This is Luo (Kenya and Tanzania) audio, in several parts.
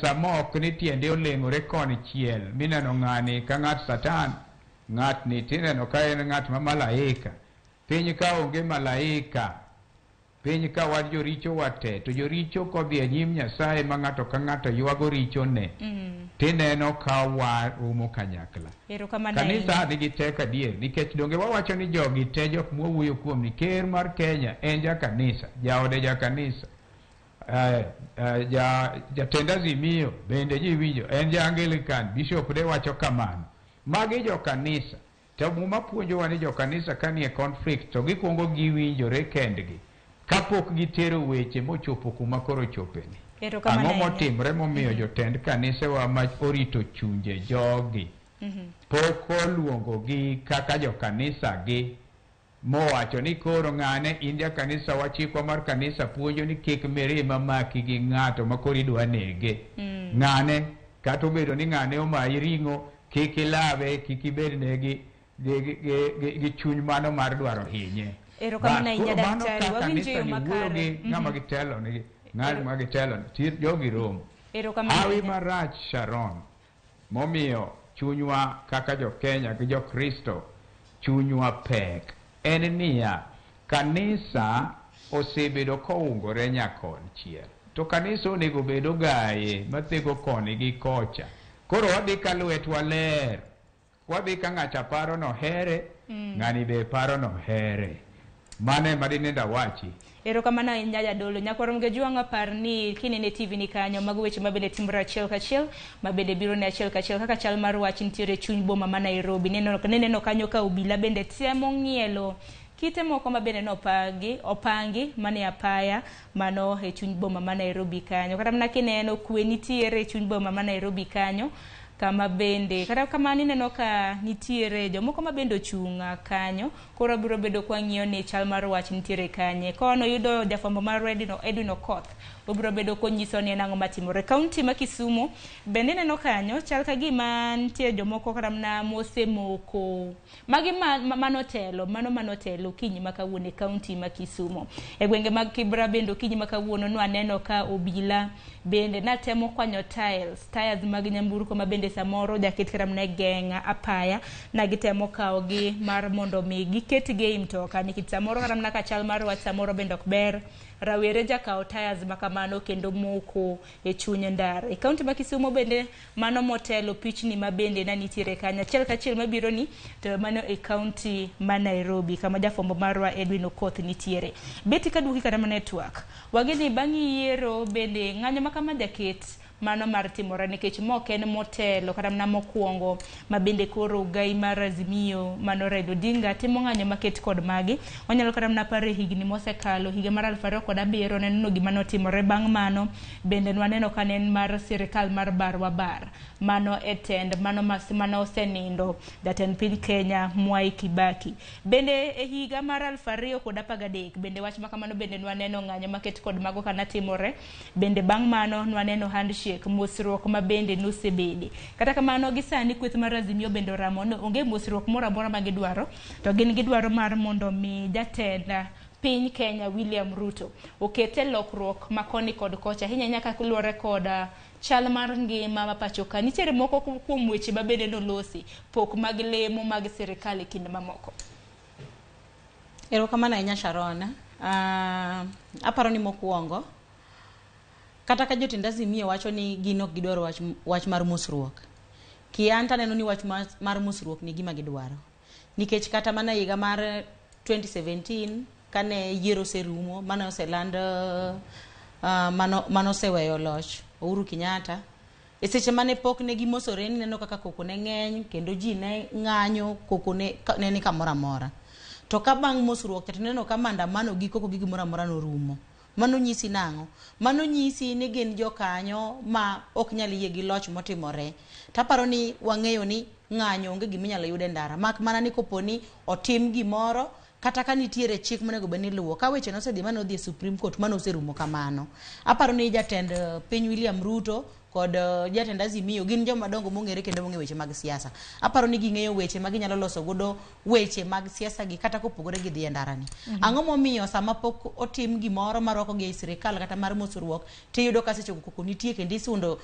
Mok ni tiende oleng'ore konchiel mineno ng'ani ka ng'at Satan, ng'atni tineno ka en ng'at ma malaika. Piny ka onge malaika, piny ka wan joricho wate, to joricho kodhi e nyim Nyasaye ma ng'ato ka ng'ato ywago richone, tineno ka waromo kanyakla. Erokamano Kanisa ahinya. nigi teko adier, nikech donge wawacho ni jogi te jok mwawuoyo kuom ni ker mar Kenya en jakanisa, jaode jakanisa. Jatend Azimio bende ji winjo en ja Anglican, bishop ne wacho kamano. Magi jokanisa. To Muma puonjowa ni jokanisa ka nie conflict to gikwongo giwinjore kendgi kapok gitero weche mochopo kuma koro chopeni. Erokamano Ang'o ahinya. motimre momiyo jotend kanisewa ma orito chunje jogi pok oluongogi kaka jokanisa gi mowacho ni koro ng'ane in jakanisa wa, chikwa mar kanisa puonjo ni kik mirima maki gi ng'ato ma koro idwa nege. Ng'ane kata obedo ni ng'ane omayi ring'o, kik ilawe, kik ibedne gi chuny mano mar dwaro hinye. Erokamano Bas, ahinya, koro mano daktari. ka Wawinjo kanisa yo ni wuoyo makare. gi ng'ama gitelo nigi, ng'ama gitelo ni, jogi romo. Erokamano Hawi ahinya. marach Sharon, momiyo chunywa kaka jo-Kenya gi jo-Kristo chunywa pek en niya, kanisa osebedo koungore nyakonchiel, to kanisa onego bed ogaye mathego koni gi kocha. Koro wadhi ka lwetwa ler, wadhi ka ng'acha paro no here, ng'ani be paro no here. Mano ema dinende awachi. Erokamano ahinya jadolo. Nyakwar Mgejwang' apar ni kinene TV ni kanyo, mago weche mabende timore achiel kachiel, mabende biro ne achiel kachiel kaka chal mar wach nitiere e chuny boma ma Nairobi. Neneno kanyo ka obila bende temo ng'ielo kite moko mabende nopangi, opangi mane apaya mano e chuny boma ma Nairobi kanyo. Kata mana kineno kwe nitiere e chuny boma ma Nairobi kanyo, kama bende kata kamano ineno ka nitiere jomoko ma bende ochung' kanyo. Koro biro bedo kwa ng'iyo ni chal mar wach nitiere kanye. Kono yudo jafwambo mar Edwin Okoth, obiro bedo konyiso ni en ang'o matimore. Kaunti ma Kisumu bende ineno kanyo chal ka gima nitie jomoko kata mana mosemoko. Magi manotelo, mano manotelo okinyi ma kawuono e kaunti ma Kisumu. E gwenge mag Kibra bende okinyi ma kawuono nwaneno ka obila bende natemo kwanyo tiles mag nyamburko ma bende samoro jaket kata mana e geng' apaya, na gitemo kawogi mar mondo mi giketgi ei mtoka, nikech samoro kata mana ka chal mar wach samoro bende ok ber, rawere jakawo tires ma kamano kendo moko e chuny ndara. E kaunti ma Kisumu bende mano motelo pichni ma bende na nitiere kanyo. Achiel kachiel mabiro ni to mano e kaunti ma Nairobi kama jafwambo marwa Edwin Okoth nitiere. Beti kaduoki kata mana e twak. Wageni bang' yiero bende ng'anyo ma kama jaket mano mar timore nikech ma ok en motelo kata mana mokwongo ma bende koro gai mar Azimio mano Raila Odinga timo ng'anyo maket kod magi. Wanyalo kata mana paro e higni mosekalo, higa mar 2007 neno gima notimore bang' mano bende nwaneno ka ne en mar sirikal mar bar wa bar mano e tend mano mano osenindo jatend piny Kenya Mwai Kibaki. Bende e higa mar 2013 bende wach makamano bende nwaneno ng'anyo maket kod mago kana timore. Bende bang' mano nwaneno handshake, mosruok ma bende nosebede. Kata kamano gi sani kweth mar Azimio bende oramo ni onge mosruok moro amora ma gidwaro, to gin gidwaro mar mondo mi jatend piny Kenya William Ruto okete lokruok ma koni kod kocha, ahinya ahinya ka luwore kod chal mar ngima ma pacho ka. Nitiere moko kuom weche ma bende nolosi, pok mag lemo mag sirikal e kind mamoko. Erokamano ahinya Sharon. Aparo ni mokwongo, kata ka jotend Azimio wacho ni gin ok gidwar wach mar mosruok, kian to aneno ni wach mar mosruok ni gima gidwaro. Nikech kata mana higa mar 2017 kane yiero oserumo, mane oseland, mano oseweyo loch Uhuru Kenyatta, e seche mane pok ne gimosore nineno kaka koko ne ng'eny kendo ji ne ng'anyo, koko ne ni kamoro amora. To ka bang' mosruok cha to ineno ka maandamano gi koko gi gimoro amora norumo. Mano nyisi nang'o? Mano nyisi ni gin jokanyo ma ok nyal yie gi loch motimore. Taparo ni wang'eyo ni ng'anyo onge gima inyalo yud e ndara, mak mana ni kopo ni otim gimoro kata ka nitiere chik monego bed ni iluwo. Ka weche nosedhi mane odhi e Supreme Court, mano oserumo kamano. Aparo ni jatend piny William Ruto kod jatend Azimio gin joma dongo mong'ere kendo mong'e weche mag siasa. Aparo ni ging'eyo weche ma ginyalo loso godo weche mag siasa gi kata kopogore gi dhi e ndara ni. Ang'o momiyo sama pok otim gimoro marwako gi ei sirikal kata mar mosruok, tiyudo ka seche go koko nitie kendo isundo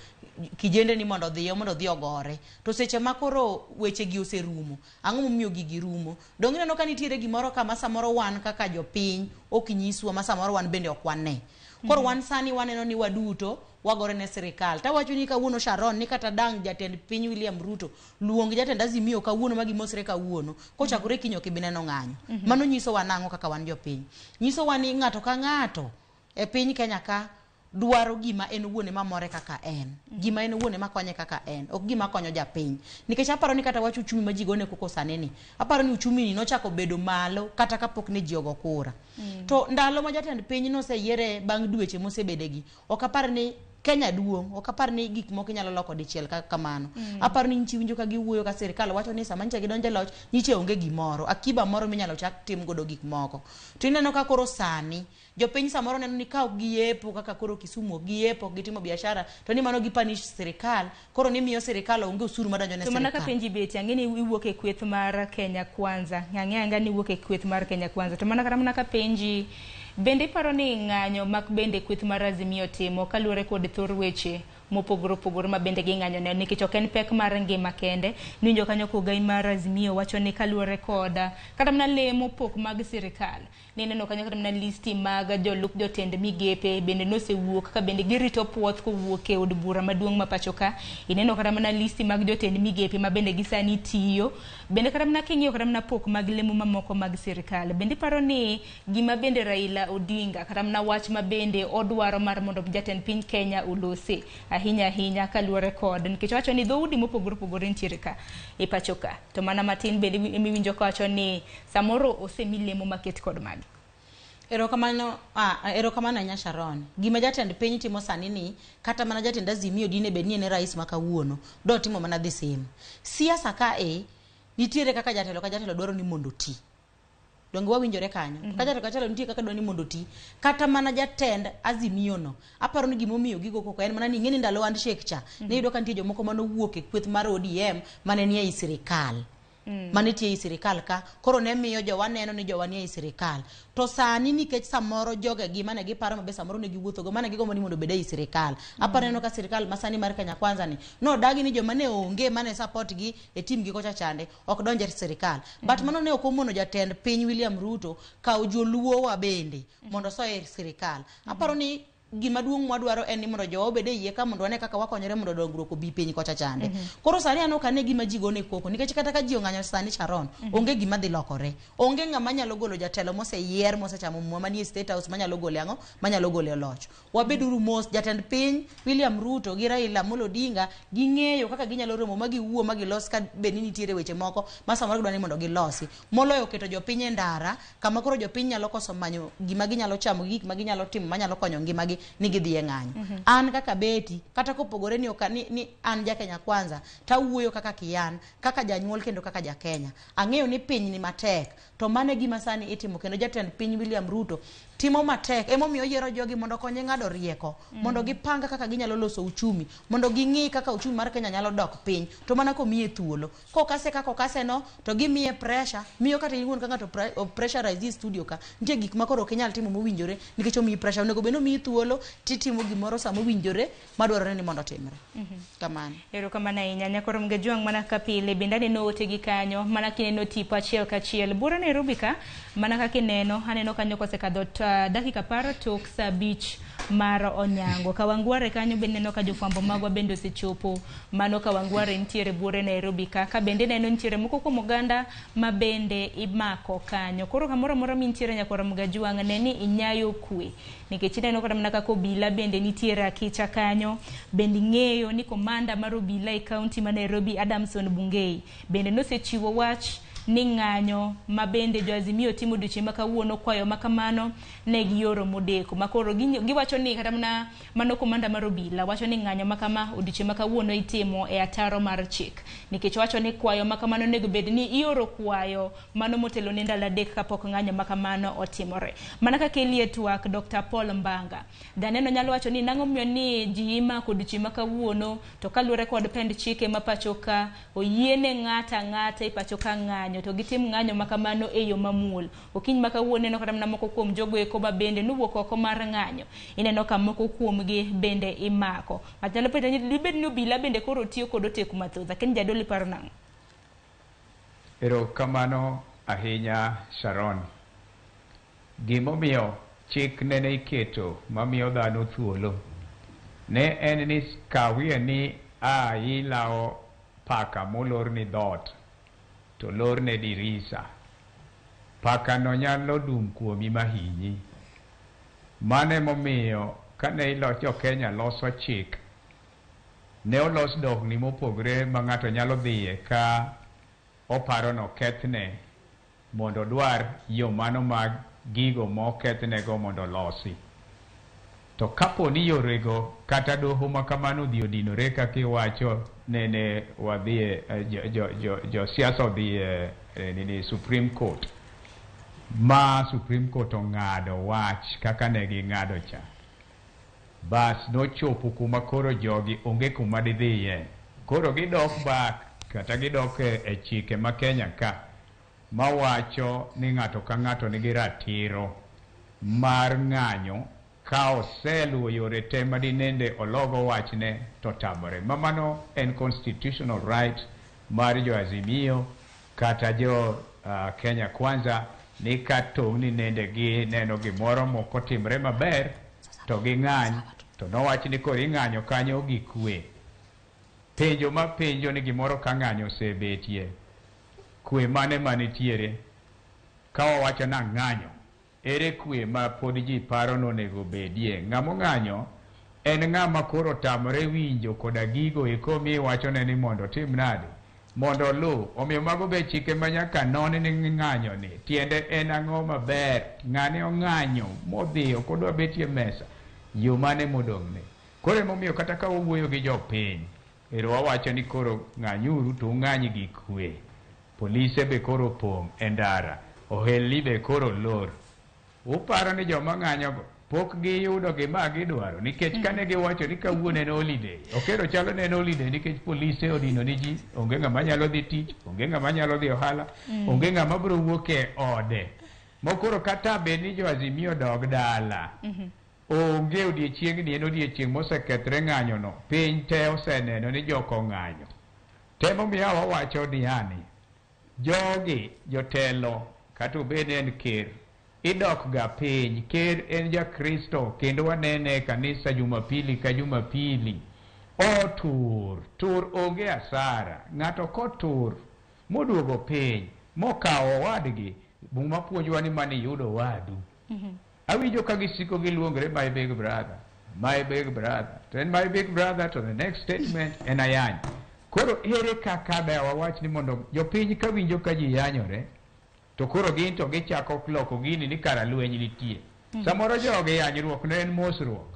kijende ni mondo odhiyo mondo odhi ogore. To seche ma koro weche gi oserumo, ang'o momiyo gigi rumo? Donge ineno ka nitiere gimoro kama samoro wan kaka jopiny ok nyiswa ma samoro wan bende ok wane. Koro wan sani waneno ni waduto wagore ne sirikal. Tawacho ni kawuono Sharon ni kata dang' jatend piny William Ruto luong jatend Azimio kawuono ma gimosre kawuono, kochakore kiny ok ibi neno ng'anyo. Mano nyisowa nang'o kaka wan jopiny? Nyisowa ni ng'ato ka ng'ato e piny Kenya ka dwaro gima en owuon ema more kaka en. Gima en owuon ema konye kaka en, ok gima konyo japiny. Nikech aparo ni kata wach uchumi ma ji gone koko sani ni, aparo ni uchumi ni nochako bedo malo kata kapok ne ji ogo kura. To ndalo ma jatend piny noseyiere bang' dweche mosebedegi, ok apar ni Kenya duong', ok apar ni gik moko inyalo loko dichiel kamano. Aparo ni nyiche iwinjo ka giwuoyo ka sirikal wacho ni sama nyiche gidonjo e loch, nyiche onge gimoro, akiba moro minyalo chak tim godo gik moko. To ineno ka koro sani, jopiny samoro neno ni ka ok giyepo kaka koro Kisumu ok giyepo, ok gitimo biashara, to ni mano gipanish sirikal, koro ni miyo sirikal onge osuru madonjo ne To mana ka sirikal. penji beti, ang'e ni iwuok e kweth mar Kenya Kwanza. Ang'e ang'a ni iwuok e kweth mar Kenya Kwanza. To mana kata mana ka penji, bende iparo ni ng'anyo mak bende kweth mar Azimio timo kaluwore kod thor weche mopogore opogore ma bende ging'anyo ne, nikech ok en pek mar ngima kende. Niwinjo kanyo kogai mar Azimio wacho ni kaluwore kod kata mana lemo pok mag sirikal, nineno kanyo kata mana listi mag jolup jotend migepe bende nosewuok ka bende girito puoth kowuok e od bura maduong' ma pacho ka. Ineno kata mana listi mag jotend migepe ma bende gisani tiyo. Bende kata mana king'iyo kata mana pok mag lemo mamoko mag sirikal, bende iparo ni gima bende Raila Odinga kata mana wach ma bende odwaro mar mondo jatend piny Kenya olose ahinya ahinya kaluwore kod, nikech owacho ni dhoudi mopogore opogore nitiere ka e pacho ka, to mana matin bende emiwinjo kawacho ni samoro osemi lemo maket kod magi. Erokamano, erokamano ahinya Sharon. Gima jatend piny timo sani ni, kata mana jatend Azimio dine bed ni en e rais ma kawuono, dotimo mana the same. Siasa ka e, nitiere kaka jatelo ka jatelo dwaro ni mondo oti. Donge wawinjore kanyo? Ka jatelo ka jatelo nitie kaka dwaro ni mondo oti. Kata mana jatend Azimio no, aparo ni gimomiyo gigo koko en mana ni ing'e ni ndalo handshake cha, ne iyudo ka nitie jomoko manowuok e kweth mar ODM mane nie ei sirikal. Mane tie ei sirikal ka, koro ne miyo jowa neno ni jowa nie ei sirikal. To sani nikech samoro jogegi mane giparo mabe samoro ne giwuothogo, mane gigombo ni mondo obed ei sirikal. Aparo neno ka sirikal masani mar Kenya Kwanza ni, nodagi ni joma ne onge mane support gi e team gi kocha chande, ok donj e sirikal. But mano ne ok omono jatend piny William Ruto kawo joluo wa bende mondo osoe e sirikal. Aparo ni gima duong' mwadwaro en ni mondo jowa obed e iye ka mondo wane kaka wakonyore mondo dongruok obi piny kocha chande. Koro sani an ok ane gima ji gone koko nikech kata ka ji ong'anyo sani Sharon, onge gima dhi lokore. Onge ng'ama nyalo golo jatelo moseyier mosechamo muma manie State House manyalo gole ang'o? Manyalo gole e loch. Wabeduru mos, jatend piny William Ruto gi Raila Amolo Odinga ging'eyo kaka ginyalo romo ma giwuo ma gilos ka bed ni nitiere weche moko ma samoro gidwa ni mondo gilosi. Moloyo keto jopiny e ndara kama koro jopiny nyalo koso manyo gima ginyalo chamo gi gik ma ginyalo timo manyalo konyo ngimagi ni gidhi e ng'anyo. An kaka Betty, kata kopogore ni, ni an ja Kenya Kwanza, tawuoyo kaka Kian, kaka janyuol kendo kaka ja Kenya. Ang'eyo ni piny ni matek, to mano e gima sani itimo kendo jatend piny William Ruto timo matek. Emomiyo oyiero jogi mondo okonye ng'ado rieko, mondo gipang kaka ginyalo loso uchumi, mondo ging'i kaka uchumi mar Kenya nyalo dok piny, to mana komiye thuolo. Kokase kaka okase no, to gimiye pressure, miyo kata in iwuon ka ng'ato pressurize e studio ka, nitie gik ma koro ok inyal timo mowinjore nikech omiyi pressure. Onego bed ni omiyi thuolo titimo gimoro sama owinjore madwarore ni mondo otimre. Kamano. Erokamano ahinya Nyakoro Mgajwang', mana kaka pile bende aneno ote gi kanyo, mana kineno tipo achiel kachiel. Buora Nairobi ka, mana kaka ineno, aneno kanyo kosekadho dakika 10 tok saa 5 mar onyango. Kawangware kanyo bende neno ka jofwambo magwa bende osechopo. Mano Kawangware nitiere buore Nairobi ka. Ka bende neno nitiere moko kuom oganda ma bende imako kanyo. Koro kamoro amora mintiere Nyakwar Mgajwang', ne ni inyayo kwe. Nikech ineno kata mana kaka obila bende nitiere akicha kanyo. Bende ing'eyo ni komanda mar obila e kaunti ma Nairobi Adamson Bungei bende nosechiwo wach ni ng'anyo ma bende jo Azimio timo odiochieng' ma kawuono kwayo ma kamano ne gioro modeko. Makoro giwacho ni kata mana mano komanda mar obila wacho ni ng'anyo ma kama odiochieng' ma kawuono itimo e ataro mar chik. Nikech wacho ni kwayo ma kamano onego bed ni ioro kwayo mano motelo ne ndalo 3 kapok ng'anyo ma kamano otimore. Mana kaka elie twak Dr. Paul Mbanga. Janeno nyalo wacho ni nang'o miyo ni ji imako odiochieng' ma kawuono to kaluwore kod pend chike ma pacho ka oyiene ng'ato ang'ata e pacho ka ng'anyo to gitim ng'anyo ma kamano e yo mamuol. Okinyi ma kawuono ineno kata mana moko kuom jogo eko ma bende nowuok oko mar ng'anyo. Ineno ka moko kuomgi bende imako. Ng'ato nyalo penjo ni dibed ni obila bende koro tiyo kod oteku mathoth. Lakini jadolo iparo nang'o? Erokamano ahinya Sharon. Gimomiyo chik nene iketo mamiyo dhano thuolo ne en ni kawie ni a ilawo paka molorni dhoot to lorne dirisa. Paka no nyalo dum kuomi mahinyi. Mano emomiyo kane jo Kenya loso chik, ne olos dogni mopogre ma ng'ato nyalo dhiye ka oparo nokethne mondo odwar yo mano mag gigo mokethnego mondo olosi. To kapo ni yorego kata doho ma kamano odhi odinore kaka iwacho nene wadhie josiasa odhi e nini Supreme Court ma Supreme Court ong'ado wach kaka ne ging'ado cha. Bas nochopo kuma koro jogi onge kuma didhiye. Koro gidok back kata gidok e chike ma Kenya ka mawacho ni ng'ato ka ng'ato nigi ratiro mar ng'anyo ka oseluwo yore te madinende ologo wachne to tamore. Ma mano en constitutional right mar jo Azimio kata jo Kenya Kwanza ni ka tong'ni nende gineno gimoro mokotimre maber to ging'any to nowach ni koro ing'anyo kanyo gi kwe. Penjo ma penjo ni gimoro ka ng'anyo osebetie, kwe mane manitiere? Ka wawacho na ng'anyo, ere kwe ma pod ji paro nonego bedie? Ng'ama ong'anyo en ng'ama koro otamore winjo koda gigo eko miwachone ni mondo otim nade? Mondo oluw. Omiyo mago be chike ma nyaka non ni ng'anyo ni. Tiende en ang'o maber? Ng'ane ong'anyo modhi ok odwa betie mesa. Yo mane modong'ne? Koro emomiyo kata ka wawuoyo gi jopiny, ero wawacho ni koro ng'anyuru to ung'any gi kwe. Polise be koro opong' e ndara. Ohelni be koro lor. Uparo ni joma ng'anyogo pok giyudo gima gidwaro nikech kane giwacho ni kawuono en holiday, okero chalo ne en holiday nikech polise odino ni ji, onge ng'ama nyalo dhi tich, onge ng'ama nyalo dhi ohala, onge ng'ama biro wuok e ode. Mokoro kata bed ni jo Azimio dog dala, onge odiechieng'ni en odiechieng' mosekethre ng'anyono, piny te oseneno ni jok ong'anyo. Temomiyo wawacho niani, jogi jotelo kata obed ni en ker, idok ga piny. Ker en jakristo kendo wanene e kanisa Jumapili ka Jumapili. Otur, tur onge asara. Ng'ato kotur moduogo piny mokawo owadgi, Muma puonjowa ni mane iyudo owadu. Awinjo ka gisiko giluongre my big brother, my big brother. To en my big brother to the next statement en ayany. Koro ere kaka da wawach ni mondo jopiny ka winjo ka ji yanyore, to koro gin to gichako loko gini ni kara lweny nitie. Samoro jogi yanyruok ne en mosruok.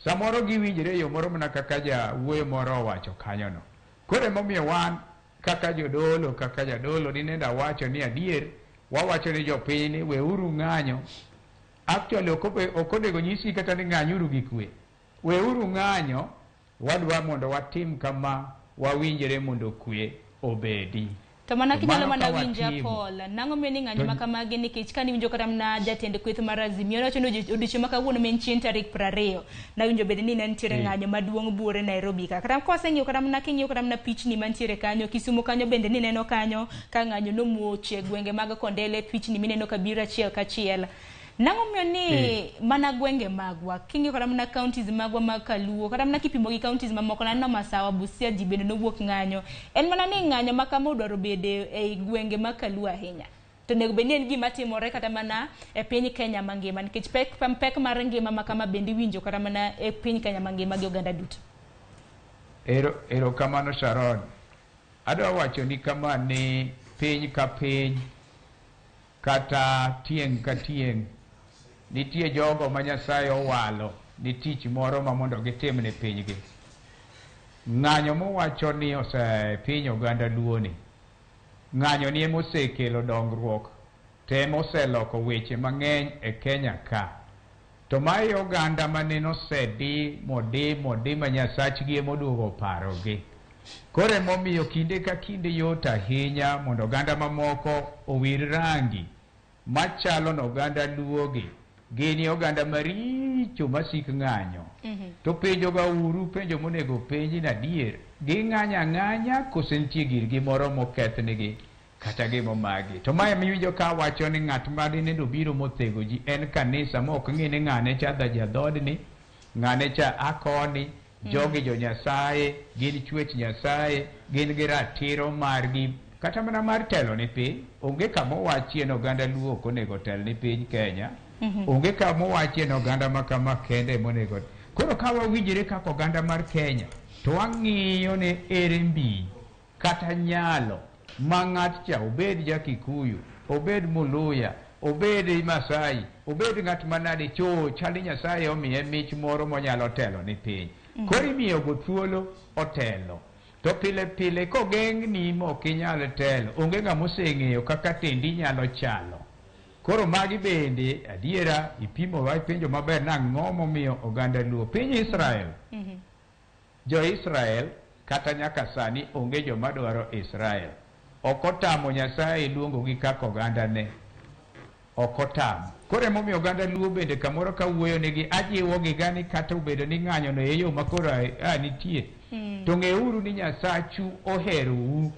Samoro giwinjre e yo moro mana kaka jawuoyo moro owacho kanyono. Koro emomiyo wan kaka jodolo, kaka jadolo dinende awacho ni adier, wawacho ni jopiny ni weuru ng'anyo. Actually ok onego nyisi kata ni ng'anyuru gi kwe. Weuru ng'anyo, wadwa mondo watim kama wawinjre mondo kwe obedi. To mana kinyalo Mano mana ka winja watimo. Paul, nang'o miyo ni ng'anyo To ma kamagi nikech kane iwinjo kata mana jatend kweth mar Azimio nowacho ni odiochieng' ma kawuono ma en chieng' tarik 20 nawinjo bende ni ne nitiere ng'anyo maduong' buore Nairobi ka. Kata kwaseng'iyo kata mana king'iyo kata mana pichni mantiere kanyo, Kisumu kanyo bende nineno kanyo ka ng'anyo nomuoch e gwenge mag Kondele, pichni mineno ka biro achiel kachiel. Nang'o miyo ni mana gwenge magwa, king'iyo kata mana counties magwa mag Kaluo, kata mana kipimo gi counties mamoko, naneno Masawa, Busia ji bende nowuok ng'anyo. En mana ni ng'anyo ma kama odwaro bede ei gwenge mag Kaluo ahinya. To onego bed ni en gima timore kata mana e piny Kenya mangima, nikech pek mar ngima ma kama bende iwinjo kata mana e piny Kenya mangima gi oganda duto. Erokamano Sharon. Adwa wacho ni kama ni piny ka piny kata tieng' ka tieng' nitie jogo ma Nyasaye owalo ni tich moro ma mondo gitim ne pinygi. Ng'anyo mowacho ni osepiny oganda Luo ni, ng'anyo ni ema osekelo dongruok to ema oseloko weche mang'eny e Kenya ka. To mae oganda mane osedi modi modi ma Nyasachgi ema oduogo parogi. Koro emomiyo kinde ka kinde yot ahinya mondo oganda mamoko owir rangi machalo no oganda Luogi gin oganda maricho masik ng'anyo. To penjo ga uru penjo monego penji ni adier ging'anyo ang'anya kose nitie girgi moro mokethnigi kata gimomagi. To mae miwinjo ka wacho ni ng'at ma dinende obiro mothego ji en kanisa ma ok ng'i ni ng'ane cha jadhodni, ng'ane cha akoni, jogi jo Nyasaye, gin chwech Nyasaye, gin gi ratiro margi kata mana mar telo ni piny. Onge kama owachie ni oganda Luo ok onego tel ni piny Kenya. Onge kama owachie ni oganda ma kama kende monego. Koro ka wawinjre kaka oganda mar Kenya, to wang'iyo ni ere mbi kata nyalo ma ng'at cha obed ja Kikuyu, obed Muluya, obed Masai, obed ng'at manade cho chal ni Nyasaye omiye mich moro monyalo telo ni piny. Koro imiyogo thuolo otelo. To pile pile kogeng'ni mok inyal telo, onge ng'ama oseng'eyo kaka tendi nyalo chalo. Koro magi bende adiera ipimo wach penjo maber nang'o momiyo oganda Luo. Piny Israel, jo-Israel kata nyaka sani onge joma dwaro Israel. Ok otamo Nyasaye luongogi kaka ogandane. Ok otamo. Koro emomiyo oganda Luo bende kamoro ka wuoyo negi ajiwogi ga ni kata obedo ni ng'anyo no e yo ma koro a nitie. To ng'euru ni Nyasachu oherou.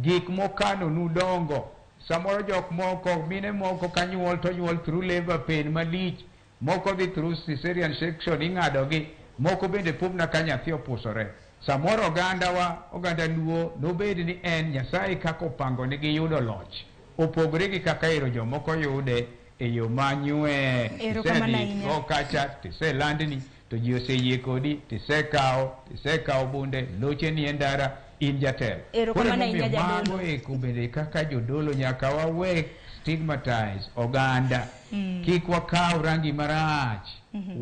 Gik mokanonu dongo. Samoro jok moko, mine moko ka nyuol to nyuol through labor pain malich. Moko dhi through cesarean section ing'adogi. Moko bende pumna ka nyathi opusore. Samoro ogandawa, oganda Luo, nobed ni en Nyasaye kaka opango nigi yudo loch. Opogore gi kaka ero jomoko yude e yo manywe. Erokamano Tisedhi ahinya. go kacha, tiselandni, to ji oseyie kodi, tisekawo bunde, loche ni e ndara, in jatelo. Erokamano Koro ahinya, emomiyo jadolo. mago eko bende kaka jodolo nyaka wawe stigmatize oganda. Kik wakaw rangi marach.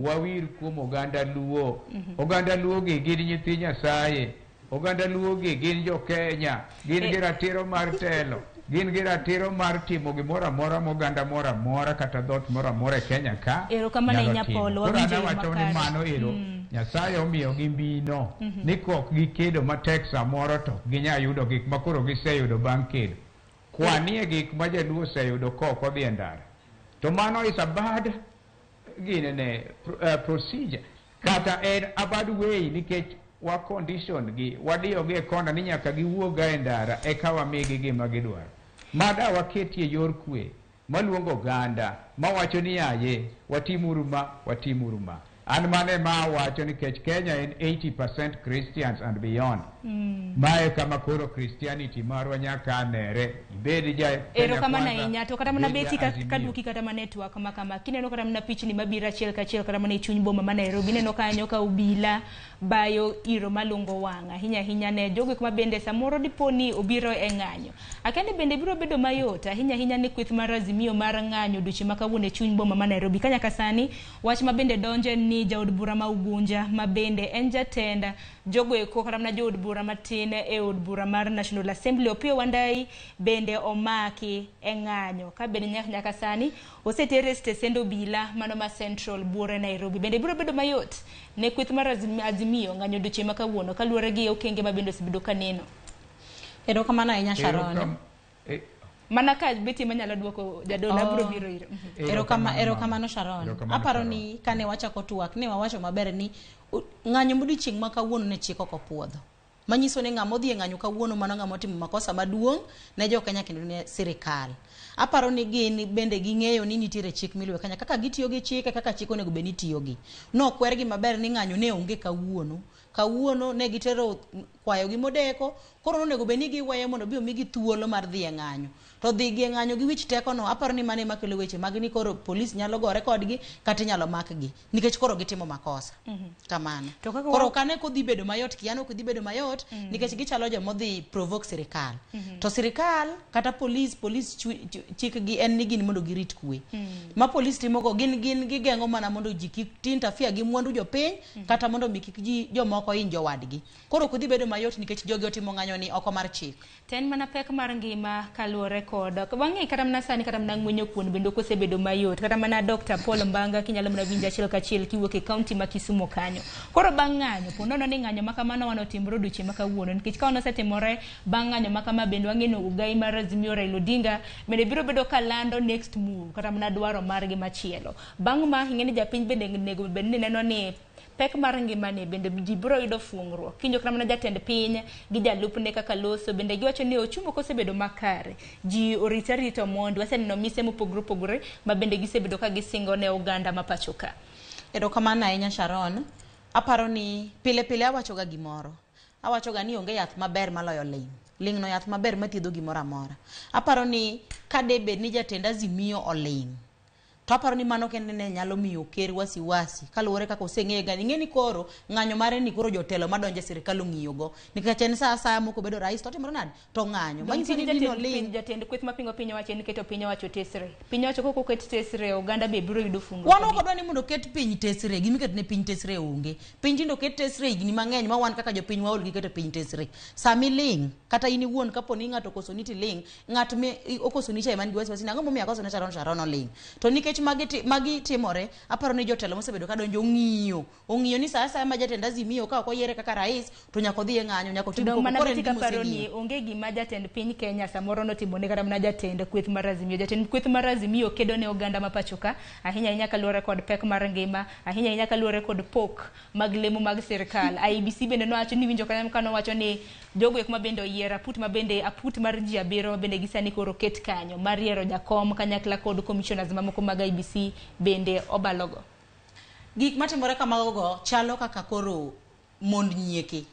Wawir kuom oganda Luo. Oganda Luo gi gin nyithi Nyasaye. Oganda Luo gi gin jo Kenya. Gin gi ratiro mar telo. Gin gi ratiro mar timo gimoro amora moganda moro amora kata dhoot moro amora e Kenya ka. Erokamano nyalo ahinya, timo. Paul. Koro Wawinjo an e yo awacho ni makare. mano ero Nyasaye omiyogi mbino ni kok gikedo matek samoro to ok ginyal yudo gik ma koro giseyudo bang' kedo. Kwanie gik ma jaluo oseyudo kok odhi e ndara. To mano is a bad ginene procedure kata en a bad way nikech wa condition gi wadiyo gi e kona ni nyaka giwuog e ndara eka wamigi gima gidwaro. Mada waketie yor kwe maluongo oganda mawacho ni yaye watimuru ma watimuru ma. An mane ma awacho nikech Kenya en 80% Christians and beyond. Mae kama koro Christianity marwa nyaka nere. Ibed ja Kenya Erokamano Kwanza, ahinya to kata mana ibed ja beti Azimio. kaduoki kata mana e twak ma kama kineno kata mana pichni mabiro achiel kachiel kata mana e chuny boma ma Nairobi ineno kanyo ka obila bayo iro malungo wang' ahinya ahinya ne jogo eko ma bende samoro dipo ni obiro e ng'anyo. Akia ni bende biro bedo mayot ahinya ahinya ne kweth mar Azimio mar ng'anyo odiochieng' ma kawuono e chuny boma ma Nairobi. Ka nyaka sani wach ma bende donje ni jaod bura ma Ugunja ma bende en jatend jogo eko kata mana jood bura matin e od bura mar National Assembly Opiyo Wandayi bende omaki e ng'anyo ka bende nyaka sani osetere e stesend obila mano ma Central buore Nairobi. Bende biro bedo mayot ne kweth mar Azimio ng'anyo odiochieng' ma kawuono kaluwore gi okenge ma bende osebedo ka neno. Erokamano ahinya Sharon. Mana ka Betty manyalo duoko jadolo abiro biro ire. Erokamano Sharon. Aparo ni kane wachako twak ne wawacho maber ni ng'anyo modiochieng' ma kawuono ne chik ok opuodho. Manyiso ni ng'ama odhi e ng'anyo kawuono mano ng'ama otimo makosa maduong' ne jo Kenya kendo ne sirikal. Aparo ni gin bende ging'eyo ni nitiere chik miluwo Kenya kaka gitiyo gi chike kaka chik onego bed ni itiyo gi. Nokwergi maber ni ng'anyo ne onge kawuono. Kawuono ne gitero kwayogi modeko, koro nonego bed ni giweyo mondo bi omigi thuolo mar dhi e ng'anyo. To dhi gi e ng'anyo gi wich teko no, aparo ni mano ema kelo weche mag ni koro polis nyalo gore kodgi kata inyalo makgi nikech koro gitimo makosa. Kamano. To kaka Koro ok ane kodhi bedo mayot, kiano ok dhi bedo mayot nikech gichalo jomodhi provoke sirikal. To sirikal kata polis, polis chikgi en ni gin mondo girit kwe. Ma polis timogo gin gigeng'o mana mondo ji kik interfere gi mwandu jopiny kata mondo mi kik ji jomoko hiny jowadgi. Koro ok dhi bedo mayot nikech jogi otimo ng'anyo ni oko mar chik. To en mana pek mar ngima kaluwore kod wang'e kata mana sani kata mana ng'wenyo kuon bende ok osebedo mayot kata mana Dr. Paul Mbanga kinyalo mana winjo achiel kachiel kiwuok e kaunti ma Kisumu kanyo. Koro bang' ng'anyo, po nono ni ng'anyo ma kamano wan otimore odiochieng' ma kawuono nikech ka osetimore bang' ng'anyo ma kama bende wang'e ni ogai mar Azimio Raila Odinga bende biro bedo ka lando next move kata mana dwaro margi machielo. Bang' ma ing'e ni japiny bende onego bed ni neno ni pek mar ngimani bende ji biro yudo fuong'ruok. Kinjo kata mana jatend piny gi jalupne kaka loso bende giwacho ni ochumi ok osebedo makare. Ji orit arita mondo waseneno mise mopogore opogore ma bende gisebedo ka gisingo ne oganda ma pacho ka. Erokamano ahinya Sharon. Aparo ni pile pile awachoga gimoro. Awachoga ni onge yath maber maloyo ling'. Ling' no yath maber mathiedho gimoro amora. Aparo ni ka de bed ni jatend Azimio oling', to aparo ni mano kende ne nyalo miyo ker wasiwasi kaluwore kaka oseng'eye ga. Ing'e ni koro ng'anyo mare ni koro jotelo madonjo e sirikal ong'iyogo. Nikech en sa asaya mok obedo rais to otimore nade? To ng'anyo. Manyiso ni dino ling'. Jatend kweth mapingo piny owacho en keto piny owacho tesre. Piny owacho kok oket tesre, oganda be biro yudo fuong'ruok. Wan ok wadwa ni mondo oket piny tesre, gima iketo ne piny tesre onge. Piny tinde oket tesre higni mang'eny ma wan kaka jopiny waol gi keto piny tesre. Sami ling', kata in iwuon kapo ni ng'ato okosoni tiling', ng'at me okosoni cha ema nigi wasiwasi ni ang'o momiyo akosone Sharon, Sharon oling'. To nikech magi timore, aparo ni jotelo mosebedo kadonjo ong'iyo. Ong'iyo ni sa asaya ma jatend Azimio ka ok oyiere kaka rais, to nyaka odhi e ng'anyo, nyaka otim Dong' koko. mana Koro en Betty gima kaparo ni oseng'iyo. onge gima jatend piny Kenya samoro notimo ne kata mana jatend kweth mar Azimio. Jatend kweth mar Azimio kedo ne oganda ma pacho ka, ahinya ahinya kaluwore kod pek mar ngima, ahinya ahinya kaluwore kod pok mag lemo mag sirikal. IEBC bende nowacho ni winjo kanyo kanowacho ni jogo eko ma bende oyier aput ma bende aput mar ji abiriyo ma bende gisani koro oket kanyo mar yiero jakom kanyakla kod commissioners mamoko mag IEBC bende obalogo. Gik matimore kamago go chalo kaka koro mond nyieke.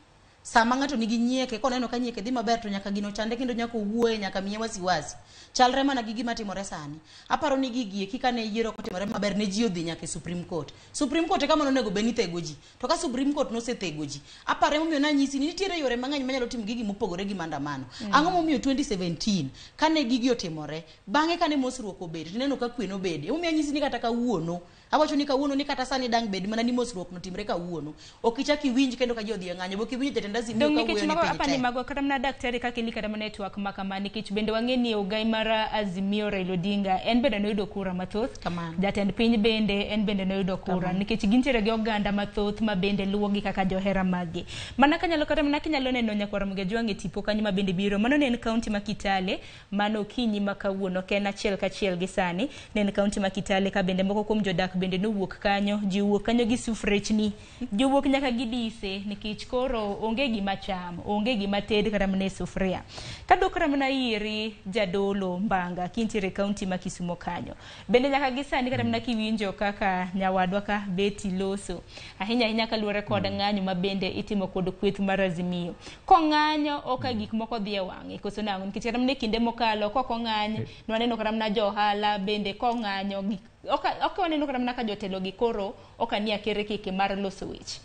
Sama ng'ato nigi nyieke, koneno ka nyieke dhi maber to nyaka gino chande kendo nyaka owuoye, nyaka miye wasiwasi. Chalre mana gi gima timore sani. Aparo ni gigi eki kane yiero kotimore maber ne ji odhi nyaka e Supreme Court. Supreme Court e kama nonego bed ni thego ji. To ka Supreme Court nosethego ji, aparo emomiyo nanyisi ni nitiere yore mang'eny manyalo timo gigi mopogore gi maandamano. Ang'o momiyo 2017 kane gigi otimore, bang'e kane mosruok obet, tineno ka kwe nobede. Emomiyo anyisi ni kata kawuono, awacho ni kawuono ni kata sani dang' bed mana ni mosruok notimre kawuono. Ok ichak iwinj kendo ka ji odhi e ng'anyo, ok iwinj jatend Azimio Dong' ka nikech wuoyo ni mago piny apani tek. mago kata mana daktari kaka ili kata mana e twak ma kama nikech bende wang'e ni ogai mar Azimio Raila Odinga en bende noyudo kura mathoth. Kamano. Jatend piny bende en bende noyudo kura nikech gintiere gi oganda mathoth ma bende luwogi kaka johera maggi. Mana kanyalo kata mana kinyalo neno nyakwar Mgejwang' e tipo kanyo ma bende biro mano ne en kaunti ma Kitale mano okinyi ma kawuono ok en achiel kachiel gi sani ne en kaunti ma Kitale ka bende moko kuom jodak bende nowuok kanyo ji owuok kanyo gi sufrechni ji owuok nyaka gi dise nikech koro onge gima cham onge gima ted kata mana e sufria. Kadok kata mana iri jadolo Mbanga kintiere e kaunti ma Kisumo kanyo bende nyaka gi sani kata mana kiwinjo kaka nyawadwa ka Betty loso ahinya ahinya kaluwore kod ng'anyo ma bende itimo kod kweth mar Azimio kong'anyo ok gik moko dhi e wang'e koso nang'o nikech kata mana e kinde mokalo kok ong'any nwaneno kata mana jo ohala bende kong'anyo ok waneno kata mana ka jotelo gi koro ok anie akerkeke mar loso weche.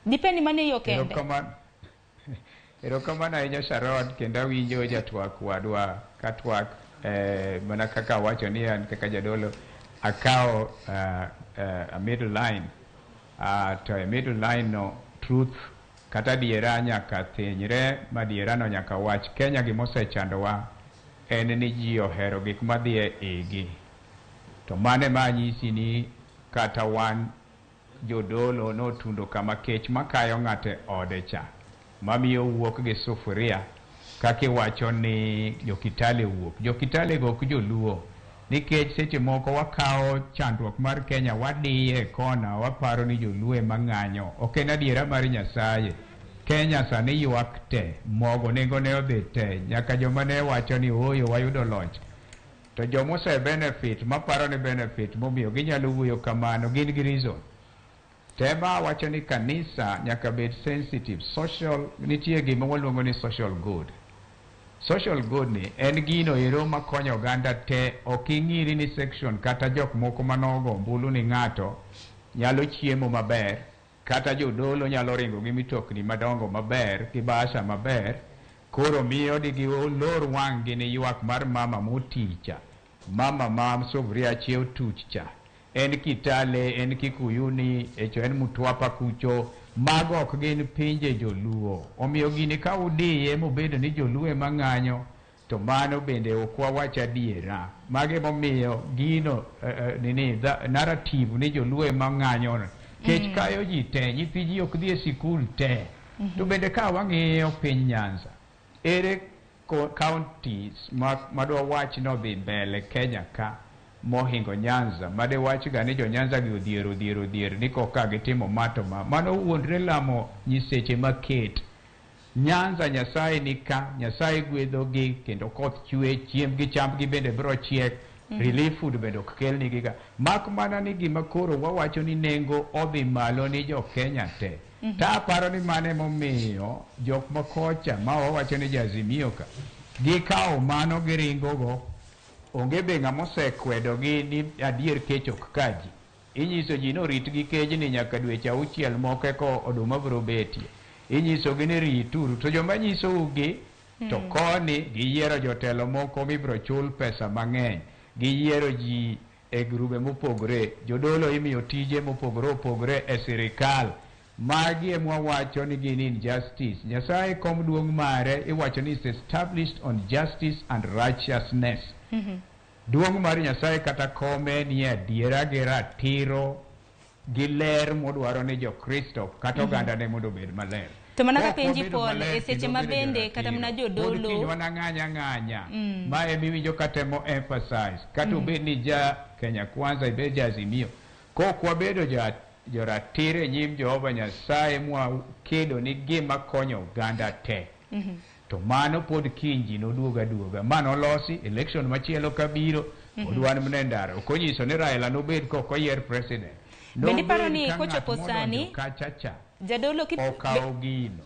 Dipeni mano e yo kende. Erokamano ahinya Sharon, kendo awinjo jatwak wadwa ka twak mana kaka awacho ni an kaka jadolo akawo a middle line to e middle line no truth kata adiera nyaka thinyre ma adiera no nyaka wach. Kenya gimosechandowa en ni ji ohero gik madhi e igi. To mano ema anyisi ni kata wan jodolo notundo kama kech makayo ng'ato e ode cha mamiyo wuok gi sufuria kaka iwacho ni jo-Kitale wuok. Jo-Kitale go ok joluo nikech seche moko wakawo chandruok mar Kenya wadiye e kona waparo ni joluo ema ng'anyo. Ok en adiera mar Nyasaye. Kenya sani ywak te, mogo nengone odhi te, nyaka joma ne wacho ni ooyo wayudo loch. To jomose benefit, maparo ni benefit momiyo ginyalo wuoyo kamano, gin gi reason. Tema wacho ni kanisa nyaka bed sensitive. Social, nitie gima waluongo ni social good. Social good ni en gino ero makonyo oganda te, ok ing'iri ni section kata jok moko manogo ombulu ni ng'ato nyalo chiemo maber, kata jodolo nyalo ringo gi mitokni madongo maber, gi bahasha maber, koro miyo digilor wang'gi ni ywak mar mama moticha, mama ma sufuria achiew tuch cha, en Kitale, en Kikuyuni, echo en Mtwapa kucho, mago ok gin pinje joluo. Omiyo gini ka udiye mobedo ni joluo ema ng'anyo, to mano bende ok wawach adiera. Mago emomiyo gino nini narrative ni joluo ema ng'anyo. Kech kayo ji te, nyithi ji ok dhi e sikul te. To bende ka wang'iyo piny Nyanza, ere counties madwa wach nodhi mbele Kenya ka mohingo Nyanza, made wach ga ni jo Nyanza gi odhier odhier odhier ni koka gitimo ma to ma. Mano wuondre lamo nyiseche maket. Nyanza Nyasaye ni ka, Nyasaye gwedhogi kendo koth chwe, chiembgi chambgi bende biro chiek, relief food bende ok kelnigi ga. Mak mana ni gima koro wawacho ni nengo odhi malo ni jo Kenya te. Ta aparo ni mano emomiyo jok makocha ma wawacho ni jo Azimio ka, gikawo mano giringo go, onge be ng'ama osekwedogi ni adier kech ok ka ji. Inyiso ji ni orit gi kejni nyaka dweche auchiel moko eka oduma biro betie. Inyisogi ni rituru, to joma nyisou gi to koni giyiero jotelo moko mibiro chul pesa mang'eny. Giyiero ji e grube mopogore, jodolo imiyo tije mopogore opogore e sirikal. Magi ema wawacho ni gin injustice. Nyasaye kom duong' mare iwacho ni is established on justice and righteousness. Duong' mar Nyasaye kata kome ni adiera gi ratiro gi ler modwaro ni Jokristo kata ogandane mondo obed maler. To mana Kok ka penji wabedo Paul, maler e seche kendo ma wabedo bende kata mana joratiro, jodolo pod kiny wanang'any ang'anya. Ma emiwinjo katemo emphasize. Kata obed ni ja Kenya Kwanza, ibed ja Azimio. Kok wabedo joratiro e nyim Jehova Nyasaye mwakedo ni gima konyo oganda te. To mano pod kiny ji noduog aduoga. Ma nolosi election machielo kabiro, pod wan mana e ndara. Ok onyiso ni Raila nobed kok oyier president. Bende iparo Nobed ni ka ng'at kochopo modonjo sani kacha cha jadolo okawo gino.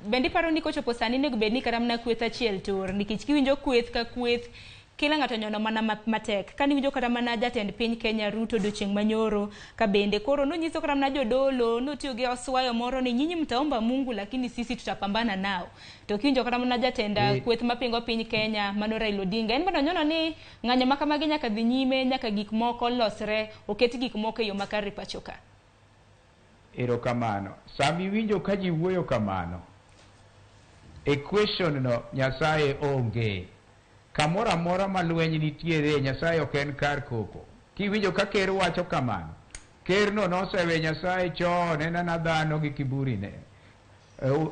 Bende iparo ni kochopo sani onego bed ni kata mana kweth achiel tur, nikech kiwinjo kweth ka kweth kila ng'ato nyono mana matek. Kane iwinjo kata mana jatend piny Kenya Ruto odiochieng' manyoro ka bende koro nonyiso kata mana jodolo notiyo gi oswayo moro ni nyinyi mtaomba Mungu lakini sisi tutapambana nao. To kiwinjo kata mana jatend kweth mapingo piny Kenya mano Raila Odinga en bende onyono ni ng'anyo ma kamagi nyaka dhi nyime, nyaka gik moko losre, oket gik moko e yo makare pacho ka. Erokamano. Sama iwinjo ka ji wuoyo kamano, equation no Nyasaye onge. Kamoro amora ma lweny nitiere, Nyasaye ok en kar koko. Kiwinjo ka ker wacho kamano, kerno nosewe Nyasaye chon, en ana dhano gi kiburi ne.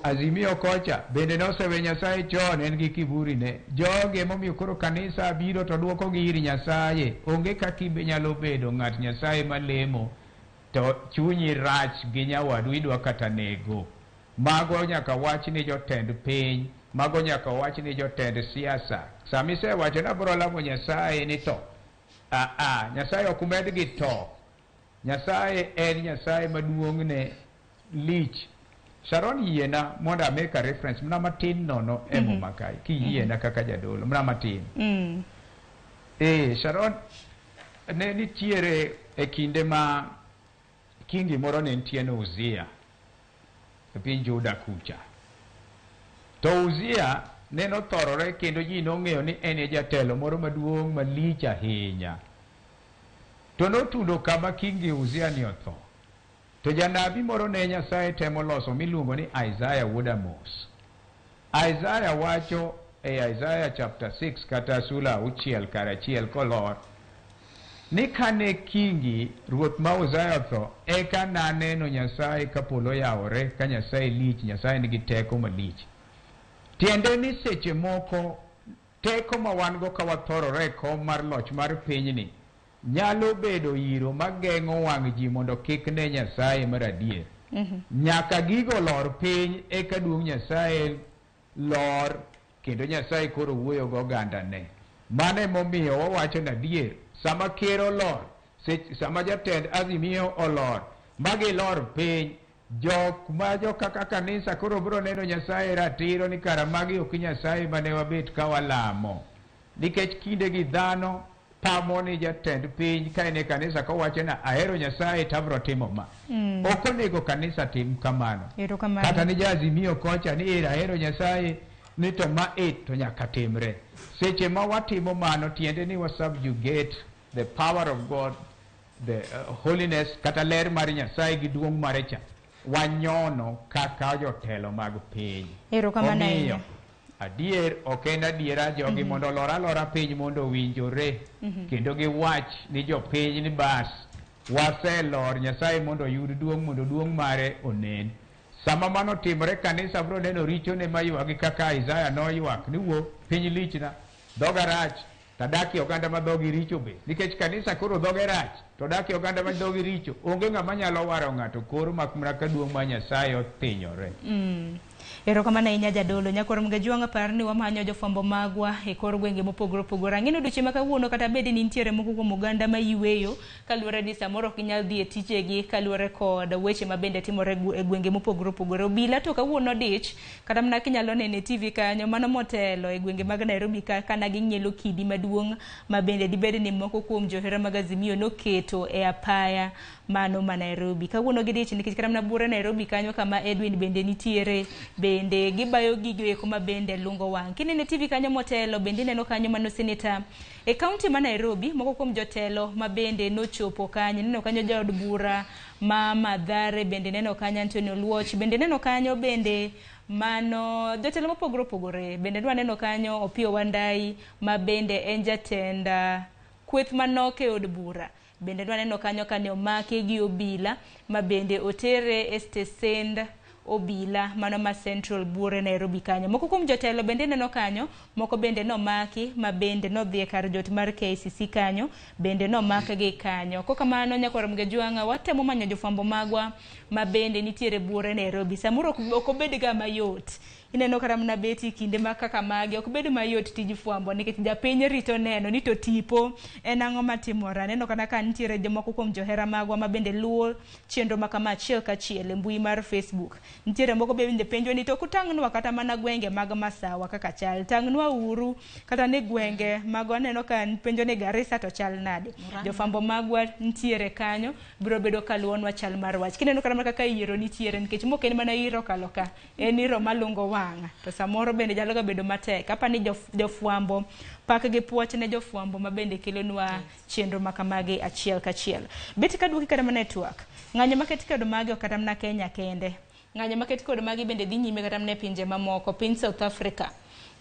Azimio kocha bende nosewe Nyasaye chon, en gi kiburi ne. Jogi emomiyo koro kanisa biro to duoko gi ir Nyasaye. Onge kaka inyalo bedo ng'at Nyasaye malemo to chunyi rach gi nyawadu idwa kata nego. Mago nyaka wach ni jotend piny, mago nyaka wach ni jotend siasa. Sama isewacho ni abiro lamo Nyasaye ni to, Nyasaye ok med gi to. Nyasaye en Nyasaye maduong'ne lich. Sharon yiena mondo a make a reference mana matin nono e Muma kae, kiyiena kaka jadolo, mana matin. Sharon, ne nitiere e kinde ma kingi moro ne nitie ne Uzia e piny Juda kucha. To Uzia ne nothorore kendo ji nong'eyo ni en e jatelo moro maduong' malich ahinya. To notundo kama kingi Uzia ni otho. To janabi moro ne Nyasaye temo loso miluongo ni Isaiah wuod Amos. Isaiah wacho e Isaiah chapter 6 kata sula 6 kar 1 kolor ni kane kingi ruoth ma Uzia otho, eka naneno Nyasaye ka polo yawore, ka Nyasaye lich, Nyasaye nigi teko malich. Tiende ni seche moko teko ma wan go ka wathorore e kom mar loch mar pinyni nyalo bedo iro mageng'o wang' ji mondo kik ne Nyasaye mar adier. Nyaka gigo lor piny eka duong' Nyasaye lor kendo Nyasaye koro wuoyo gi ogandane. Mano emomiyo wawacho ni adier, sama ker olor, sama jatend Azimio olor, ma gilor piny, jok ma jo kaka kanisa koro biro neno Nyasaye ratiro ni kara magi ok Nyasaye mane wabet ka walamo. Nikech kindegi dhano pamo ni jatend piny ka en e kanisa kowacho ni ahero Nyasaye to abiro timo ma. Ok onego kanisa tim kamano. Erokamano. Kata ni ja-Azimio kocha ni ero ahero Nyasaye ni to ma e to nyaka timre. Seche ma watimo mano tiende ni wa subjugate the power of God, the holiness kata ler mar Nyasaye gi duong' mare cha. Wanyono kaka jotelo mag piny. Erokamano Omiyo, ahinya. adier ok en adiera jogi mondo olor alora piny mondo owinjore kendo giwach ni jopiny ni bas waselor Nyasaye mondo oyud duong' mondo duong' mare onen. Sama mano timore kanisa biro neno richone maywagi kaka Isaya noywak ni wuo piny lichna, dhoga rach, tadak e oganda ma dhogi richo be. Nikech kanisa koro dhoge rach, to dak e oganda ma dhogi richo, onge ng'ama nyalo waro ng'ato koro mak mana ka duong' mar Nyasaye othinyore. Erokamano ahinya jadolo. Nyakwar Mgajwang' apar ni wamanyo jofwambo magwa e kor gwenge mopogore opogore. Ang'e ni odiochieng' ma kawuono kata bed ni nitiere moko kuom oganda ma yweyo kaluwore ni samoro ok ginyal dhi e tijegi kaluwore kod weche ma bende timore e gwenge mopogore opogore. Obila to kawuono dich kata mana kinyalo neno e TV kanyo mano motelo e gwenge mag Nairobi ka kana ging'ielo kidi maduong' ma bende dibed ni moko kuom johera mag Azimio noketo e apaya mano ma Nairobi. Kawuono gidich nikech kata mana buore Nairobi kanyo kama Edwin bende nitiere bende gibayo gigo eko ma bende lungo wang'. Kineno e TV kanyo motelo bende ineno kanyo mano seneta e kaunti ma Nairobi moko kuom jotelo ma bende nochopo kanyo. Ineno kanyo jaod bura ma Mathare bende neno kanyo Anthony Oluoch bende neno kanyo bende mano jotelo mopogore opogore bende dwa neno kanyo Opiyo Wandayi ma bende en jatend kweth manok e od bura. Bende dwa neno kanyo kane omake gi obila ma bende otere e stesend obila mano ma Central Buore Nairobi kanyo. Moko kuom jotelo bende neno kanyo, moko bende nomaki ma bende nodhi e kar jot mar KICC kanyo, bende nomakgi kanyo. Kokamano nyakwar Mgajwang'a watemo manyo jofwambo magwa ma bende nitiere Buore Nairobi. Samoro ok obed ga mayot. Ineno kata mana beti kinde ma kaka magi ok bed mayot tij fwambo nikech japiny rito neno ni to tipo en ang'o matimore. Aneno kata ka nitiere jomoko kuom johera magwa ma bende luwo chenro ma kama achiel kachiel e mbui mar Facebook. Nitiere moko bende penjo ni to kutang'nwa kata mana gwenge mag Masawa kaka chal. Tang'nwa uru kata ni gwenge mago aneno ka penjo ni Garissa to chal nade. Jofwambo magwa nitiere kanyo biro bedo kaluwonwa chal mar wach. Kineno kata mana kaka yiero nitiere nikech mok en mana iro kalo ka, en iro malungo wang'. To samoro bende nyalo ga bedo matek. Apa ni jofwambo pak gi puoch ne jofwambo ma bende kelonwa chenro ma kamagi achiel kachiel. Bet kaduoki kata mana e twak. Ng'anyo maket kod magi ok kata mana Kenya kende. Ng'anyo maket kod magi bende dhi nyime kata mana e pinje mamoko, piny South Africa.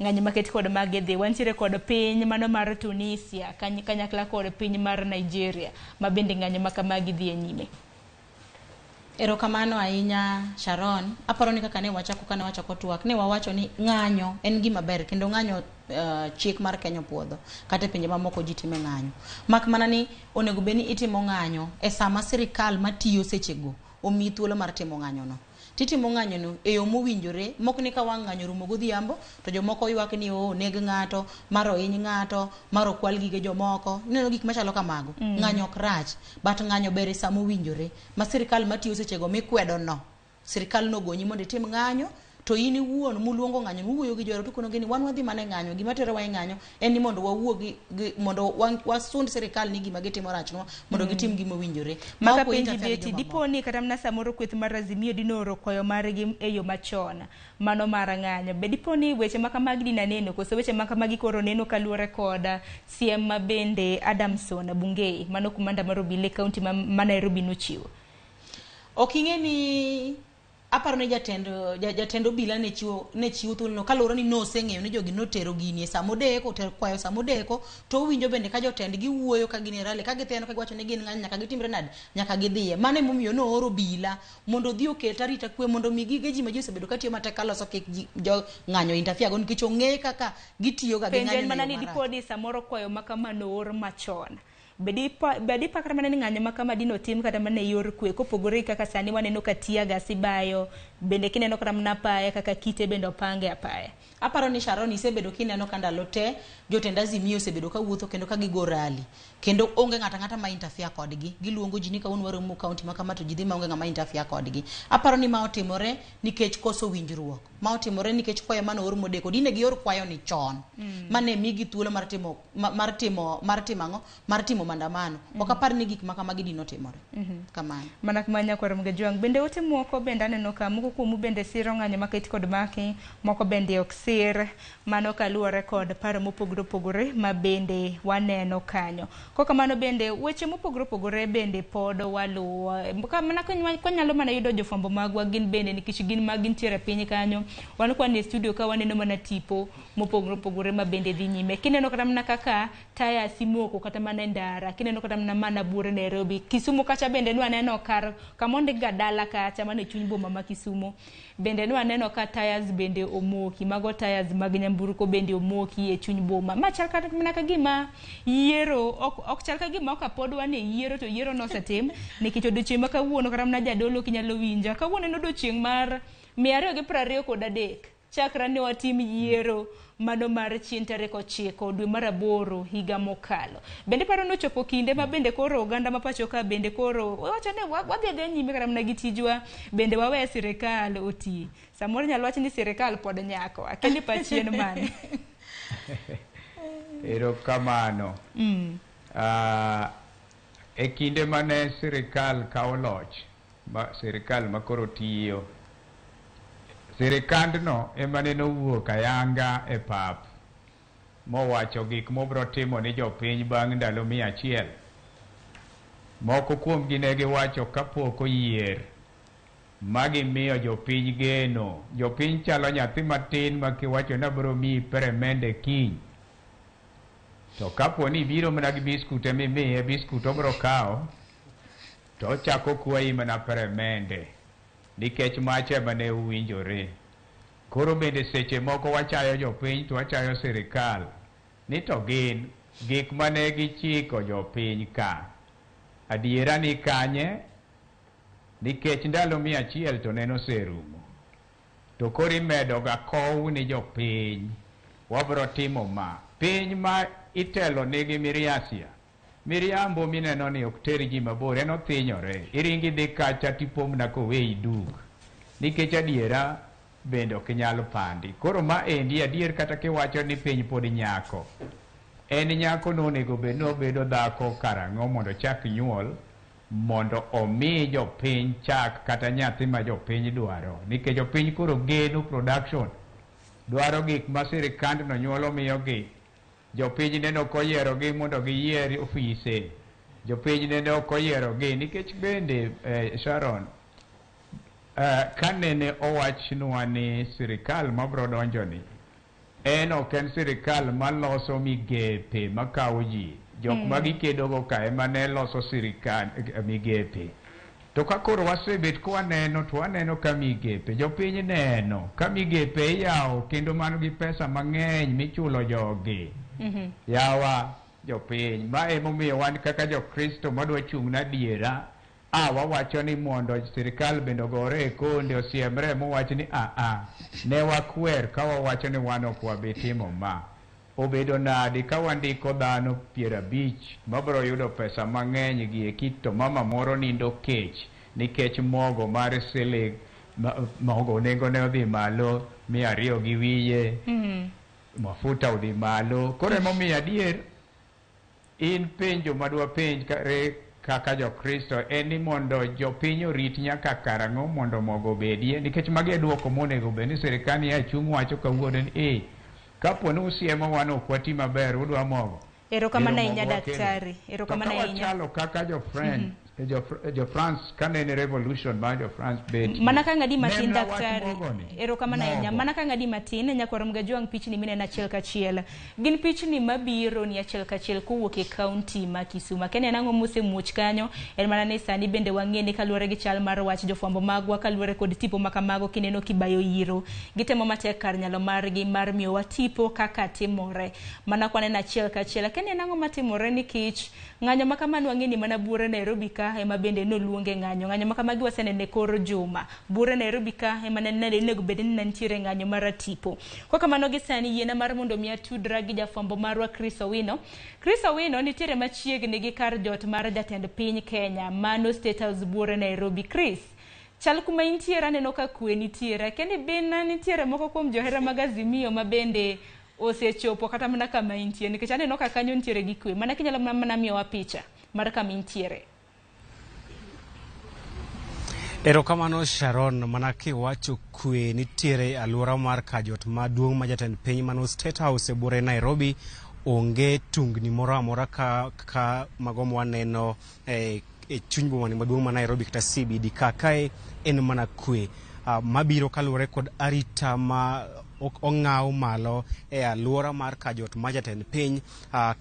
Ng'anyo maket kod magi dhi. Wantiere kod piny mano mar Tunisia kanyakla kod piny mar Nigeria ma bende ng'anyo ma kamagi dhi e nyime. Erokamano ahinya Sharon. Aparo ni kaka ne wachako kane wachako twak, ne wawacho ni ng'anyo en gima ber kendo ng'anyo chik mar Kenya opuodho kata e pinje mamoko ji time ng'anyo. Mak mana ni onego bed ni itimo ng'anyo e sama sirikal matiyo sechego omiyi thuolo mar timo ng'anyo no. Titimo ng'anyo no e yo mowinjore, mok ni ka wang' ng'anyo orumo godhiambo to jomoko ywak ni oo neg ng'ato, mar ohiny ng'ato, mar okwal gige jomoko. Ineno gik machalo kamago. Ng'anyo ok rach, but ng'anyo ber e sama owinjore. Ma sirikal matiyo sechego mikwedo no, sirikal nogonyi mondo itim ng'anyo, to in iwuon muluongo ng'anyo uwuoyo gi joero tukonogi ni wan wadhi mana e ng'anyo, gima terowa e ng'anyo en ni mondo wawuo gi mondo wasund sirikal ni gima gitimo rachnwa mondo gitim gima owinjore. Ma Maka ok penji interfere gi beti, jomamoko. dipo ni kata mana samoro kweth mar Azimio dinooro kwayo margi e yo machon mano mar ng'anyo. Be dipo ni weche ma kamagi dina neno koso weche ma kamagi koro neno kaluwore kod siem ma bende Adamson Bungei mano kumanda mar obila e kaunti ma Nairobi nochiwo? Ok ing'e ni aparo ni jatend obila ne chiwo thuolono kaluwore ni noseng'eyo ni jogi notero gini e samodeko, otero kwayo samodeko, to owinjo bende ka jotendgi wuoyo ka gin e rally, ka githiano ka giwacho ni gin ng'anyo nyaka gitimre nade, nyaka gidhiye. Mano emomiyo nooro obila mondo odhi oket arita kwe mondo mi gige ji ma ji osebedo katiyo matek kaloso kik jo ng'anyo interfere go nikech ong'e kaka gitiyo ga gi Penjo ng'anyo en e mana yo ni marach. dipo ni samoro kwayo ma kama noor machon. Be dipa kata mana ni ng'anyo ma kama dino tim kata mana e yor kwe kopogore gi kaka sani waneno ka tear gas ibayo, Bende kineno kata mana apaya kaka kite bende opange apaya. Aparo ni Sharon isebedo kineno ka ndalo te jotend Azimio osebedo ka wuotho kendo ka gigo rally kendo onge ng'ato ang'ata ma interfere kodgi. Giluongo ji ni kawuono waromo county ma kama to ji dhi maonge ng'ama interfere kodgi. Aparo ni ma otimore nikech koso winjruok. Ma otimore nikech kwayo mane oor modeko. Dine gior kwayo ni chon. Mane migi thuolo mar timo mar timo mar timo ang'o? Mar timo maandamano. Ok apar ni gik ma kamagi dino timore. Kamano. Mana kuma nyakwar Mgejwang. Bende ote moko bende aneno ka moko kuomu bende siro ng'anyo maket kod maki, moko bende ok sir. Mano kaluwore kod paro mopogore opogore ma bende waneno kanyo. Kokamano bende weche mopogore opogore bende pod waluwo. Ka mana kwanyalo mana yudo jofwambo magwa gin bende nikech gin ma gintiere piny kanyo. Wan kwan e studio ka waneno mana tipo mopogore opogore ma bende dhi nyime. Kineno kata mana kaka taya simoko kata mana e ndara, kineno kata mana mana buore Nairobi, Kisumu kacha bende nwaneno kar kamondik ga dala kacha mane chuny boma ma Kisumu. Bende nwaneno ka tires bende omoki, mago tires mag nyamburko bende omoki e chuny boma. Ma chal kata mana ka gima yiero ok chal ka gima ok pod wan e yiero to yiero nosetim nikech odiochieng' ma kawuono kata mana jadolo kinyalo winja. Kawuono en odiochieng' mar 223 chakre ne watim yiero mano mar chien tarik 9 dwe mar 8 higa mokalo. Bende paro ni ochopo kinde ma bende koro oganda ma pacho ka bende koro wacho ni wadhi adhiya nyime kata mana gi tijwa bende wawe sirikal oti. Samoro inyalo wach ni sirikal pod nyako. Akia ni pachi en mane? Erokamano. E kinde mane sirikal kawo loch, sirikal makoro tiyo, sirikandno ema ne nowuok ayanga e pap mowacho gik mobro timo ni jopiny bang' ndalo 100. Moko kuomgi ne giwacho kapok oyier, ma gimiyo jopiny geno. Jopiny chalo nyathi matin ma kiwacho ni abro miyi peremende kiny. To kapo ni ibiro mana gi biskut emimiye, biskut obro kawo, to ochako kwayi mana peremende. Nikech macha ema ne uwinjore. Koro bende seche moko wachayo jopiny to wachayo sirikal. Ni to gin gik mane gichiko jopiny ka. Adiera ni kanye? Nikech ndalo 100 to neno oserumo. To koro imedo ga kow ni jopiny. Wabro timo ma. Piny ma itelo nigi miriasia. Miriambo mineno ni ok ter ji mabor, en othinyore. Iringi dhi kacha tipomna koweyi duk. Nikech adiera bende ok inyal pandi. Koro ma endi adier kata kiwacho ni piny pod nyako. En nyako no onego bed ni obedo dhako karang'o mondo ochak nyuol, mondo omi jopiny chak kata nyathi ma jopiny dwaro. Nikech jopiny koro geno production. Dwaro gik ma sirikandno nyuolo miyogi. Jopiny neno ok oyierogi mondo giyier ofise. Jopiny nene ok oyierogi nikech bende Sharon, kanene owachnwa ni sirikal mabro donjoni en ok en sirikal maloso migepe makawo ji. Jok ma gikedogo ka ema ne loso sirikal migepe. To ka koro wasebet kwaneno to waneno ka migepe, jopiny neno ka migepe iyawo kendo man gi pesa mang'eny michulo jogi. Yawa jopiny, ma emomiyo wan kaka jokristo madwa chung' na adiera, wawacho ni mondo sirikal bende ogore e konde osiemre mowach ni ne wakwer ka wawacho ni wan ok wabi timo ma. Obedo nadi ka wandiko dhano 50 mabro yudo pesa mang'eny gi eki to mama moro nindo kech nikech mogo mar siling mogo nengone odhi malo 200 gi wiye, mafuta odhi malo. Koro emomiyo adier in penjo madwa penj kaka jokristo en ni mondo jopiny orit nyaka karang'o mondo mogo obedie, nikech magi e duoko monego bed ni sirikal ya chung' wacho kawuono ni kapo ni usiemo wan ok wati maber udwa mogo. Erokamano ahinya daktari. Erokamano ahinya. Wachalo kaka jo French, jo France kanene revolution mar jo France bet. Mana ka ng'adi matin daktari. Erokamano ahinya. Mana ka ng'adi matin nyakwar Mgajwang' pichni mineno achiel kachiel. Gin pichni mabiro ni achiel kachiel kowuok e kaunti ma Kisumu. Kene en ang'o mosemuoch kanyo? En mana ni sani bende wang'e ni kaluwore gi chal mar wach jofwambo magwa kaluwore kod tipo makamago kineno kibayo yiro. Gitemo matek kar nyalo margi mar miyowa tipo kaka timore. Mana kwaneno achiel kachiel. Kene en ang'o matimore nikech ng'anyo makamano wang'e ni mana buore Nairobi ka ka ema bende noluonge ng'anyo. Ng'anyo ma kamagi wasenene kor juma. Buore Nairobi ka ema ne onego bed ni ne nitiere ng'anyo mar tipo. Kwa kamano gi sani yiena mar mondo mi atudra gi jafwambo marwa Chris Owino. Chris Owino nitiere machiegni gi kar jot mar jatend piny Kenya, mano State House Buore Nairobi. Chris, chal kuma intiere aneno ka kwe nitiere. Akia ni bin nitiere moko kuom johera mag Azimio ma bende osechopo kata mana kama intie, nikech aneno ka kanyo nitiere gi kwe. Mana kinyalo mana miyowa picha mar kama intiere. Erokamano Sharon, mana kiwacho kwe nitiere e alwora mar kajot maduong' ma jatend piny mano State House e buore Nairobi. Onge tungni moro amora ka mago mwaneno e chuny boma maduong' ma Nairobi kata CBD ka kae en mana kwe mabiro kaluwore kod arita ma ong'aw malo e alwora mar kajot ma jatend piny.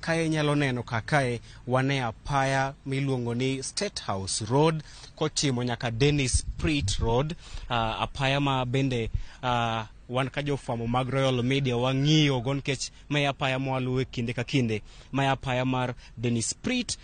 Kae inyalo neno ka kae wan e apaya miluongo ni State House Road kochimo nyaka Dennis Pritt Road, apaya ma bende wan ka jofwambo mag Royal Media wang'iyo go nikech mae apaya mwaluwo e kinde ka kinde. Mae apaya mar Dennis Pritt,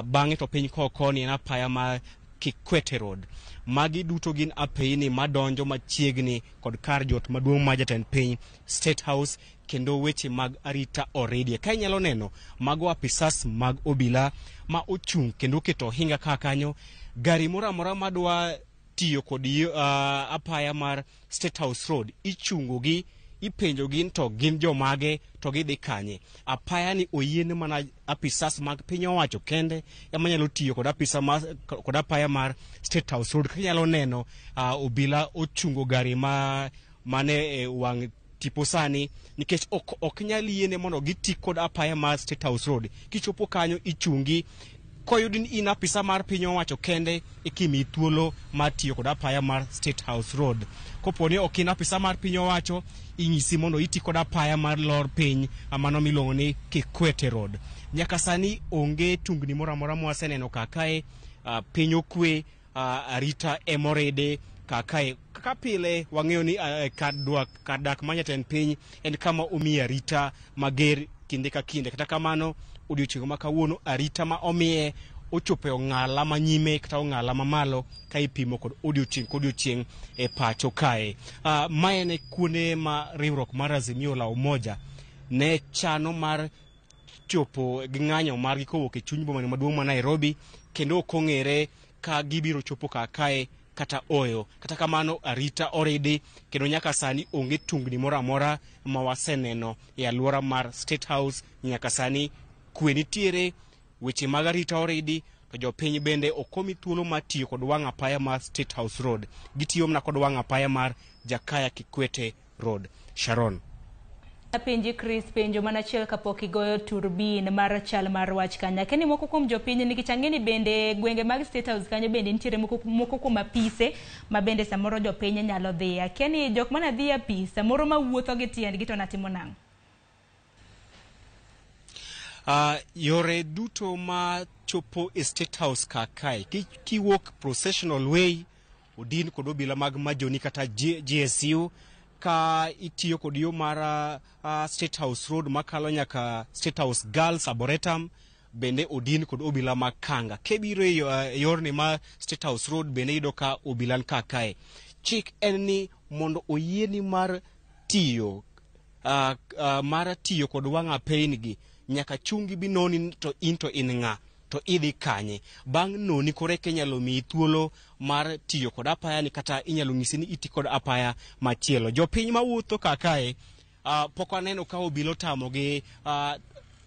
bang'e to piny koni en apaya mar Kikwete Road. Magi duto gin apeyni madonjo machiegni kod kar jot maduong' ma jatend piny State House, kendo weche mag arita oridie. Ka inyalo neno mago apisas mag obila ma ochung' kendo oketo ohinga ka kanyo. Gari moro amora madwa tiyo kod apaya mar State House Road ichungo gi, ipenjo gi to gin jomage to gidhi kanye. Apaya ni oyiene mana apisas mag piny owacho kende ema nyalo tiyo kod apisa ma, kod apaya mar State House Road. Kaka inyalo neno obila ochungo gari ma mane e wang' tipo sani nikech ok nyal yiene mondo giti kod apaya mar State House Road. Kichopo kanyo ichungi. Koyud ni in apisa mar piny owacho kende ekimiyi thuolo mar tiyo kod apaya mar State House Road. Kopo ni ok in apisa mar piny owacho, inyisi mondo iti kod apaya mar lor piny mano miluongo ni Kikwete Road. Nyaka sani onge tungni moro amora mwaseneno kakae, piny okwe, arita emoride kakae. Kaka pile wang'eyo ni kar dak mar jatend piny en kama omiye arita mager kinde ka kinde. Kata kamano odiochieng' ma kawuono arita ma omiye ochopo e ong'ala manyime kata ong'ala mamalo ka ipimo kod odiochieng' kodiochieng' e pacho kae. Mae en kuonde ma riwruok mar Azimio la Umoja ne chano mar chopo gi ng'anyo margi kowuok e chuny boma maduong' ma Nairobi, kendo ok ong'ere ka gibiro chopo kar kae kata oyo. Kata kamano arita oridi kendo nyaka sani onge tungni moro amora ma waseneno e alwora mar State House. Nyaka sani kwe nitiere, weche mag arita oridi, to jopiny bende ok omi thuolo mar tiyo kod wang' apaya mar State House Road. Gitiyo mana kod wang' apaya mar Jakaya Kikwete Road. Sharon. Apenji Chris penjo mana achiel kapok igoyo turbin mar chal mar wach kanyo. Akia ni moko kuom jopiny nikech ang'e ni bende gwenge mag State House kanyo bende nitiere moko kuom apise ma bende samoro jopiny nyalo dhiye. Akia ni jok mane dhi e apis samoro mawuotho gi tiendgi to natimo nang'o? Yore duto ma chopo e State House kakae, kiwuok Processional Way, odin kod obila mag Majoni kata GSU, ka itiyo kod yo mar State House Road makalo nyaka State House Girls Arboretum, bende odin kod obila mag Kanga. Kebiro e yorni mar State House Road bende iyudo ka obila ni kakae. Chik en ni mondo oyieni mar tiyo kod wang' apeyni gi, nyaka chungi bi noni to in to in ng'a, to idhi kanye. Bang' noni koro eka inyalo miyi thuolo mar tiyo kod apaya ni kata inyalo nyisi ni iti kod apaya machielo. Jopiny mawuotho kakae pok aneno ka obila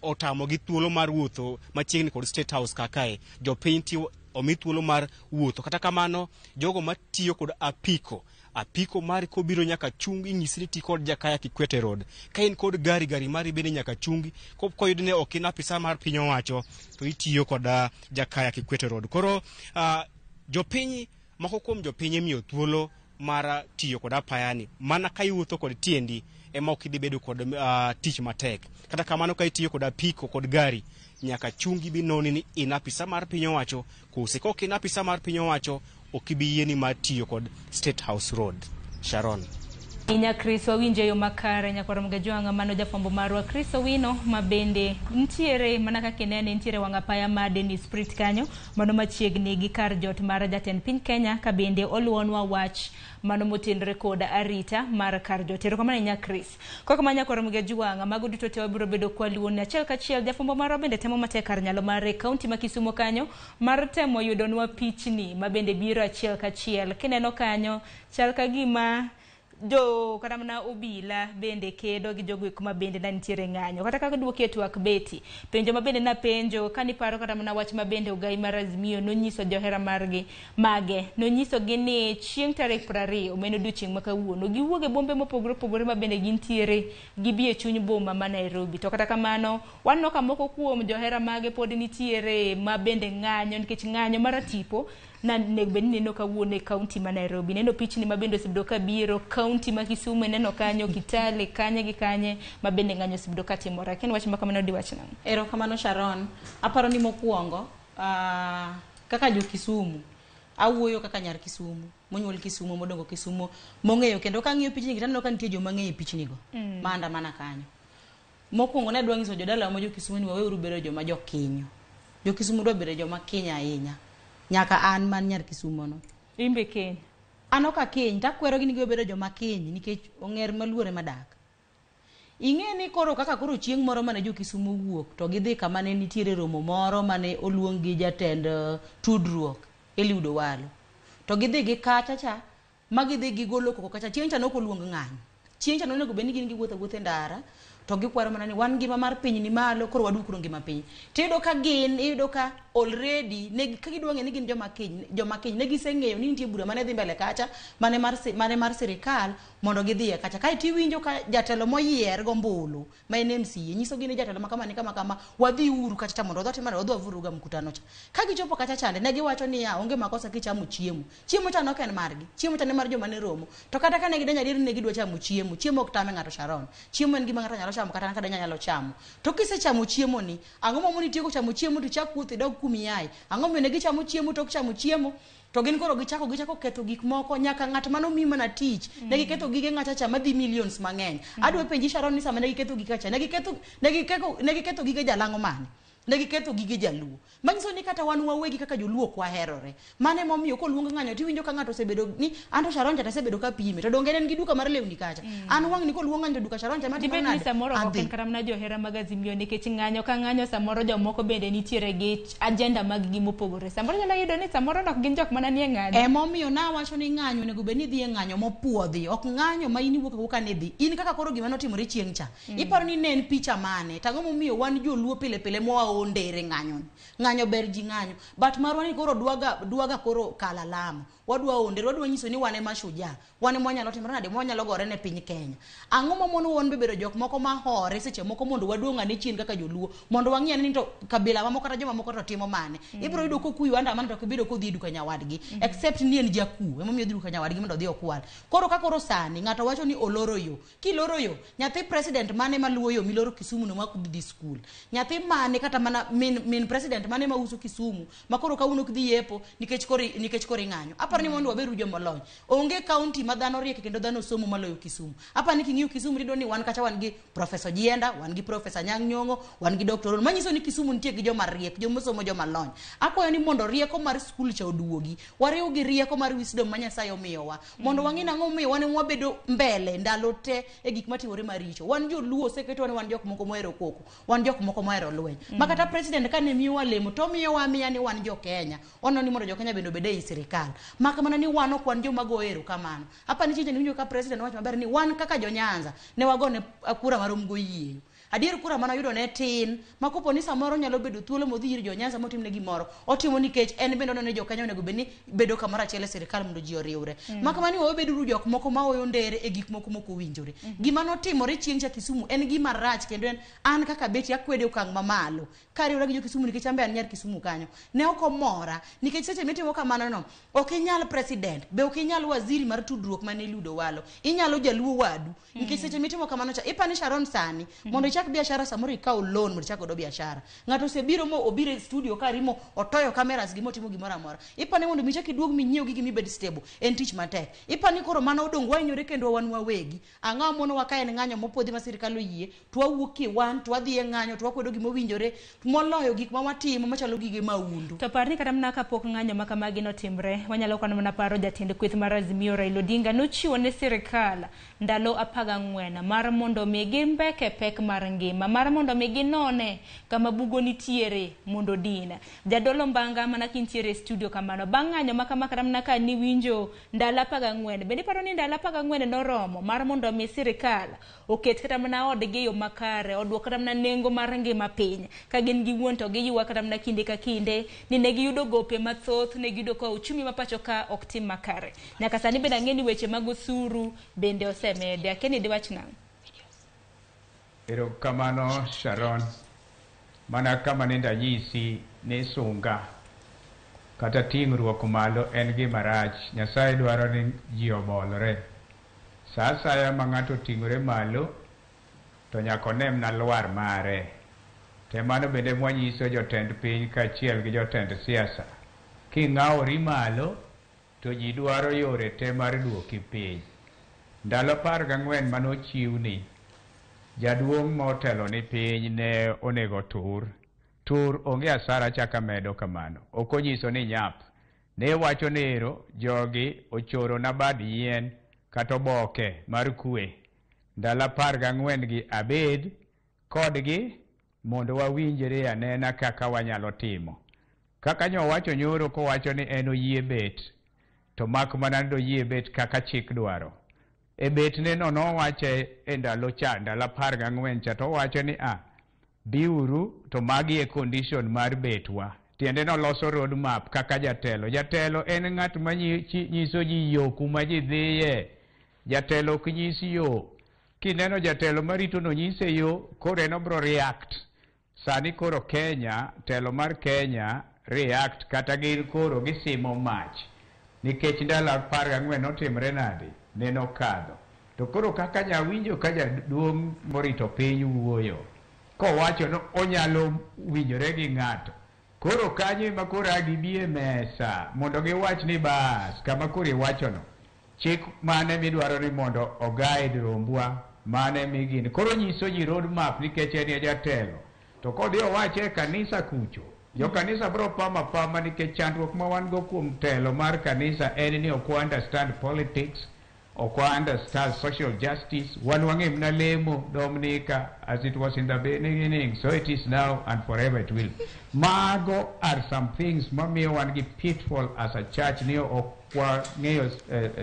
otamogi thuolo mar wuotho machiegni kod State House kakae. Jopiny omi thuolo mar wuotho. Kata kamano jogo matiyo kod apiko, apiko mari kobiro nyaka chung inyisi ni ti kod Jakaya Kikwete Road. Ka in kod gari, gari mari bende nyaka chungi. Koyud ni ok in apisa mar piny owacho to itiyo kod Jakaya Kikwete Road. Koro jopiny moko kuom jopiny imiyo thuolo mar tiyo kod apaya ni mana ka iwuotho kod tiendi ema ok idhi bedo kod tich matek. Kata kamano ka itiyo kod apiko kod gari nyaka chungi bi noni ni in apisa mar piny owacho kose ka ok in apisa mar piny owacho ok ibi yieni mar tiyo kod State House Road. Sharon. Inya Chris wawinjo yo makare nyakwar Mgajwang'a mano jafwambo marwa Chris Owino ma bende nitiere mana kaka inene nitiere wang' apaya ma Dennis Pritt kanyo mano machiegni gi kar jot mar jatend piny Kenya ka bende oluwonwa wach mano motenore kod arita mar kar jot. Erokamano ahinya Chris. Kok ma nyakwar Mgajwang'a mago duto te wabiro bedo kwaluwoni achiel kachiel. Jafwambo marwa bende temo matek kar nyalo mare e kaunti ma Kisumo kanyo mar temo yudonwa pichni ma bende biro achiel kachiel. Kineno kanyo chal ka gima jo kata mana obila bende kedo gi jogo eko ma bende ne nitiere ng'anyo kata kaka duoki e twak beti penjo ma bende napenjo kaniparo kata mana wach ma bende ogai mar Azimio nonyiso johera margi mage nonyiso gi ni chieng' tarik 20 mano odiochieng' ma kawuono giwuog e bombe mopogore opogore ma bende gintiere gibi e chuny boma ma Nairobi to kata kamano waneno ka moko kuom johera mage pod nitiere ma bende ng'anyo nikech ng'anyo maratipo na nego bed ni neno kawuono e kaunti ma Nairobi. Neno pichni ma bende osebedo ka biro kaunti ma Kisumu ineno kanyo Kitale kanye gi kanye ma bende ng'anyo osebedo ka timore. Ken wach ma kamano diwach nang'o? Erokamano Sharon. Aparo ni mokwongo, kaka jo Kisumu, awuoyo kaka nyar Kisumu, monyuol Kisumu, modongo Kisumu, mong'eyo kendo kang'iyo pichni gi taneno ka nitie joma ng'eyo pichni go maandamana kanyo. Mokwongo ne adwa nyiso jodalawa ma jo Kisumu ni waweuru bedo joma jokinyo. Jo Kisumu dwa bedo joma kiny ahinya. Nyaka an man nyar Kisumo no. Imbe kiny. An ok akiny, takwerogi ni giwe bedo joma kiny nikech ong'er maluor ema dak. Ing'e ni koro kaka koro chieng' moro mane jo Kisumu owuok to gidhi kama ne nitiere romo moro mane oluong gi jatend tudruok Eliud Owalo. To gidhi gi kacha cha ma gidhi gigolo koko kacha chieng' cha ne ok oluong ng'anyo. Chieng' cha nonego bed ni gin giwuotho awuotha e ndara to gikwaro mana ni wan ngima mar piny ni malo koro waduokuru ngima piny. Tiyudo ka gin iyudo ka already ne ka gidwa ng'eyo ni gin joma kiny joma kiny ne giseng'eyo ni nitie bura mane dhi mbele kacha mane mar mane mar sirikal mondo gidhiye kacha. Kaeto iwinjo ka jatelo moyier gombulu ma en MCA nyisogi ni jatelo ma kama ni kama kama wadhi uru kacha cha mondo wadhi watim nade wadhi wavuruga mkutano cha. Ka gichopo kacha chande ne giwacho niya onge makosa kichamo chiemo. Chiemo cha ne ok en margi. Chiemo cha ne mar joma ne romo. To kata ka ne gidonjo adier ni ne gidwa chamo chiemo, chiemo ok tame ng'ato Sharon. Chiemo en gima ng'ato nyalo chamo kata an kadonjo anyalo chamo. To kisechamo chiemo ni, ang'o mamoni tieko chamo chiemo to ichak wuotho idog kuma iaye? Ang'o momiyo ne gichamo chiemo tok chamo chiemo to gin koro gichako gichako ketho gik moko nyaka ng'at mane omi mana tich ne giketho gige ng'acha cha madhi millions mang'eny. Adwa penji Sharon ni sama ne giketho gika cha ne giketho ne giketho ne giketho gige jalang'o mane? Ne giketho gige jaluo. Manyiso ni kata wan wawegi kaka joluo ok waherore. Mano emomiyo koluong ng'anyo tiwinjo ka ng'ato osebedo ni anto Sharon cha tasebedo ka pime to donge ne en gi duka mar lewni kacha. An wang' ni koluong ng'anyo to duka Sharon cha matimo Dibed ni nade? samoro ok Adhi. en kata mana johera mag Azimio nikech ng'anyo ka ng'anyo samoro jomoko bende nitiere gi agenda mag gi mopogore. Samoro nyalo yudo ni samoro ok gin jok mana nie ng'anyo. Emomiyo nawacho ni ng'anyo onego bed ni idhi e ng'anyo mopuodhi, ok ng'anyo ma in iwuok awuoka ni idhi. In kaka koro gima notimore chieng' cha, iparo ni ne en picha mane? Tang'o momiyo wan joluo pile pile mwaondere ng'anyo ni? Ng'anyo ber ji ng'anyo, but marwa ni koro dwaga dwaga koro kala lamo. Wadwa ondere, wadwa nyiso ni wan ema shujaa, wan ema wanyalo timore nade, mwanyalo gore ne piny Kenya. Ang'o mamono wan be bedo jok moko mahore seche moko mondo waduong' ane chien kaka joluo, mondo wang'i ane ni to kabila mamoko kata joma moko to timo mane. Ibiro yudo kokuyu andamano to ok ibiro kodhi e duka nyawadgi, except ni en jakuo, emomiyo odhi duka nyawadgi mondo odhi okwal. Koro ka koro sani ng'ato wacho ni oloro yo, kiloro yo, nyathi president mane maluwo yo miloro Kisumu no mak dhi skul? Nyathi mane kata mana min, min president mane mauso Kisumu ma koro kawuono ok dhi yepo nikech koro nikech koro ing'anyo. Aparo ni mondo wabedu joma olony. Onge county ma dhano riek kendo dhano somo maloyo Kisumu. Aparo ni king'iyo Kisumu tiyudo ni wan kacha wan gi Professor Jienda, wan gi Professor Anyang' Nyong'o, wan gi Dr. Ron. Manyiso ni Kisumu nitie gi joma riek, joma somo, joma lony. Akwayo ni mondo rieko mar skul cha oduogi. Wariw gi rieko mar wisdom ma Nyasaye omiyowa. Mondo wang'e nang'o momiyo wan ema wabedo mbele ndalo te e gik matimore maricho. Wan joluo oseketwa ni wan jok moko mohero koko, wan jok moko mohero lweny. Ma kata president kane miyowa lemo to omiyowa amiya ni wan jo Kenya. Oneno ni mondo jo Kenya bende obed ei sirikal. Mak mana ni wan ok wan joma goyo erokamano. Apa ni chieng' niwinjo ka president owacho maber ni wan kaka jo Nyanza ne wagone kura marom goyieyo. Adier kura mane oyudo ne tin, ma kopo ni samoro nyalo bedo thuolo modhi ir jo Nyanza motimne gimoro, otimo nikech en bende oneno ni jo Kenya onego bed ni bedo kamoro achiel e sirikal mondo ji oriwre. Mak mana ni wabeduru jok moko ma oyo ndere e gik moko mok owinjore. Gima notimore chieng' cha Kisumu en gima rach kendo en an kaka Betty akwede okang' mamalo. Kariwora gi jo Kisumu nikech an be an nyar Kisumu kanyo. Ne ok omora nikech seche mitimo kamano no, ok inyal president, be ok inyal waziri mar tudruok mane Eliud Owalo. Inyalo jaluo wadu. Nikech seche mitimo kamano cha, ipani Sharon sani, mondo ichak ichak biashara samoro ikaw loan mondo ichak godo biashara. Ng'ato osebiro mo obiro e studio ka rimo otoyo cameras gi motimo gimoro amora. Ipani mondo mi ichak iduog minyiew gigi mibed stable en tich matek. Ipani koro mano odong' wahinyore kendo wan wawegi. Ang'o monowa ka en ng'anyo mopwodhi ma sirikal oyie to wawuok ki wan to wadhi e ng'anyo to wakwedo gimowinjore moloyo gik ma watimo machalo gige maundu. To par ni kata mana kapok ng'anyo ma kamagi notimre, wanyalo kwana mana paro jatend kweth mar Azimio Raila Odinga nochiwo ne sirikal ndalo 14 mar mondo mi gimbeke pek mar ngima, mar mondo mi ginone kama bugo nitiere mondo din. Jadolo Mbanga mana kintiere e studio kamano, bang' ng'anyo ma kama kata mana ka niwinjo ndalo 14, bende iparo ni ndalo 14 noromo mar mondo mi sirikal oket kata mana odgi e yo makare, oduok kata mana nengo mar ngima piny, ka gin giwuon to giywa kata mana kinde ka kinde ni ne giyudo gope mathoth, ne giyudo ka uchumi ma pacho ka ok tim makare. Nyaka sani bende ang'e ni weche mag osuru bende osemedi. Akia ni diwach nang'o? Erokamano Sharon. Mana kama nende anyisi ni sunga kata ting'ruok malo en gima rach. Nyasaye dwaro ni ji obolre. Sa asaya ma ng'ato oting'ore malo to nyaka one mana lwar mare. To mano bende mwanyiso jotend piny kaachiel gi jotend siasa. King'awori malo to ji dwaro yore te mar duoki piny. Ndalo 14 manochiwni, jaduong' motelo ni piny ne onego tur. Tur onge asara chaka medo kamano. Ok onyiso ni nyap. Ne wacho ni ero jogi ochoro na bad yien kata oboke mar kwe. Ndalo 14 gi abed kodgi mondo wawinjre anena kaka wanyalo timo. Kaka nyowacho nyoro kowacho ni en oyie bet, to mak mana ni oyie bet kaka chik dwaro. E betne no nowache e ndalo cha, ndalo 14 cha, to owacho ni a, biuru to magi e condition mar betwa. Tiende noloso road map kaka jatelo. Jatelo en ng'at ma nyiso ji yo kuma ji dhiye. Jatelo ok nyis yo. Kineno jatelo marito no nyise yo, koro en obro react. Sani koro Kenya, telo mar Kenya react kata gin koro gisimo mach. Nikech ndalo 14 notimre nade? Neno kadho. To koro kaka nyawinjo ka jaduong' morito piny wuoyo, kowacho ni onyalo winjore gi ng'ato. Koro kanyo ema koro a gibi e mesa mondo giwach ni bas kama koro iwachono. Chik mane midwaro ni mondo o guide rombwa, mane migini. Koro nyiso ji road map nikech en e jatelo. To kodhi owache e kanisa kucho, jo kanisa bro pama pama nikech chandruok ma wan go kuom telo mar kanisa en ni ok wa understand politics, ok wa understand social justice. Wan wang'e mana lemo Dominica as it was in the beginning, so it is now and forever it will. Mago are some things mamiyo wan gi pitfall as a church ni ok wang'eyo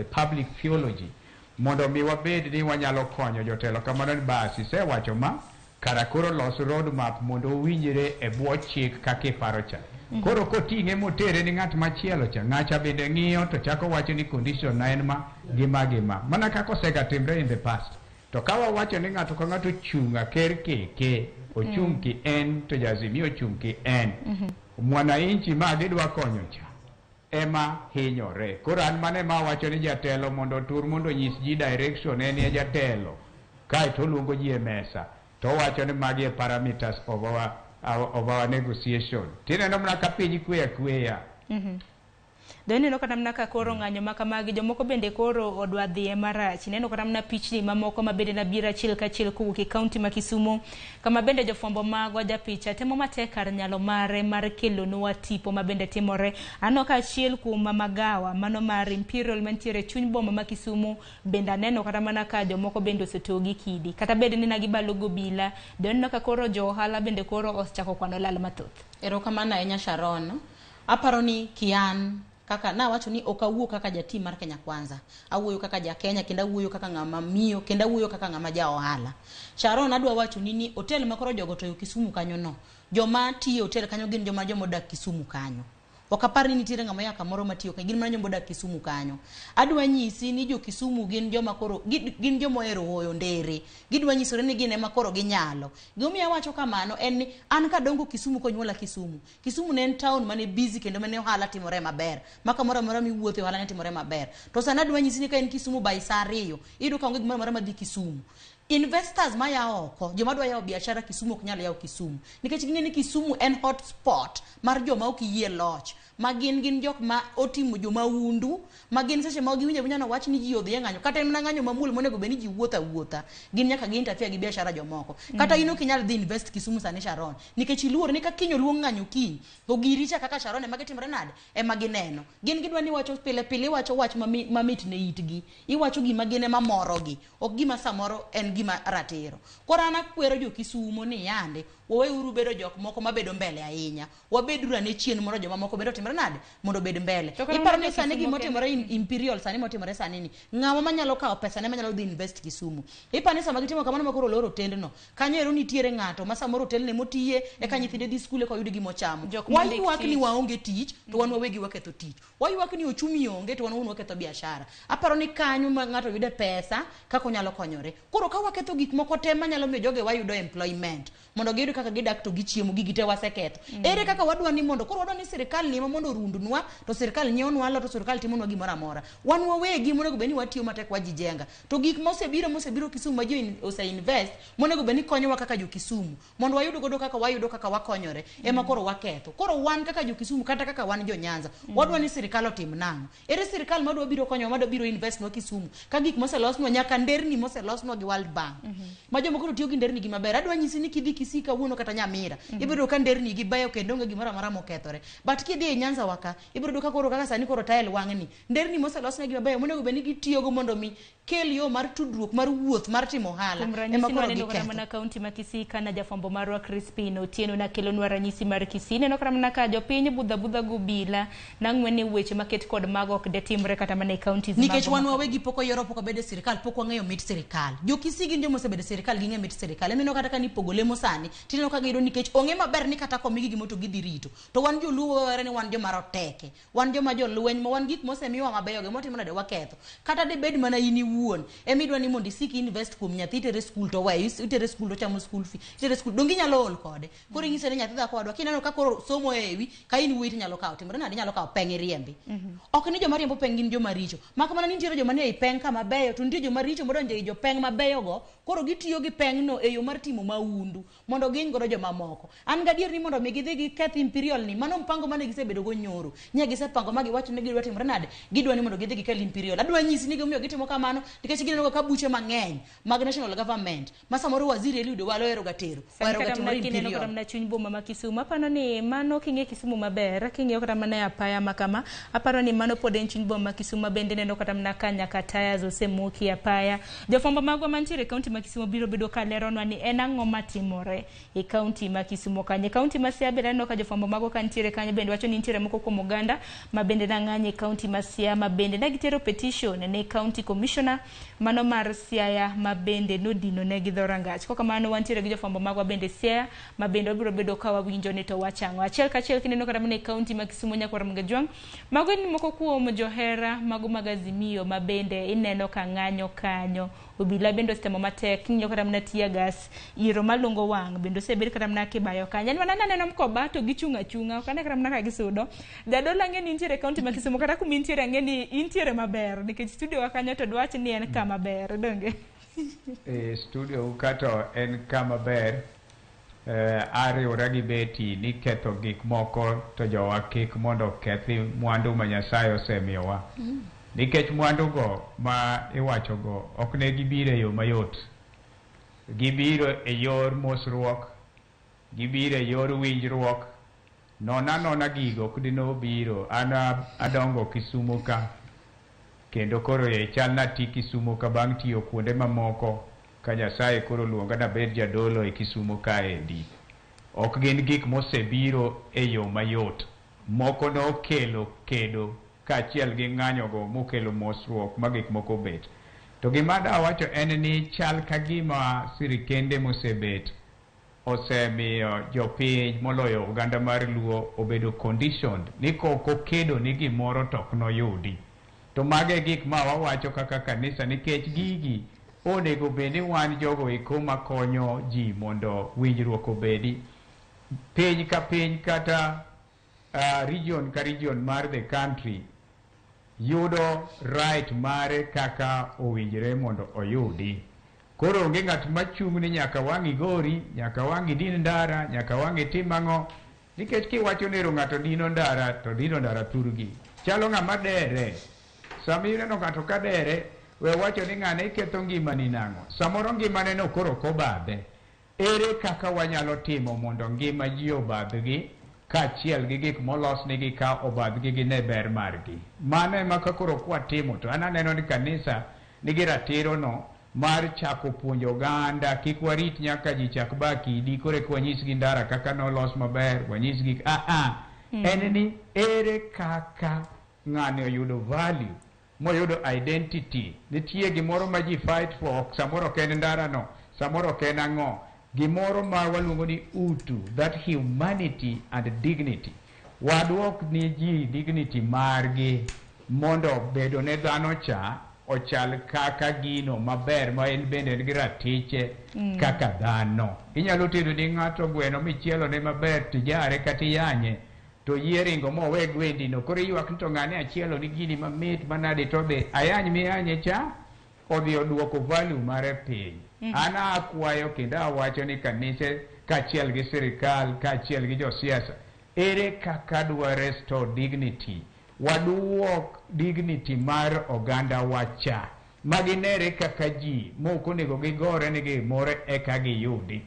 public theology mondo mi wabed ni wanyalo konyo jotelo kamano ni bas isewacho ma kara koro los road map mondo owinjre e bwo chik kaka iparo cha. Koro koting'e motere ni ng'at machielo cha, ng'acha bende ng'iyo to chako wacho ni condition na en ma gi ma gi ma. Mana kaka osega timre in the past. To ka wawacho ni ng'ato ka ng'ato ochung' aker keke, ochung' ki en to Jaazimio ochung' ki en. Mwananchi ma gidwa konyo cha ema hinyore. Koro an mano ema awacho ni jatelo mondo otur mondo onyis ji direction en e jatelo. Kaeto oluongo ji e mesa to owacho ni magi e parameters of our negotiation. Tineno mana ka piny kwe akweya. Do ineno kata mana ka koro ng'anyo ma kamagi jomoko bende koro odwa dhiye marach. Ineno kata mana pichni mamoko ma bende nabiro achiel kachiel kowuok e kaunti ma Kisumu, kama bende jofwambo magwa japicha temo matek kar nyalo mare mar kelonwa tipo ma bende timore. Aneno ka achiel kuom magawa mano mar Imperial mantiere e chuny boma ma Kisumu bende aneno kata mana ka jomoko bende osetoyo gi kidi. Kata bed ni nagibalo gobila, do ineno ka koro jo ohala bende koro osechako kwano lal mathoth. Erokamano ahinya Sharon. Aparo ni kian kaka nawacho ni ok awuo kaka jatim mar Kenya Kwanza. Awuoyo kaka ja Kenya kendo awuoyo kaka ng'ama miyo kendo awuoyo kaka ng'ama ja ohala. Sharon adwa wacho ni ni hotel ma koro jogo toyo Kisumu kanyo no. Joma tiyo e hotel kanyo gin joma joma odak Kisumu kanyo. Ok apar ni nitiere ng'ama oya kamoro matiyo kanyo, gin mana joma odak Kisumu kanyo. Adwa nyisi ni jo Kisumu gin joma koro gin joma ohero hoyo ndere. Gidwa nyisore ni gin ema koro ginyalo. Gimomiyo awacho kamano en ni an kadongo Kisumu konyuola Kisumu. Kisumu ne en town mane busy kendo mane ohala timore maber. Ma kamoro amora miwuothe ohala ne timore maber. To sani adwa nyisi ni ka in Kisumu by saa 2, iyudo ka onge gimoro amora madhi Kisumu. Investors maya oko, joma dwa yawo biashara Kisumu ok nyal yawo Kisumu nikech ging'e ni Kisumu en hot spot mar joma ok yie loch, ma gin jok ma otimo jomaundu, ma gin seche ma giwinjo awinja nowach ni ji odhi e ng'anyo, kata en mana ng'anyo mamuol monego bed ni ji wuotho awuotha, gin nyaka gi interfere gi biashara jomoko. Kata in ok inyal dhi invest Kisumu sani, Sharon, nikech iluor ni ka kiny oluong ng'anyo kiny to giri cha kaka Sharon ema gitimore nade, ema gineno. Gin gidwa ni iwacho pile pile, iwacho wach mamit ne itgi, iwacho gima gin ema morogi, ok gima samoro en gima ratiro. Koro an akwero jo Kisumo ni yande waweuru bedo jok moko mabedo mbele ahinya, wabeduru ane chien mondo joma moko bende otimre nade, mondo obed mbele. To kata Iparo mana ni sani jo gima Kisumo otimore kende. Imperial sani motimore sani ni ng'awa manyalo kawo pesa ne manyalo dhi invest Kisumu? Iparo ni sama gitimo kamano ma koro oloro otendno kanyo ero nitiere ng'ato ma samoro otelne motiye eka nyithinde dhi skul eka oyud gima ochamo. Jok mondik Waywak ni tich. waonge tich to wan wawegi waketho tich, waywak ni ochumi onge to wan owuon waketho biashara. Aparo ni kanyo ma ng'ato yude pesa kaka onyalo konyore. Koro ka waketho gik moko te manyalo miyo joge wayudo employment mondo giyud kaka gidak to gichiemo, gigi te waseketho. Ere kaka wadwa ni mondo koro wadwa ni sirikal ni ema mondo orundnwa, to sirikal nyiewonwa alot, to sirikal timonwa gimoro amora? Wan wawegi monego bed ni watiyo matek wajijenga, to gik mosebiro Kisumu ma ji ose invest monego bed ni konyowa kaka jo Kisumu mondo wayud godo kaka wayudo kaka wakonyore ema koro waketho. Koro wan kaka jo Kisumu kata kaka wan jo Nyanza wadwa ni sirikal otim nang'o? Ere sirikal madwa biro konyowa, madwa biro invest nwa Kisumu ka gik moselosnwa, nyaka nderni moselosnwa gi World Bank ma jomoko to tiyo gi nderni gi maber? Adwa nyisi ni kidhi Kisii kawuono kata Nyamira, ibiro yudo ka nderni gi beyo kendo onge gimoro amora mokethore, but kidhi e Nyanza wa ka ibiro yudo ka koro kaka sani koro tael wang'ni, nderni moselosnegi mabeyo monego bed ni gitiyogo mondo mi kel yo mar tudruok mar wuoth mar timo ohala Kuom ema ranyisi koro nwaneno kata giketho. mana kaunti ma Kisii kana jafwambo marwa Crispin Otieno nakelonwa ranyisi mar Kisii. Ineno kata mana ka jopiny budho abudha gobila nang'we ni weche maket kod mago ok detimre kata mana e counties nikech mago wan ma- wawegi pok oyiero, pok wabedo e sirikal, pok wang'eyo mit sirikal. Jo Kisii gin joma osebedo e sirikal, ging'e mit sirikal. Emineno kata ka nipogo lemo sani tineno ka giyudo nikech ong'e maber ni kata komigi gimo to gidhi rito. To wan joluo wawere ni wan joma roteke, wan joma jolweny, ma wan gik mosemiwa mabeyo gi motimo nade waketho. Kata dibed mana in iwuon emidwa ni mondo isik invest kuom nyathi, itere skul to weyo, itere skul to chamo school fee, itere skul donge inyalo ol kode? Koro inyise ni nyathi dhako wadwa kineno ka koro somo e wi ka in wuoyi tinyalo kawo timore nade, inyalo kawo peng iriembi. Ok ni joma riembo peng gin joma richo, mak mana ni nitiere joma nie ei peng ka mabeyo to nitie joma richo modonjo ei jopeng mabeyogo, koro gitiyo gi pengno e yo mar timo maundu mondo gihiny godo jomamoko. An gadier ni mondo mi gidhi giketh Imperial ni, mano mpango mane gisebedo go nyoro, nye gisepango ma giwacho ni gidwa timore nade, gidwa ni mondo gidhi gikel Imperial. Adwa nyisi ni gimomiyo gitimo kamano nikech gineno ka buche mang'eny mag national government ma samoro waziri Eliud Owalo ohero ga tero, Sani ohero ga kata mana timore kineno kata Imperial. mana chuny boma ma Kisumu, aparo ni mano king'e Kisumu maber, king'iyo kata mana e apaya ma kama, aparo ni mano pod en chuny boma ma Kisumu ma bende ineno kata mana ka nyaka tires osemoki e apaya. Jofwambo magwa mantiere e kaunti ma Kisumu biro bedo ka leronwa ni en ang'o matimore e kaunti ma Kisumu kanyo. E kaunti ma Siaya bende aneno ka jofwambo magwa ka nitiere kanyo bende wacho ni nitiere moko kuom oganda ma bende nang'anyo e kaunti ma Siaya ma bende ne gitero petition ne county commissioner mano mar Siaya ma bende nodino negi dho rangach. Kok kamano wantiere gi jofwambo magwa bende Siaya ma bende wabiro bedo ka wawinjo ni to wachang'o. Achiel kachiel kineno kata mana e kaunti ma Kisumu nyakwar Mgejwang', mago en moko kuom johera mago mag Azimio ma bende ineno ka ng'anyo kanyo. Obila bende osetemo matek, king'iyo kata mana tear gas, iro malungo wang' bende osebed kata mana kibayo kanyo. En mana naneno mkoba to gichung' achung'a, ok ane kata mana ka gisudo. Jadolo ang'e ni intiere e kaunti ma Kisumu kata kuma intiere ang'e ni intiere maber nikech studio wa kanyo to dwach ni en kama ber, donge? E studio ka to en kama ber. Ariwora gi Betty ni ketho gik moko to jowa kik mondo kethi mwandu ma Nyasaye osemiyowa. Nikech mwandu go ma iwachogo ok ne gibiro e yo mayot. Gibiro e yor mosruok, gibiro e yor winjruok. Nona nona gigo ok dinobiro. An adongo Kisumu ka, kendo koro e chal nati Kisumu ka bang' tiyo kuonde mamoko ka Nyasaye koro luonga nabed jadolo e Kisumu kaendi. Ok gin gik mosebiro e yo mayot. Moko nokelo kedo kaachiel gi ng'anyogo mokelo mosruok ma gik moko obet. To gima dawacho en ni chal ka gima sirikende mosebet osemiyo jopiny moloyo oganda mar Luo obedo conditioned ni kok okedo ni gimoro to ok noyudi. To mago e gik ma wawacho kaka kanisa nikech gigi onego bed ni wan jogo eko makonyo ji mondo winjruok obedi. Piny ka piny kata region ka region mar the country yudo right mare kaka owinjore mondo oyudi. Koro onge ng'at machung' ni nyaka wang' igori, nyaka wang' idin ndara, nyaka wang' itim ang'o. Nikech kiwacho ni ero ng'ato dino ndara, to dino ndara thurgi. Chalo ng'ama dere. Sama ineno ng'ato ka dere, we wacho ni ng'ane iketho ngimani nang'o. Samoro ngimane no koro ok obadhe. Ere kaka wanyalo timo mondo ngima ji obadhgi kaachiel gi gik molosnigi ka obadhgi gine ber margi. Mano ema ka koro kwatimo to an aneno ni kanisa nigi ratiro no mar chako puonjo oganda kik warit nyaka ji chak ba kidi koro eka wanyisgi ndara kaka nolos maber wanyisgi en ni ere kaka ng'ani oyudo value moyudo identity nitie gimoro ma ji fight for samoro ok en ndara no samoro ok en ang'o gimoro ma waluongo ni utu that humanity and dignity waduok ni ji dignity margi mondo bedo ne dhano cha ochal kaka gino maber ma en bende en gi ratiche kaka dhano. Inyalo tedo ni ng'ato gweno michielo ne maber tijare kata iyanye to yie ringo mowe gwendi no koro iywak ni to ng'ane achielo ni gini mamit manade to be ayany miyanye cha odhi oduoko value mare piny. An akwayo kendo awacho ni kanise kaachiel gi sirikal kaachiel gi josiasa ere kaka dwa restore dignity waduok dignity mar oganda wacha maginere kaka ji mok onego gigore ni gimoro eka giyudi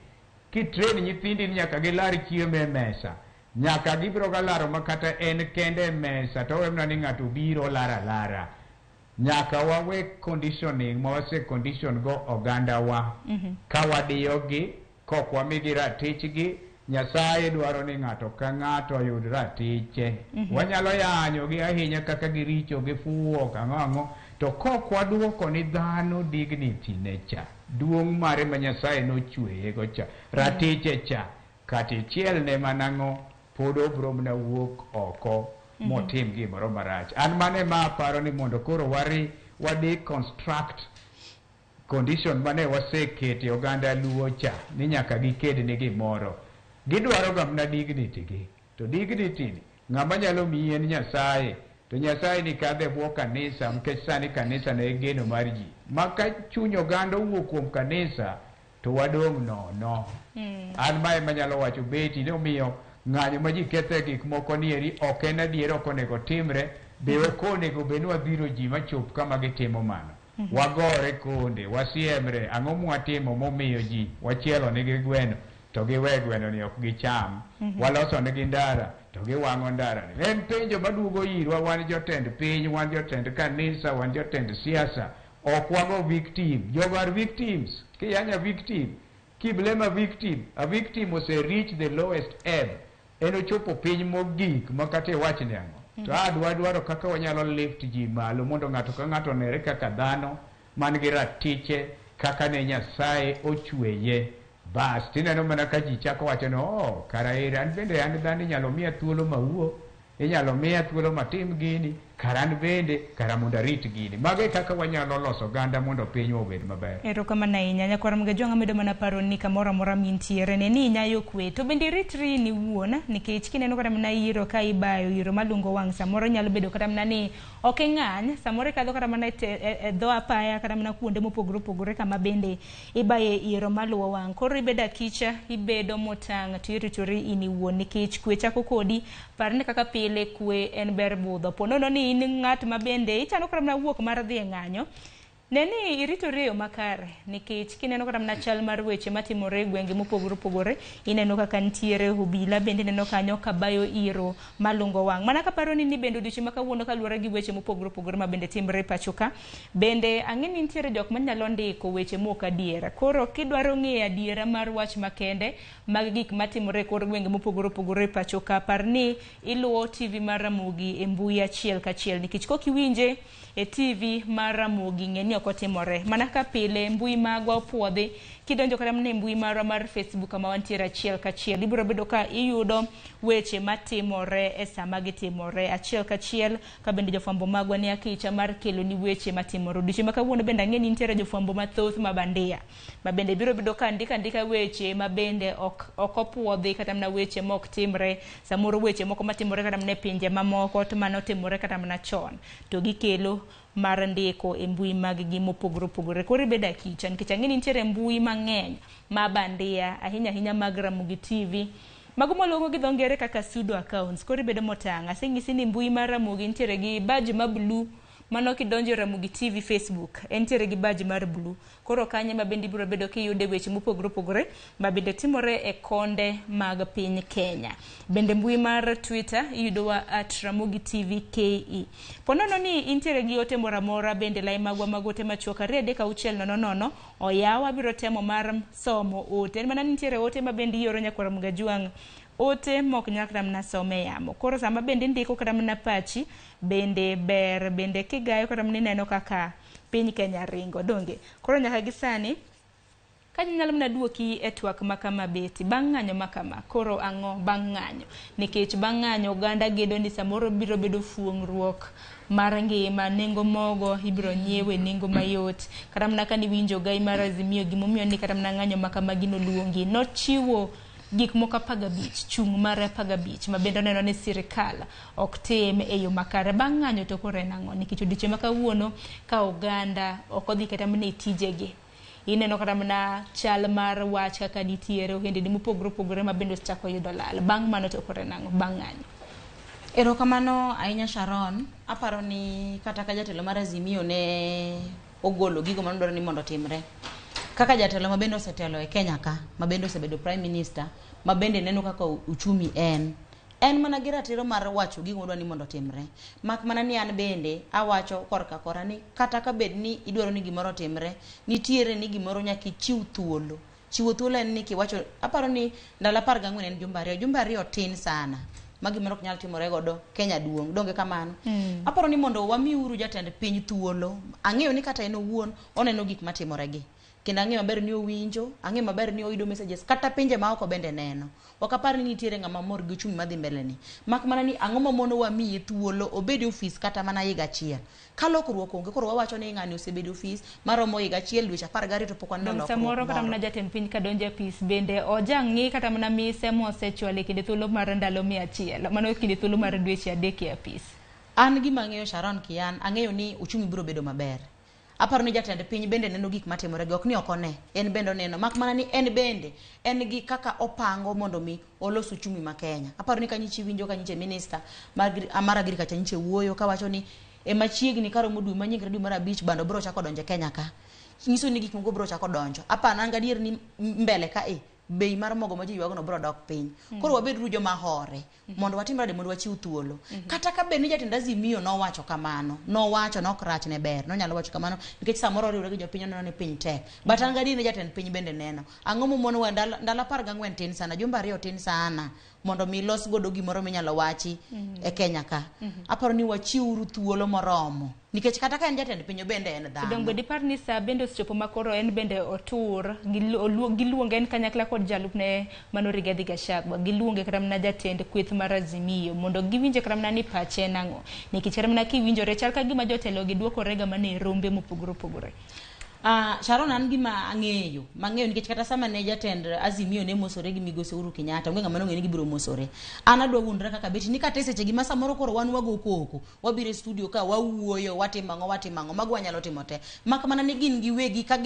kitrain nyithindi ni nyaka gilar chiemo e mesa nyaka gibiro ga laro ma kata en kende e mesa to owe mana ni ng'ato biro lar alara nyaka wawe conditioning ma wase condition go oganda wa ka wadiyogi kok wamigi ratichgi Nyasaye dwaro ni ng'ato ka ng'ato oyud ratiche. Wanyalo yanyogi ahinya kaka giricho, gifuwo, ang'o ang'o, to kok waduoko ni dhano dignity ne cha, duong' mare ma Nyasaye nochweye go cha, ratiche cha, kata ichiel ne manang'o, pod obro mana wuok oko motim gimoro marach. An mano ema aparo ni mondo koro wari, wa deconstruct condition mane wasekete oganda luo cha ni nyaka giked ni gimoro. Gidwaro ga mana dignity gi. To dignity ni ng'ama nyalo miyi en Nyasaye. To Nyasaye ni kadhe e bwo kanisa nikech sani kanisa ne e geno mar ji. Ma ka chuny oganda owuok kuom kanisa to wadong' nono. An mae manyalo wacho beti ni omiyo ng'anyo ma ji ketho e gik moko ni eri ok en adier ok onego timre be ok onego bed ni wadhiro ji machop kama gitimo mano. Wagore konde, wasiemre, ang'o mwatimo momiyo ji wachielo nigi gweno to giwe gweno ni ok gicham. Waloso nigi ndara to giwang'o ndara ni. En penjo maduogo irwa wan jotend piny, wan jotend kanisa, wan jotend siasa. Ok wago victim. Jogo are victims. Kiyanya victim, kiblame a victim, a victim ose reach the lowest ebb. En ochopo piny mogik ma kata iwach ni ang'o. To adwa dwaro kaka wanyalo lift ji malo mondo ng'ato ka ng'ato onere kaka dhano man gi ratiche kaka ne Nyasaye ochweye. Bas, tineno mana ka ji chako wacho ni oh, kara ere an bende an dhano inyalo miya thuolo mawuo, inyalo miya thuolo matim gini, kara an bende, kara mondo arit gini. Mago e kaka wanyalo loso oganda mondo pinywa obed maber. Erokamano ahinya. Nyakwar Mgajwang' amedo mana paro ni kamoro amora mintiere ne ni inyayo kwe to bende iritri in iwuon nikech kineno kata mana iro ka ibayo iro malungo wang' samoro nyalo bedo kata mana ni ok ing'any samoro ikadho kata mana e dho apaya kata mana kuonde mopogore opogore kama bende ibaye iro maluwo wang'. Koro ibedo akicha, ibedo motang' to iritori in iwuon nikech kwe chako kodi. Par ni kaka pile kwe en ber budho. Po nono ni in ng'at ma bende ichano kata mana wuok mar dhi e ng'anyo, ne ni iritori e yo makare nikech kineno kata mana chal mar weche matimore e gwenge mopogore opogore, ineno kaka nitiere obila bende ineno kanyo kabayo iro malungo wang'. Mana kaparo ni bende odiochieng' ma kawuono kaluwore gi weche mopogore opogore ma bende timore e pacho ka, bende ang'e ni nitiere jok manyalo ndiko weche mok adiera. Koro kidwaro ng'eyo adiera mar wach makende mag gik matimore e kor gwenge mopogore opogore e pacho ka, par ni iluwo TV mar Ramogi e mbui achiel kachiel nikech kok iwinje e TV mar Ramogi ng'e ni ok otimore. Mana kaka pile mbui magwa opuodhi, kidonjo kata mana e mbui marwa mar Facebook kama wantiere achiel kachiel, ibiro bedo ka iyudo weche matimore e sama gitimore achiel kachiel ka bende jofwambo magwa ni akicha mar kelo ni weche matimore. Odiochieng' ma kawuono bende ang'e ni nitiere jofwambo mathoth ma bandia ma bende biro bedo ka ndiko andika weche ma bende ok opuodhi kata mana weche mok timre, samoro weche moko matimore kata mana e pinje mamoko to mano timore kata mana chon to gikelo mar ndiko e mbui mag gi mopogore opogore. Koro ibedo akicha nikech ang'e ni nitiere mbui mang'eny ma bandia ahinya ahinya mag Ramogi TV. Mago mwaluongo gi dho ngere kaka pseudo accounts. Koro ibedo motang'. Aseng'isi ni mbui mar Ramogi nitiere gi badge ma blue. Mano kidonjo e Ramogi TV Facebook, entiere gi badge mar blue. Koro kanyo ema bende ibiro bedo kiyude weche mopogore opogore ma bende timore e konde mag piny Kenya. Bende mbui mar Twitter iyudowa at Ramogi TV KE. Po nono ni intiere gi ote moro amora bende lai magwa mag ote machuok 2 3 6 0 0 oyaw abiro temo mar somo ote. En mana ni nitiere ote ma bende ioro nyakwar Ramogi Ajwang' ote mok nyal kata mana some yamo. Koro sama bende indiko kata mana pachi bende ber bende kigayo kata mana ineno kaka piny Kenya ringo donge. Koro nyaka gi sani ka nyalo mana duoki e twak ma kama beti bang' ng'anyo ma kama koro ang'o bang' ng'anyo nikech bang' ng'anyo oganda gedo ni samoro biro bedo fuong'ruok mar ngima nengo mogo ibiro nyiewe nengo mayot kata mana kane iwinjo gai mar Azimio gimomiyo ni kata mana ng'anyo ma kamagi noluongi nochiwo gik moko 15 chung' mar 15 ma bende oneno ni sirikal ok tim e yo makare. Bang' ng'anyo to koro en ang'o? Nikech odiochieng' ma kawuono ka oganda ok odhi kata mana e tijegi ineno kata mana chal mar wach kaka nitiere ohendni mopogore opogore ma bende osechako yudo lal. Bang' mano to koro en ang'o? Bang' ng'anyo. Erokamano ahinya Sharon. Aparo ni kata ka jatelo mar Azimio ne ogolo gigo manodwaro ni mondo otimre. Kaka jatelo ma bende osetelo e Kenya ka, ma bende osebedo Prime Minister, ma bende neno kaka uchumi en. En mana gi ratiro mar wacho gigo modwa ni mondo otimre. Mak mana ni an bende awacho korka kora ni kata ka bed ni idwaro ni gimoro otimre, nitiere ni gimoro nyaka ichiw thuolo. Chiwo thuolo en ni kiwacho, aparo ni ndalo 14 en jumbe ariyo. Jumbe ariyo tin sana. Ma gimoro ok nyal timore godo Kenya duong', donge kamano? Aparo ni mondo wamiuru jatend piny thuolo. Ang'eyo ni kata en owuon oneno gik matimore gi. Kendo ang'eyo maber ni owinjo, ang'eyo maber ni oyudo messages, kata pinje maoko bende neno. Ok apar ni nitiere ng'ama mor gi uchumi madhi mbele ni. Mak mana ni ang'o mamono wamiye thuolo obed e ofis kata mana higa achiel. Ka lokruok onge, koro wawacho ni ng'ani osebedo e ofis maromo higa achiel, dweche 12 to pok waneno lokruok samoro kata mana moro. jatend piny kadonjo e apis bende ojang'i kata mana mise mosechwalo e kinde thuolo mar ndalo 100. Mano kinde thuolo mar dweche 3 e apis. An gima ang'eyo Sharon Kian, ang'eyo ni uchumi biro bedo maber. Aparo ni jatend piny bende neno gik matimore gi, ok ni ok one, en bende oneno. Mak mana ni en bende, en gi kaka opango mondo mi olos uchumi ma Kenya. Aparo ni kanyiche winjo kanyiche minister mar agriculture nyiche wuoyo kawacho ni e machiegni karomo dwe manyien kata dwe mar 5 bando biro chako donjo e Kenya ka. Nyiso ni gik moko biro chako donjo. Aparo an gadier ni mbele ka e bei mar mogo ma ji ywago no biro dok piny. Koro wabed joma hore mondo watim rade mondo wachiw thuolo. Kata ka bed ni jatend Azimio nowacho kamano, nowacho nok rach ne ber, nonyalo wacho kamano nikech samoro oriwore gi jopiny oneno ni piny tek. But an gadier ni jatend piny bende neno. Ang'o momonowa ndalo 14 tin sana, jumbe 2 tin sana mondo mi los godo gimoro minyalo wachi e Kenya ka. Aparo ni wachiwuru thuolo moromo nikech kata ka en jatend piny bende en dhano. Dongo dipar ni sa bende osechopo ma koro en bende otur giluonge en kanyakla kod jalupne mano Rigathi Gachagua giluonge kata mana jatend kweth mar Azimio mondo giwinje kata mana ni pache en ang'o nikech kata mana kiwinjore chal ka gima jotelo gi dwokorega mana e rombe mopogore opogore. Sharon an gima ang'eyo mang'eyo nikech kata sama ne jatend Azimio ne mosore gi migosi Uhuru Kenyatta onge ng'ama nong'eyo ni gibiro mosore. An adwa wuondora kaka beti ni kata e seche gi ma samoro koro wan wago koko wabiro e studio ka wawuoyo watimo ang'o watimo ang'o mago wanyalo timo te mak mana ni gin giwegi ka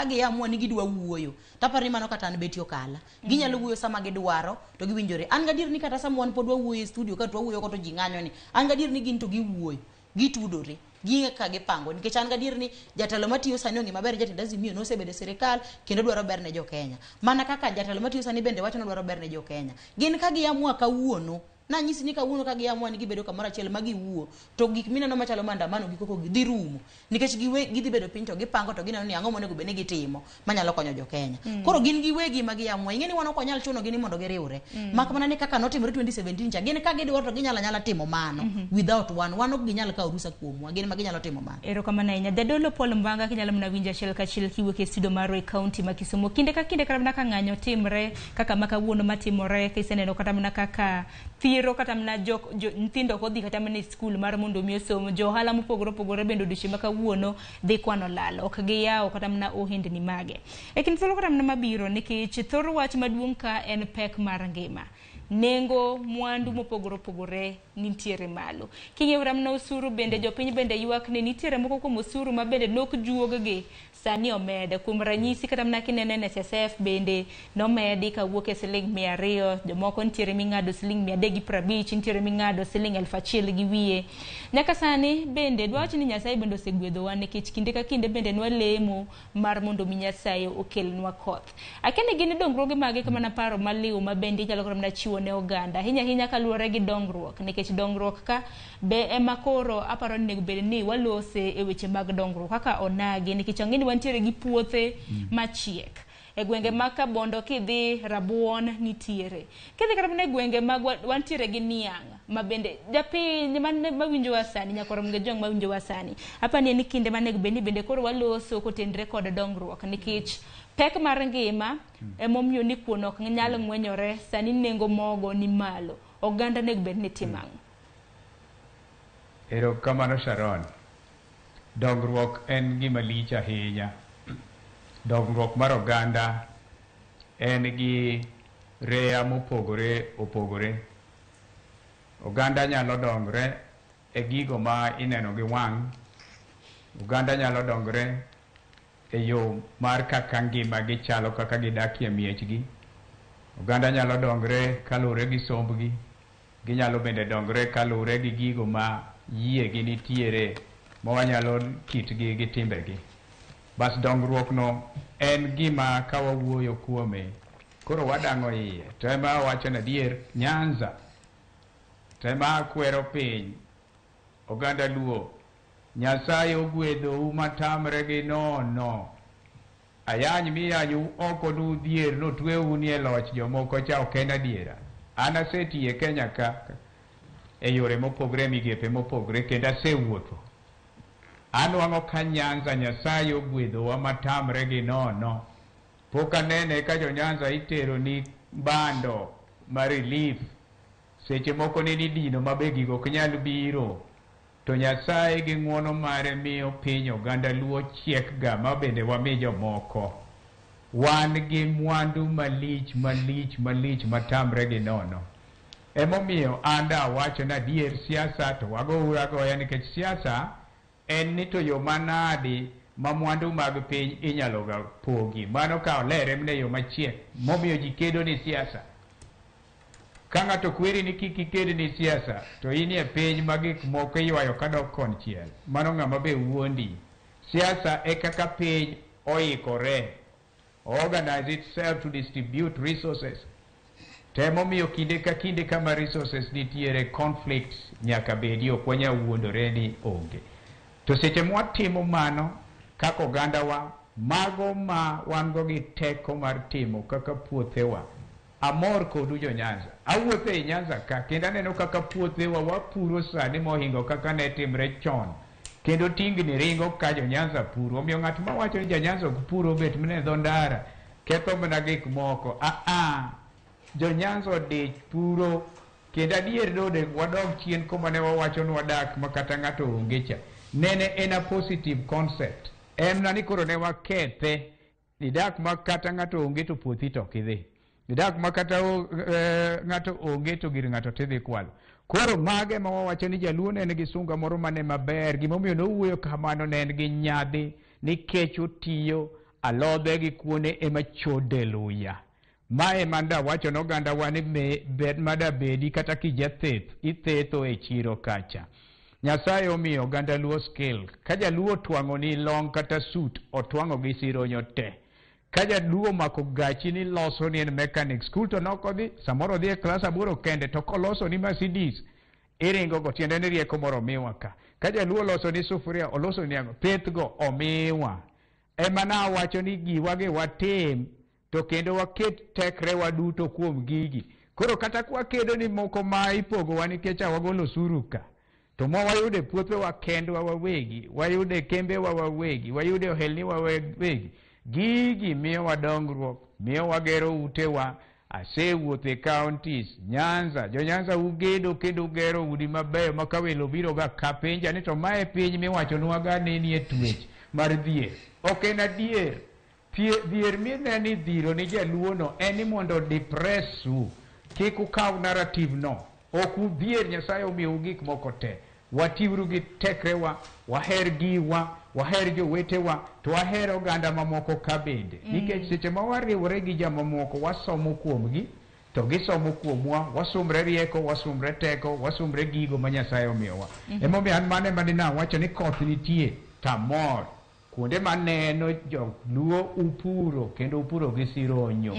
giamua ni gidwa wuoyo taparo ni mano kata an beti okala ginyalo wuoyo sama gidwaro to giwinjore. An gadier ni kata sama wan pod wawuoyo e studio ka to wawuoyo ko to ji ng'anyo ni an gadier ni gin to giwuoyo gitudore ging'e kaka gipango nikech an gadier ni jatelo matiyo sani ong'e maber jatend Azimio nosebedo e sirikal kendo dwaro ber ne jo Kenya mana kaka jatelo matiyo sani bende wacho ni dwaro ber ne jo Kenya. Gin ka giamua kawuono nanyisi ni kawuono ka giamua ni gibedo kamoro achiel ma giwuo to gik mineno machalo maandamano gi koko gi dhi rumo nikech gidhi bedo piny to gipango to gineno ni ang'o monego bed ni gitimo manyalo konyo jo Kenya. Koro gin giwegi ma giamua ing'e ni wan ok wanyal chuno gi ni mondo giriwre mak mana ni kaka notimore 2017 cha gin ka gidwaro to ginyalo anyala timo mano without wan ok ginyal kawo rusa kuomwa gin ma ginyalo timo mano. Erokamano ahinya Jadolo Paul Mbanga kinyalo mana winjo achiel kachiel kiwuok e studio marwa e kaunti ma Kisumu. Kinde ka kinde kata mana ka ng'anyo timre kaka ma kawuono matimore kiseneno kata mana kaka thiro kata mana nyithindo ok odhi kata mana e skul mar mondo mi osom jo ohala mopogore opogore bende odiochieng' ma kawuono dhi kwano lal ok giyawo kata mana ohendni mage. E kind thuolo kata mana mabiro nikech thor wach maduong' ka en pek mar ngima nengo mwandu mopogore opogore Nitiere malo. King'iyo ramna osuru bende jopiny bende ywak ni nitiere moko kuom osuru ma bende nok juog-gi sani omed. Kuom ranyisi kata mana kineno NSSF bende nomedi kawuok e siling 200, jomoko nitiere ming'ado siling 350, nitiere ming'ado siling 1000 gi wiye. Nyaka sani bende dwawach ni Nyasaye bende osegwedhowa nikech kinde ka kinde bende nwalemo mar mondo mi Nyasaye okelnwa koth. Akia ni gin dongruoge mage kamana paro maliw ma bende inyalo kata mana chiwo ne oganda ahinya ahinya kaluwore gi dongruok nikech dongruok ka be ema koro aparo ni onego bed ni walose e weche mag dongruok kaka onagi nikech ang'e ni wantiere gi puothe machiek e gwenge mag Kabondo kidhi rabuon nitiere kidhi kata mana e gwenge mag wantiere gi niang' ma bende japiny mawinjowa sani nyakwar Mgejwang' mawinjowa sani apani en kinde manego bed ni bende koro waloso kotenre kod dongruok nikech pek mar ngima emomiyo ni kuon ok nyal ng'wenyore sani nengo mogo ni malo oganda onego bed ni timo ang'o? Erokamano Sharon. Dongruok en gima lich ahinya. Dongruok mar oganda en gi reya mopogore opogore. Oganda nyalo dongre e gigo ma ineno gi wang'. Oganda nyalo dongre e yo mar kaka ngima gi chalo kaka gidakie miechgi. Oganda nyalo dongre kaluwore gi sombgi. Ginyalo bende dongre kaluwore gi gigo ma yie gi nitiere ma wanyalo kitgi gi timbegi. Bas dongruok no en gima ka wawuoyo kuome koro wadang'o iye. To ema awacho ni adier Nyanza to ema akwero piny oganda Luo Nyasaye ogwedhou matamre gi nono. Ayany miyanyou oko nudhier notweu ni e loch jomoko cha ok en adiera. An asetiyo e Kenya ka e yore mopogre e migepe mopogre kendo asewuotho. Anwang'o ka Nyanza Nyasaye ogwedhowa matamre gi nono. Pok anene ka jo Nyanza itero ni bando ma relief. Seche moko ne ni dino ma be gigo ok nyal biro. To Nyasaye gi ng'uono mare miyo piny oganda Luo chiek ga ma bende wami jomoko. Wan gi mwandu malich malich malich matamre gi nono. Emomiyo an da awacho ni adier siasa to wagouru agoya nikech siasa en ni to yo manadi ma mwandu mag piny inyalo ga pogi. Mano ka olere mana e yo machiek momiyo ji kedo ni siasa. Ka ng'ato kweri ni kik iked ni siasa to inie piny ma gik moko iywayo kadok konchiel. Mano ng'ama be wuondi. Siasa e kaka piny oikore. Organize itself to distribute resources. Temomiyo kinde ka kinde kama resources nitiere conflicts nyaka bedi ok wanyal wuondore ni onge. To seche mwatimo mano kaka ogandawa mago ma wan go gi teko mar timo kaka puothewa. Amor kodu jo Nyanza. Awuotho ei Nyanza ka kendo aneno kaka puothewa wapuro sani mohingo kaka ne timre chon. Kendo tingni ringo ka jo Nyanza puro. Omiyo ng'at mawacho ni ja Nyanza ok pur obet mana e dho ndara ketho mana gik moko. Aa, jo Nyanza odich puro kendo adier dode wadog chien kuma ne wawacho ni wadak ma kata ng'ato onge cha. Nene en a positive concept. En na ni koro ne wakethe. Idak ma kata ng'ato onge to puothi to ok idhi. Idak ma kata ng'ato onge to gir ng'ato tidhi kwalo. Koro mage ma wawacho ni jaluo ne en gi sunga moro mane maber. Gimomiyo nowuoyo kamano ne en gi nyadhi nikech otiyo alodhe gi kuone ema chode luya. Ma ema ndawacho ne ogandawa ni ber madabedi kata kijatheth, ithetho e chiro kacha. Nyasaye omiyo oganda Luo skill. Ka jaluo otwang'o ni long kata suit, otwang'o gi sironyo te. Ka jaluo omako gachi ni loso ni en mechanic school to nok odhi, samoro odhi e klas 8 kende, to koloso ni Mercedes, iringo go, tiende ni rieko moro omiwa ka. Ka jaluo oloso ni sufuria, oloso ni ang'o, theth go omiwa. Ema nawacho ni giwa gi watim, to kendo waket tekrewa duto kuom gigi. Koro kata kwakedo ni moko ma ipogowa nikech a wagolo osuru ka, to ma wayudo e puothewa kendwa wawegi, wayudo e kembewa wawegi, wayudo e ohelniwa wawegi, gigi miyowa dongruok, miyo wagero utewa. Asewuotho e counties, Nyanza, jo Nyanza ugedo kendo ugero udi mabeyo ma ka welo biro ga ka penja ni to mae piny miwachonwa ga ni nie twech mar dhier. Ok en adier. Dhier mine ni dhiro ni jaluo no en ni mondo depress u. Kik ukaw narrative no. Ok udhier, Nyasaye omiyou gik moko te. Watiuru gi tekrewa, waher giwa, waher jowetewa, to waher oganda mamoko ka bende. Nikech seche ma wariwore gi jomamoko, wasomo kuomgi, to gisomo kuomwa, wasumre rieko, wasumre teko, wasumre gigo ma Nyasaye omiyowa. Emomiyo an mano ema dine awacho ni koth nitie, tamor. Kuonde maneno joluo upuro kendo upuro gi sironyo.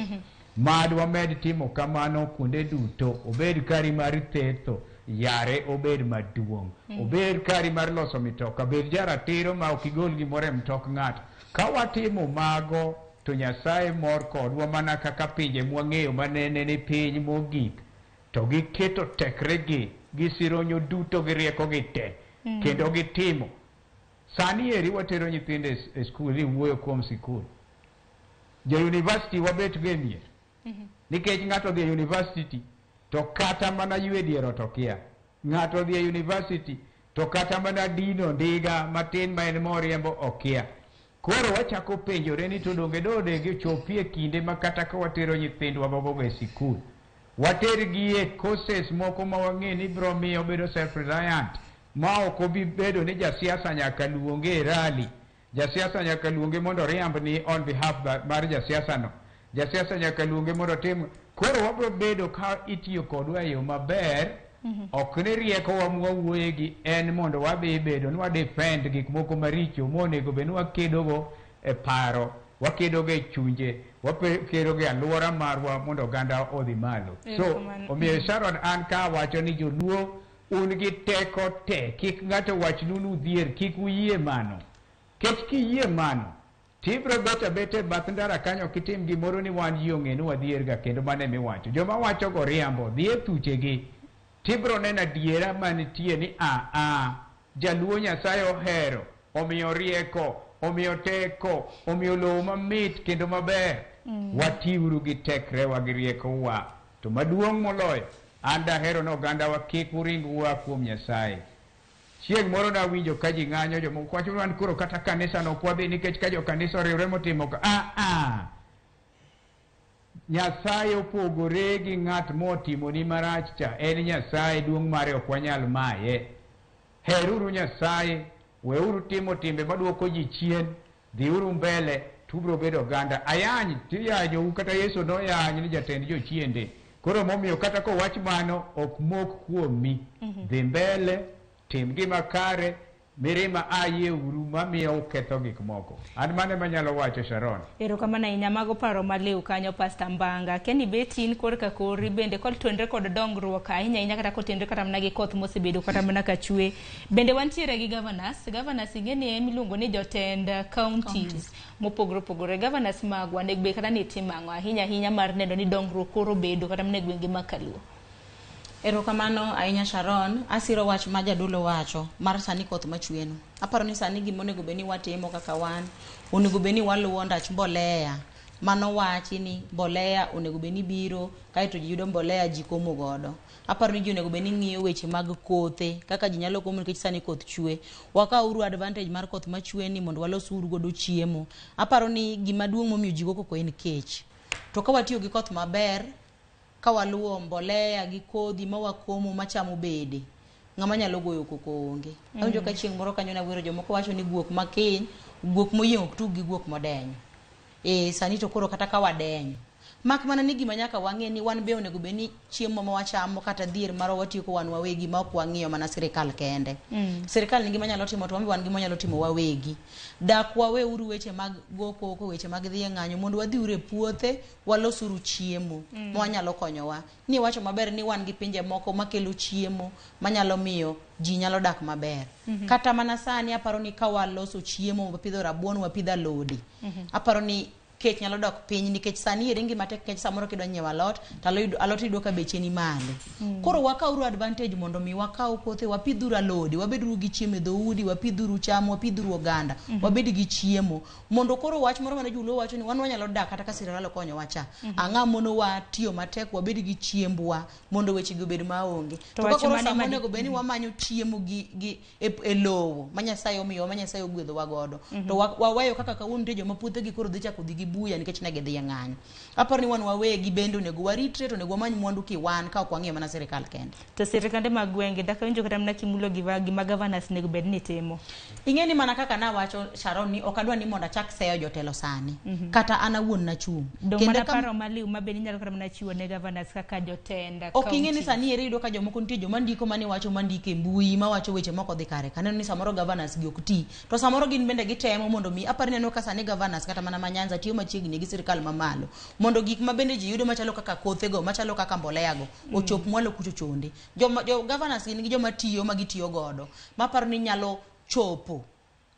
Mad wamed timo kamano kuonde duto, obed kari mar thetho, yare obed maduong'. Obed kari mar loso mitoka, bed jaratiro ma ok igol gimoro e mtok ng'ato. Ka watimo mago, to Nyasaye mor kodwa mana kaka pinje mwang'eyo manene ni piny mogik. To giketo tekregi gi sironyo duto gi riekogi te, kendo gitimo. Sani eri watero nyithindo e skul ni wuoyo kuom sikul. Jo university wabet go e mier. Nikech ng'ato odhi e university to kata mana ywe dier ot okia. Ng'ato odhi e university to kata mana dino ndiga matin ma en moriembo okia. Koro wachako penjore ni to donge dodegi ochopi e kinde ma kata ka watero nyithindwa gogogo e sikul. Watergi e courses moko ma wang'e ni biro miyo obedo self reliant ma ok obi bedo ni jasiasa nyaka luonge e rally. Jasiasa nyaka luonge mondo oriambni on behalf mar jasiasa no. Jasiasa nyaka luonge mondo otim. Koro wabiro bedo ka itiyo kodwa e yo maber. Ok ni riekowa mwawuoye gi en mondo wadhi bedo ni wa defend gik moko maricho monego bed ni wakedogo e paro, wakedogo e chunje, wakedogo e alwora marwa mondo oganda odhi malo. So, Erokamano. omiyo Sharon an ka wacho ni joluo un gi teko te, kik ng'ato wachnu ni udhier, kik uyie mano. Kech kiyie mano, tibiro bet abeta e bath ndara kanyo ok itim gimoro ni wan ji ong'e ni wadhier ga kendo mano emiwacho. Joma wacho go riambo, dhi e thuchegi, tibiro neno adiera manitie ni a jaluo Nyasaye ohero, omiyo rieko, omiyo teko, omiyo lowo mamit kendo maber. Watiuru gi tekrewa gi riekowa. To maduong' moloyo, an dahero ni ogandawa kik uring ua kuom Nyasaye. Chieng' moro nawinjo ka ji ng'anyo jomoko wacho ni wan koro kata kanisa no ok wadhi nikech ka jo kanisa oriwre motimo ka a Nyasaye opogore gi ng'at motimoni marach cha en Nyasaye duong' mare ok wanyal maye. Heruru Nyasaye, weuru timo timbe maduoko ji chien, dhiuru mbele tubiro bedo oganda. Ayany tiyanyou kata Yesu noyany ni jatend jochiende. Koro momiyo kata kowach mano ok mok kuomi. Dhi mbele, tim gima kare, mirima ayieuru mamiyo uketho gik moko. An mano ema anyalo wacho Sharon. Erokamano ahinya mago paro maliw kanyo Pastor Mbanga. Kenny bet in korka kori bende kotenore kod dongruok ahinya ahinya kata kotenore kata mana gi koth mosebedo kata mana ka chwe. Bende wantiere gi governors. Governors ing'e ni emiluongo ni jotend counties mopogore opogore. Governors magwa onego bed kata ni timo ang'o ahinya ahinya mar neno ni dongruok koro bedo kata mana e gwenge mag Kaluo. Erokamano ahinya Sharon, asiro wach ma jadolo wacho mar sani koth machweno. Aparo ni sani gima onego bed ni watimo kaka wan, onego bed ni waluwo ndach mbolea. Mano wachi ni mbolea onego bed ni biro, kaeto ji yudo mbolea ji komo godo. Aparo ni ji onego bed ni ng'iyo weche mag kothe, kaka ji nyalo komo nikech sani koth chwe. Wakawuru advantage mar koth machwe ni mondo walos uru godo chiemo. Aparo ni gima duong' momiyo ji go koko en kech. To ka watiyo gi koth maber, ka waluwo mbolea gi kodhi ma wakomo machamo bede ng'ama nyalo goyo koko onge. Awinjo ka chieng' moro kanyo nawero jomoko wacho ni guok makiny, guok moyieng' ok tug gi guok modenyo. E sani to koro kata ka wadenyo. Mak mana ni gima nyaka wang'e ni wan be onego bed ni chiemo ma wachamo kata dhier marwa watieko wan wawegi ma ok wang'iyo mana sirikal kende. Sirikal nigi manyalo timo to wan be wan gi mwanyalo timo wawegi. Dak waweuru weche mag go koko, weche mag dhi e ng'anyo mondo wadhi uru e puothe walosuru chiemo ma wanyalo konyowa. Ni wacho maber ni wan gi pinje moko makelo chiemo manyalo miyo ji nyalo dak maber. Kata mana sani aparo ni ka waloso chiemo, wapidho rabuon, wapidho alode. Aparo ni kech nyalo dok piny nikech sani eri ngima tek nikech samoro kidwa nyiewo alot to alot iyudo ka beche ni malo. Koro wakawuru advantage mondo mi wakaw kothe wapidhuru alode, wabeduru gi chiemo e dhoudi, wapidhuru cham, wapidhuru oganda, wabed gi chiemo. Mondo koro wach moro mane joluo wacho ni wan wanyalo dak kata ka sirikal ok okonyowa cha. Ang'a monowa tiyo matek wabed gi chiembwa mondo weche gi obed maonge. To To ka wach koro mane sama madi- onego bed ni wamanyo chiemo gi e lowo ma Nyasaye omiyowa ma Nyasaye ogwedhowa godo. To waweyo kaka kawuono nitie joma puothegi koro dhi chako dhi gi gi buya nikech ne gidhi e ng'anyo. Aparo ni wan wawegi bende onego waritre, to onego wamany mwandu kiwan ka ok wang'iyo mana sirikal kende. To sirikande mag gwenge dak awinjo kata mana kimulo gima governors onego bed ni timo. Ing'e ni mana kaka nawacho Sharon ni ok adwa ni mondo achak seyo jotelo sani. Kata an awuon nachung'. Dong' mana paro maliw ma bende inyalo kata mana chiwo ne governors kaka jotend Ok ing'e ni counties. sani ere iyudo ka jomoko nitie joma ndiko mane wacho mandiko e mbui mawacho weche mok odhi kare. Kaneno ni samoro governors gi ok ti. To samoro gin bende gitemo mondo mi aparo ni aneno ka sani governors kata mana ma Nyanza tiyo machiegni gi sirikal mamalo mondo gik ma bende ji yudo machalo kaka kothego machalo kaka mbolea go ochop mwalo kucho chonde. Jo governors gin gi joma tiyo ma gitiyo godo maparo ni nyalo chopo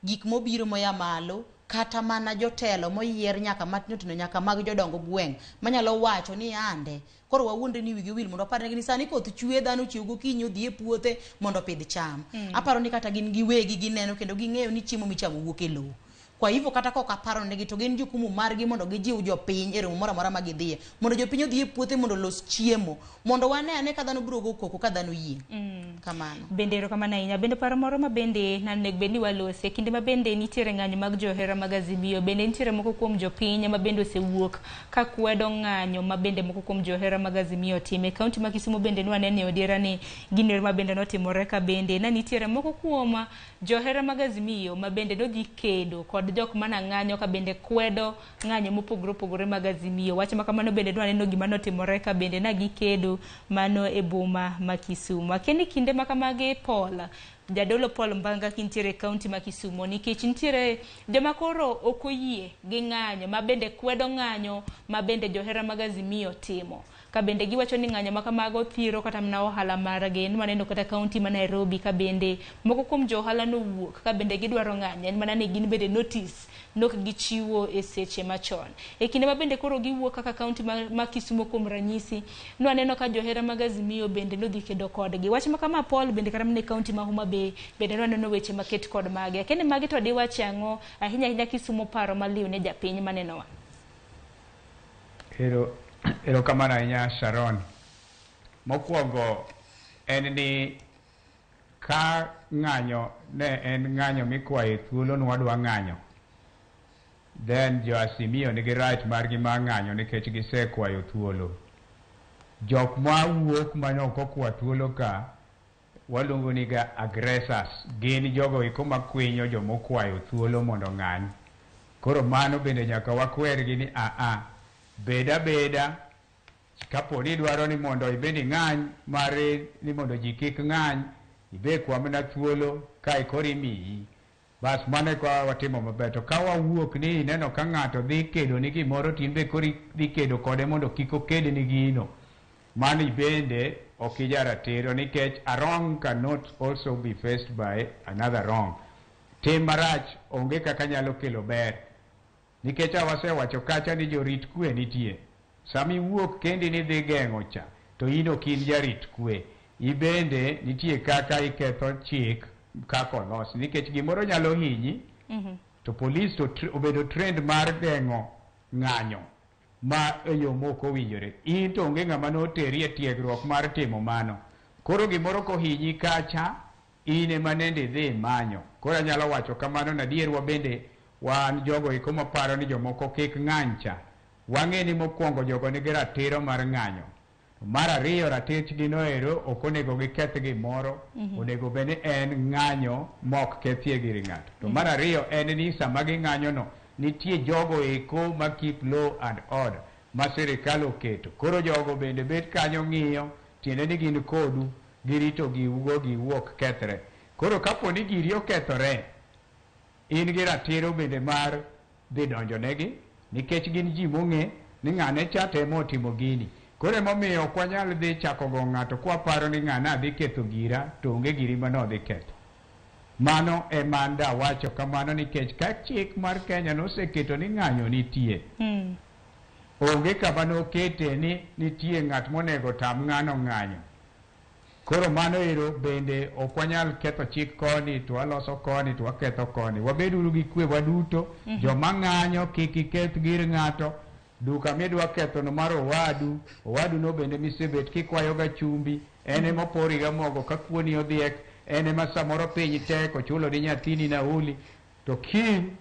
gik mobiro moya malo kata mana jotelo moyier nyaka matindo tindo nyaka mag jodongo gweng' manyalo wacho ni ande koro wawuondre ni wigi wil mondo waparnegi ni sani koth chwe, dhano ochiew gokinyi odhi e puothe mondo opidh cham. Aparo ni kata gin giwegi gineno kendo ging'eyo ni chiemo michamo wuok e lowo. Kwa hivyo kata kok aparo negi to gin jukumu margi mondo gijiw jopiny e romo moro amora ma gidhiye mondo jopiny odhi e puothe mondo olos chiemo mondo wane ane ka dhano biro go koko ka dhano yieng'. Kamano. Bende erokamano ahinya. Bende paro moro ma bende nanego bed ni walose kinde ma bende nitiere ng'anyo mag johera mag Azimio, bende nitiere moko kuom jopiny ma bende osewuok ka kwedo ng'anyo ma bende moko kuom johera mag Azimio timo. E kaunti ma Kisumu bende nwaneno e odiera ni gino ma bende notimore ka bende na nitiere moko kuom johera mag Azimio ma bende nodhi kedo kod jok mana ng'anyo ka bende kwedo ng'anyo mopogore opogore mag Azimio. Wach ma kamano bende nwaneno gima notimore ka bende na gikedo mano e boma ma Kisumu. Akia ni kinde ma kamagi Paul, Jadolo Paul Mbanga kintiere e kaunti ma Kisumu nikech nitiere joma koro ok oyie gi ng'anyo ma bende kwedo ng'anyo ma bende johera mag Azimio timo. Ka bende giwacho ni ng'anyo ma kamago thiro kata mana ohala margi. Nwaneno kata kaunti ma Nairobi ka bende moko kuom jo ohala nowuok ka bende gidwaro ng'anyo, en mana ni gin bende notice nok gichiwo e seche machon. E kinde ma bende koro giwuok kaka kaunti ma Kisumu kuom ranyisi, nwaneno ka johera mag Azimio bende nodhi kedo kodgi. Wach ma kama Paul bende kata mana e kaunti ma Homa Bay bende nwaneno weche maket kod magi. Akia ni magi to diwache ang'o ahinya ahinya Kisumu paro maliw ne japiny manenowa. Erokamano ahinya Sharon. Mokwongo en ni ka ng'anyo ne en ng'anyo mikwaye thuolo ni wadwa ng'anyo, then jo Azimio nigi right margi mar ng'anyo nikech gisekwayo thuolo. Jok mawuok mane ok okwa thuolo ka waluongo ni ga aggressors, gin jogo eko makwinyo jomokwayo thuolo mondo ong'any. Koro mano bende nyaka wakwergi ni aa, bed abeda kapo ni idwaro ni mondo ibed ing'any mar ni mondo ji kik ng'any, ibe kwa mana thuolo kae koro imiyi. Bas mano eka watimo maber. To ka wawuok ni ineno ka ng'ato dhi kedo ni gimoro to in be koro idhi kedo kode mondo kik oked ni gino, mano bende ok ijaratiro nikech a wrong cannot also be faced by another wrong. Tim marach onge kaka nyalo kelo ber. Nikech awasewacho kacha ni jorit kwe nitie. Sama iwuok kendi ni dhi geng'o cha, to in ok in jarit kwe. Ibende nitie kaka iketho chik kaka olos. Nikech gimoro nyalo hinyi, to polis to obedo trend mar geng'o ng'anyo ma e yo mok owinjore. In to onge ng'ama noteri e tiegruok mar timo mano. Koro gimoro kohinyi kacha, in ema nende idhi imanyo. Koro anyalo wacho kamano na adier wabende wan jogo eko maparo ni jomoko kik ng'any cha. Wang'e ni mokwongo jogo nigi ratiro mar ng'anyo. Mar ariyo ratichgi noero ok onego giketh gimoro, onego bed ni en ng'anyo mok kethie gir ng'ato. To mar ariyo en ni sama ging'anyo no, nitie jogo eko ma keep law and order ma sirikal oketo. Koro jogo bende bet kanyo ng'iyo, tiende ni gin kodu, girito giugo giu ok kethre. Koro kapo ni giri okethore, in gi ratiro bende mar dhi donjo negi, nikech gin ji mong'e ni ng'ane cha temo otimo gini. Koro emomiyo ok wanyal dhi chako go ng'ato kwaparo ni ng'ana dhi ketho gira to onge giri manodhi ketho. Mano ema ndawacho kamano nikech ka chik mar Kenya noseketo ni ng'anyo nitie, onge kama nokete ni nitie ng'at monego tam ng'ano ng'anyo. Koro mano ero bende ok wanyal ketho chik koni to waloso koni to waketho koni. Wabeduru gi kwe waduto. Joma ng'anyo kik iketh gir ng'ato. Duka midwa ketho no mar owadu, owadu no bende misebet kikwayo ga chumbi, en ema opori ga mogo ka kuoni odhiek, en ema samoro piny tek ochulo ni nyathini nauli, to kiny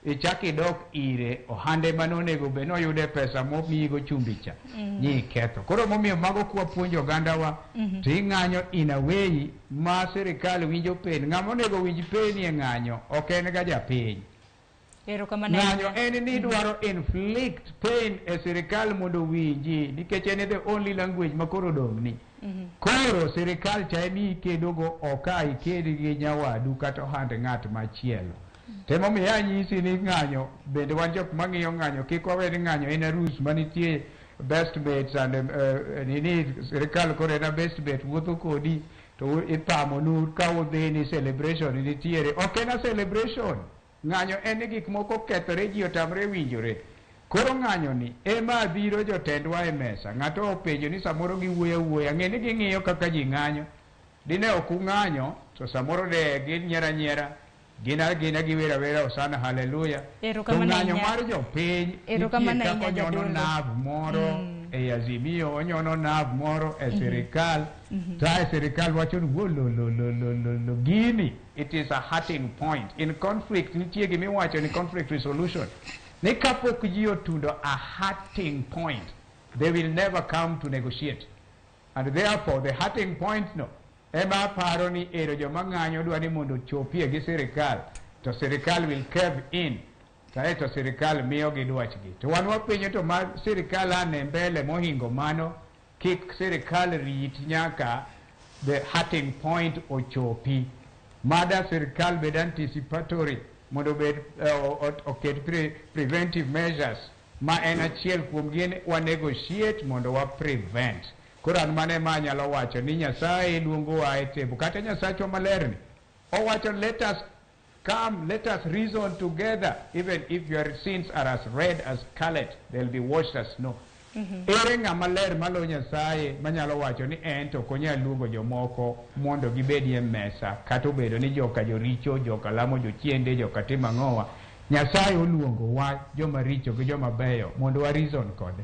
Ichak idok ire ohande mane onego bed noyude pesa momiyigo chumbi cha. Ni iketho. Koro momiyo mago kwa puonjo ogandawa to ing'anyo in a way ma sirikal winjo pain. Ng'ama onego winj pain e ng'anyo ok en ga japiny. Erokamano Ng'anyo ahinya. en ni dwaro inflict pain e sirikal mondo owinji nikech en the only language ma koro odong'ni. Koro sirikal cha emi ikedogo ok a iked gi nyawadu kata ohand ng'at machielo. Temomiyo anyisi ni ng'anyo bende wan jok mang'iyo ng'anyo kik wawe ni ng'anyo en arus manitie best mates and nini sirikal koro en a best mate wuotho kodi to ipamonu ka udhi ni celebration nitiere. Ok en a celebration. Ng'anyo en ni gik moko okethore ji otamre winjore. Koro ng'anyo ni ema biro jotendwa e mesa. Ng'ato openjo ni samoro giwuoyo awuoya. Ng'e ni ging'iyo kaka ji ng'anyo. Dine ok ung'anyo to samoro de gin nyiera nyiera. Gin agina giwer awera osana haleluya. To Erokamano ng'anyo ahinya. mar jopiny nitie Erokamano kaka ahinya, onyono Jadolo. nerve moro e Azimio, onyono nerve moro e sirikal. To ae sirikal wacho ni wolololololo gini it is a hurting point. In conflict nitie gimiwacho ni conflict resolution. Ni kapok ji otundo a hurting point, they will never come to negotiate. And therefore the hurting point no ema aparo ni ero joma ng'anyo dwa ni mondo ochopie gi sirikal to sirikal will cave in kaeto sirikal miyogi dwachgi. To wan wapenjo to ma sirikal ane mbele mohingo mano kik sirikal rit nyaka the hurting point ochopi. Mada sirikal bed anticipatory mondo obed oket preventive measures ma en achiel kuom gi en wa negotiate mondo wa prevent. Koro an mano ema anyalo wacho ni Nyasaye luongowa e table kata Nyasachwa malerni owacho let us come, let us reason together, even if your sins are as red as scarlet, they'll be washed as snow. Ere ng'ama ler malo Nyasaye manyalo wacho ni en to ok onyal luongo jomoko mondo gibedie mesa kata obedo ni joka joricho, joka lamo jochiende, joka timo ang'owa. Nyasaye oluongowa joma richo gi joma beyo mondo wa reason kode.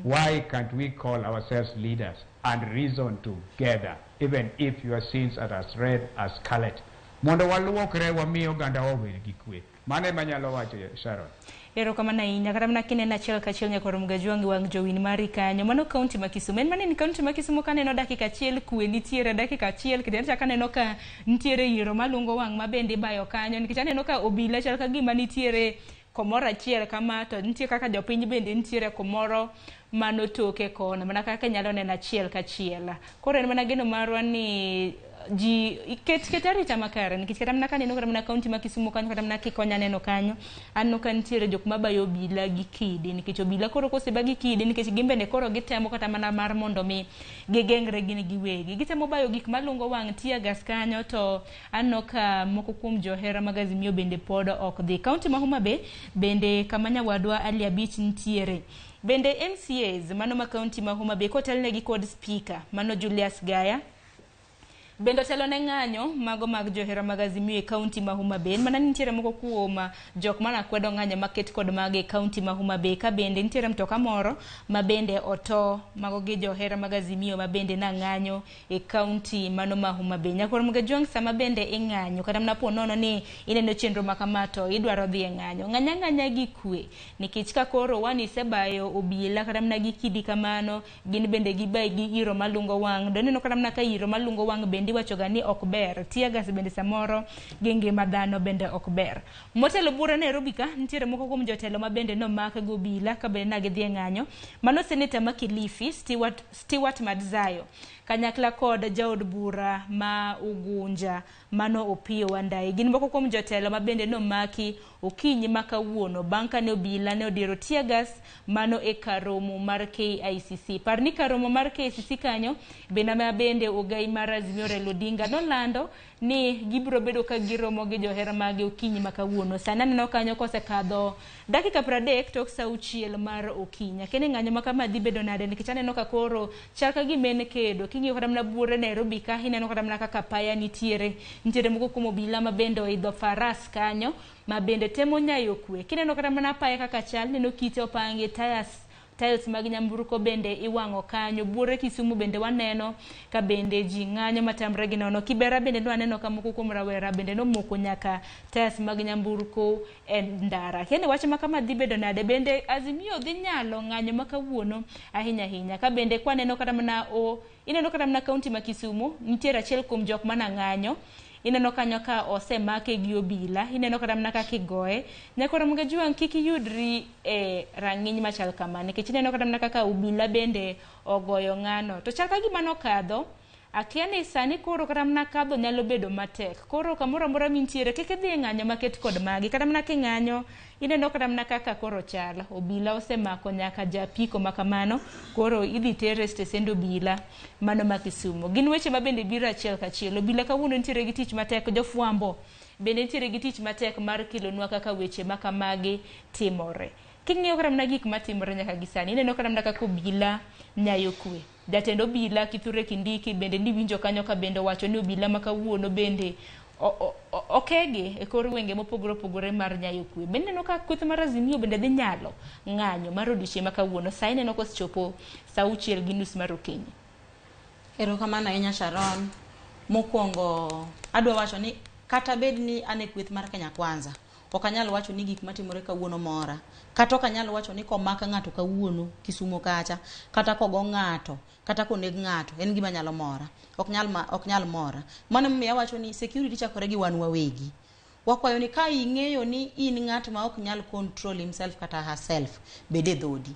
Why can't we call ourselves leaders and reason together, even if your sins are as red as scarlet? Mondo waluokre wami ogandawa obed gi kwe. Mano ema anyalo wacho Sharon. Erokamano ahinya kata mana kineno achiel kachiel nyakoro Mgajwang' wang' jowin mari kanyo mano kaunti ma Kisumu en mana ni kaunti ma Kisumu kaneno dakika achiel kwe nitiere dakika achiel kendo achako aneno ka nitiere iro malungo wang' ma bende ibayo kanyo nikech aneno ka obila chal ka gima nitiere komoro achiel kama to nitie kaka jopiny bende nitiere kumoro mano toke kono mana kaka inyalo neno achiel kachiel. Koro en mana geno marwa ni ji ket arita makare nikech kata mana kaneno kata mana kaunti ma Kisumu kanyo kata mana kikonya neno kanyo aneno ka nitiere jok mabayo obila gi kidi nikech obila koro koseba gi kidi nikech gin bende koro gitemo kata mana mar mondo mi gigeng're gin giwegi gitemo bayo gik malungo wang' tear gas kanyo to aneno ka moko kuom johera mag Azimio bende pod ok dhi. Kaunti ma Homa Bay bende kama nyawadwa Ali Abich nitiere bende MCAs mano ma kaunti ma Homa Bay kotelnegi kod speaker mano Julius Gaya bende otelo ne ng'anyo mago mag johera mag Azimio e kaunti ma Homa Bay. En mana ni nitiere moko kuom jok mana kwedo ng'anyo maket kod mago e kaunti ma Homa Bay ka bende nitiere mtoka moro ma bende oto mago gi johera mag Azimio ma bende na ng'anyo e kaunti mano ma Homa Bay. Nyakwar Mgajwang' sama bende ing'anyo kata mana po nono ni ineno chenro ma kama to idwaro dhi e ng'anyo ng'anya ng'anya gi kwe nikech ka koro wan isebayo obila kata mana gi kidi kamano gin bende gibayi gi iro malungo wang' do ineno kata mana ka iro malungo wang' bende iwacho ga ni ok ber tear gas bende samoro gi ngima dhano bende ok ber. Motelo buora Nairobi ka nitiere moko kuom jotelo ma bende nomak gi obila ka bende na gidhi e ng'anyo mano seneta ma Kilifi Stewart Madzayo kanyakla kod jaod bura ma Ugunja mano Opiyo Wandayi gin moko kuom jotelo ma bende nomaki okinyi ma kawuono bang' kane obila ne odiero tear gas mano e kar romo mar KICC. Par ni kar romo mar KICC kanyo bende ma bende ogai mar Azimio Raila Odinga nolando ni gibiro bedo ka giromo gi johera mage okinyi ma kawuono. Sani aneno kanyo kosekadho dakika 30 tok sa auchiel mar okinyi. Akia ni ng'anyo ma kama dhi bedo nade nikech aneno ka koro chal ka gima en kedo. King'iyo kata mana buore Nairobi ka ineno kata mana kaka apaya nitiere. Nitiere moko kuom obila ma bende oidho faras kanyo ma bende temo nyayo kwe. Kineno kata mana apaya kaka chal, ineno kite opangi, tayas Tiles mag nyamburko bende iwang'o kanyo. Buore Kisumu bende waneno ka bende ji ng'anyo matamre gi nono. Kibera bende nwaneno ka moko kuom rawera bende nomoko nyaka tiles mag nyamburko e ndara. Kendo wach ma kama dhi bedo nade? Bende Azimio dhi nyalo ng'anyo ma kawuono ahinya ahinya. Ka bende kwaneno kata mana o ineno kata mana kaunti ma Kisumu nitiere achiel kuom jok mana ng'anyo. Ineno kanyo ka osemake gi obila, ineno kata mana kaka igoye. Nyakoro Ramogi kik iyudri e rang'iny machal kama nikech ineno kata mana kaka obila bende ogoyo ng'ano. To chal ka gima nokadho, akia ni sani koro kata mana kadho nyalo bedo matek. Koro kamoro amora mintiere kik idhi e ng'anyo maket kod magi. Kata mana king'anyo, ineno kata mana kaka koro chal. Obila osemako nyaka japiko ma kamano, koro idhi tere e stesend obila mano ma Kisumu. Gin weche ma bende biro achiel kachiel. Obila kawuono nitiere gi tich matek, jofwambo bende nitiere gi tich matek mar kelonwa kaka weche ma kamagi timore. King'iyo kata mana gik matimore nyaka gi sani, ineno kata mana kaka obila nyayo kwe. Jatend obila Kithure Kindiki bende niwinjo kanyo ka bende owacho ni obila ma kawuono bende okegi e kor gwenge mopogore opogore mar nyayo kwe. Bende ineno ka kweth mar Azimio bende dhi nyalo ng'anyo mar odiochieng' ma kawuono. Sa ineno kosechopo sa 6:30 mar okinyi. Erokamano ahinya Sharon. Mokwongo adwa wacho ni kata bed ni an e kweth mar Kenya Kwanza, ok anyal wacho ni gik matimore kawuono mora. Kata ok anyal wacho ni komak ng'ato kawuono Kisumo kacha, kata kogo ng'ato, kata koneg ng'ato, en gima nyalo mora. Ok nyal, ok nyal mora. Mano emomiyo awacho ni security chakore gi wan wawegi. Wakwayo ni ka ing'eyo ni in ng'at ma ok nyal control himself kata herself, bed e dhodi.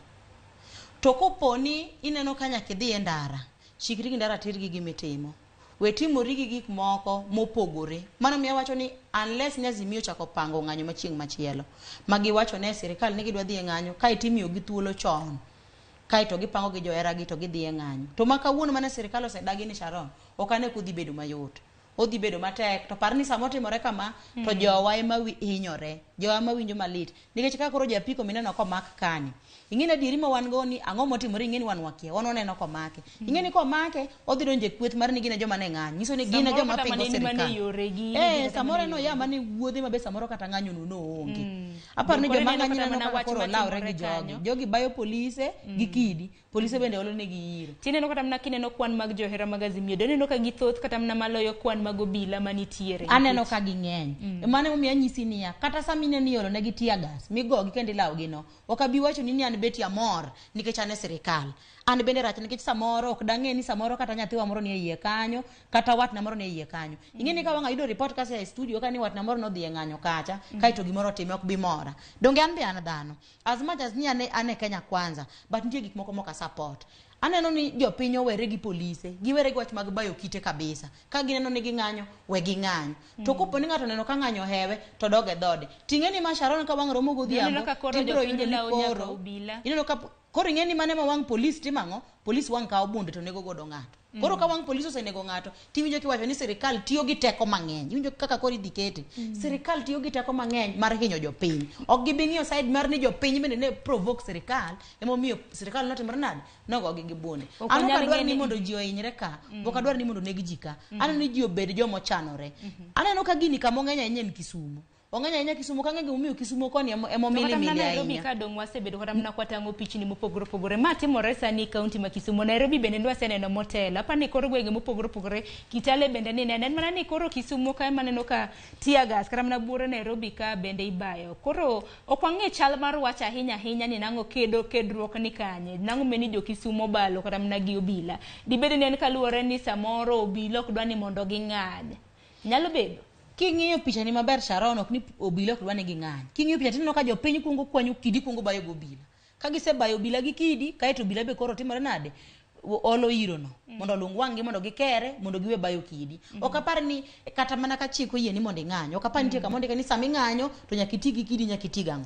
To kopo ni ineno ka nyaka idhi e ndara, chikri gi ndara tir gi gimitimo. We timori gi gik moko mopogore. Mano miyo awacho ni unless ni Azimio ochako pango ng'anyo machieng' machielo, ma giwacho ne sirikal ni gidwa dhi e ng'anyo, kaeto imiyogi thuolo chon. Kaeto gipango gi joheragi to gidhi e ng'anyo. To ma kawuono mane sirikal osedagi ni Sharon, ok ane kodhi bedo mayot. Odhi bedo matek. To par ni sama otimore kama, to jowa ema hinyore. Jowa ema winjo malit. Nikech ka koro japiko mineno komak kani, ing'e ni adieri ma wan go ni ang'o motimore, ing'e ni wan wakia, wan waneno komake. Ing'e ni komake, odhi donjo e kweth mar ni gin e joma ne ng'anyo. Nyiso ni gin e joma pingo sirikal. Samoro en oya mane wuodhe mabe samoro kata ng'anyo no noonge. Aparo ni joma ng'anyo neno kaka koro olawre gi jogi. Jogi bayo polise gi kidi. Polise bende olo negi iro. Tineno kata mana kineno kwan mag johera mag Azimio, ineno ka githoth kata mana maloyo kwan mag obila manitiere. Aneno ka ging'eny. Mano emomiyo anyisi niya, kata sama ineno ni iolo negi tear gas, migogi kendo ilawogi no, ok abi wacho ni an beti amor nikech an e sirikal. An bende rach nikech samoro ok dang'e ni samoro kata nyathiwa moro ni e iye kanyo, kata watna moro ni e iye kanyo. Ing'e ni ka wang' ayudo report kase e studio ka ni watna moro nodhi e ng'anyo kacha, kaeto gimoro otime ok bi mora. Donge an be an dhano. As much as ni an e Kenya Kwanza, but nitie gik moko mok a support. Aneno ni jopiny owere gi polise, giwere gi wach mag bayo kite kabisa. Ka gineno ni ging'anyo, we ging'any. To kopo ni ng'ato oneno ka ng'anyo hewe, to dog e dhode. Ting'e ni ma Sharon ka wang' romo godhiambo, tibiro winjo ni koro, ineno ka koro ing'e ni mane ma wang' polis timo ang'o? Polis wang' kawo bunde to nego godo ng'ato. Koro ka wang' polis osenego ng'ato, tiwinjo kiwacho ni sirikal tiyo gi teko mang'eny. Iwinjo kaka koro idhi kete. Sirikal tiyo gi teko mang'eny mar hinyo jopiny. Ok gibi ng'iyo side mar ni jopiny bende ne provoke sirikal, emomiyo sirikal notimore nade? Nogogi gi bunde. An ok adwar ni mondo ji ohinyre ka, ok adwar ni mondo neg ji ka. Aneno ni ji obed joma ochanore. Aneno ka gini kama ong'eny ahinya en Kisumu. Ong'eny ahinya Kisumu, ka ng'e gimomiyo Kisumu koni emomili mili ahinya. Nairobi ka dong' wasebedo kata mana kwatang'o pichni mopogore opogore. Ma timore sani e kaunti ma Kisumu. Nairobi bende nwaseneno motelo. Aparo ni kor gwenge mopogore opogore. Kitale bende ni nene. En mana ni koro Kisumu ka ema aneno ka tear gas kata mana buore Nairobi ka bende ibayo. Koro ok wang'e chal mar wach ahinya ahinya ni nang'o kedo kedruok ni kanye. Nang'o meni jo Kisumu obalo kata mana gi obila. Dibed ni en kaluwore ni samoro obila ok dwa ni mondo ging'any. Nyalo bedo. King'iyo picha ni maber Sharon, ok ni obila ok dwa ni ging'any. King'iyo picha tineno ka jopiny kuongo kwanyo kidi kuongo bayo go obila. Ka gisebayo obila gi kidi, kaeto obila be koro timore nade? Olo iro no, mondo olung wang'gi mondo gikere, mondo giwe bayo kidi. Ok apar ni kata mana ka chik oyie ni mondo ing'any. Ok apar nitie kama ondike ni sama ing'anyo to nyaka iti gi kidi, nyaka iti gang'o.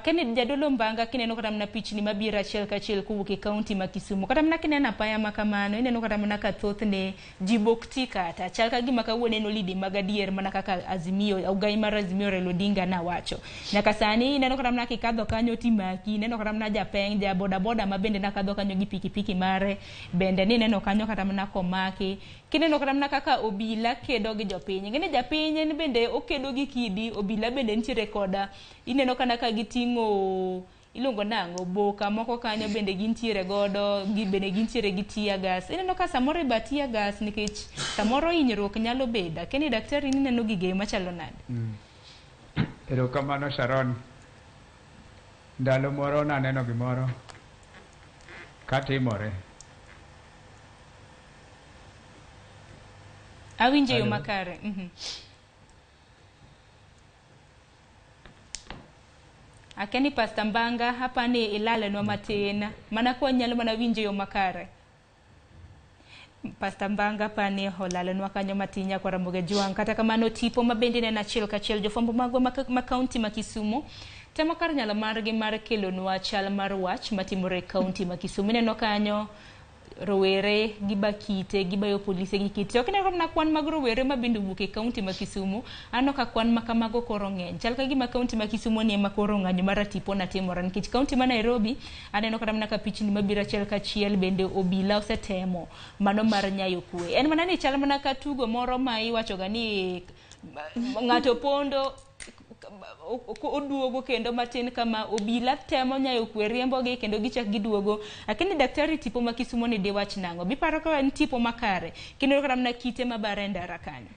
Kennedy Jadolo Mbanga kineno kata mana pichni mabiro achiel kachiel kowuok e kaunti ma Kisumu. Kata mana kineno apaya ma kamano, ineno kata mana ka thothne ji bok ti kata. Chal ka gima kawuono en holiday mag adier mana kaka Azimio, ogai mar Azimio Raila Odinga nawacho. Nyaka sani ineno kata mana kikadho kanyo timaki, ineno kata mana japeng, ja boda boda ma bende nakadho kanyo gi pikipiki mare, bende nineno kanyo kata mana komaki. Kineno kata mana kaka obila kedo gi jopiny. Ing'e ni japiny en bende okedo gi kidi, obila bende nitiere koda. Ineno kana ka giting'o Iluongo nang'o boka moko kanyo bende gintiere godo, gi bende gintiere gi tear gas. Ineno ka samoro iba tear gas nikech samoro hinyruok nyalo bedo. Akia ni daktari nineno gige machalo nade? Erokamano Sharon. Ndalo moro naneno gimoro katimore. Awinjo yo Hello. makare. Akia ni Pastor Mbanga hapa ni ilalenwa matin mana kwa nyalo mana winjo yo makare. Pastor Mbanga pani olalenwa kanyo matin nyakwar Ramogi Jwang'. Kata kamano tipo ma bende neno achiel kachiel jofwambo magwa ma kaunti ma Kisumu temo kar nyalo margi mar kelonwa chal mar wach matimore e kaunti ma Kisumu. Ineno kanyo rowere giba kite, gibayo polise gi kite. Ok ineno mana kwan mag rowere ma bende owuok e kaunti ma Kisumu, aneno ka kwan ma kamago koro ng'eny. Chal ka gima kaunti ma Kisumu ni ema koro ng'anyo mar tipo na timore nikech kaunti ma Nairobi aneno kata mana ka pichni mabiro achiel kachiel bende obila osetemo mano mar nyayo kwe. En mana ni chal mana ka tugo moro ma iwachoga ni ng'ato pondo oduogo kendo matin kama obila temo nyayo kwe riembogi kendo gichak giduogo. Lakini daktari tipo ma Kisumu ni diwach nang'o? Biparo ka en tipo makare kendo kata mana kite mabare e ndara kanyo.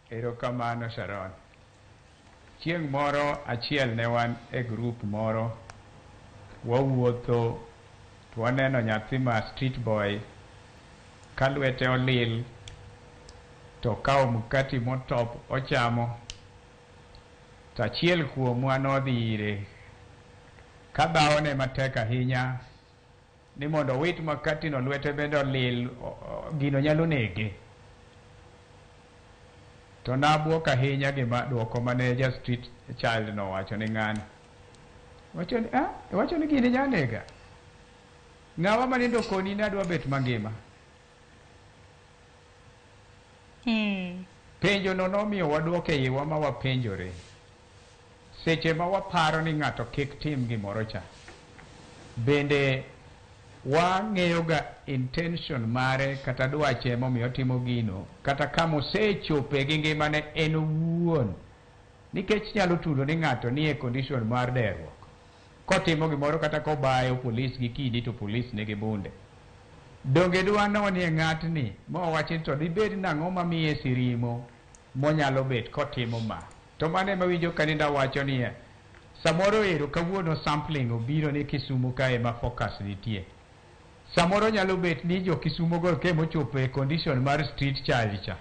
Erokamano Sharon. Chieng' moro achiel ne wan e group moro, wawuotho to waneno nyathi ma street boy ka lwete olil to okawo mkati motop ochamo. To achiel kuomwa nodhi ire ka dhawone matek ahinya ni mondo owit makati no lwete bende olil, gino nyalo nege. To nabuok ahinya gima duoko mane ja street child no owacho ni ng'ani. Wacho ni, ah, wacho ni gini nya nega. Ng'awa manindo koni ni adwa bet mangima. Penjo no nomiyo waduoko e iwa ma wapenjore. Seche ma waparo ni ng'ato kik tim gimoro cha, bende wang'eyo ga intention mare kata dwache momiyo otimo gino, kata kama osechope gi ngimane en owuon. Nikech nyalo tudo ni ng'ato ni e condition mar derruok. Kotimo gimoro kata kobayo polis gi kidi to polis nigi bunde. Donge dwanonie ng'atni mowach ni to dibed nang'o mamiye sirimo monyalo bet kotimo ma. To mano ema winjo ka nindo awacho niya, samoro ero kawuono sampling obiro ni Kisumu kae ma focus nitie. Samoro nyalo bet ni jo Kisumu go ke mochopo e condition mar street child cha,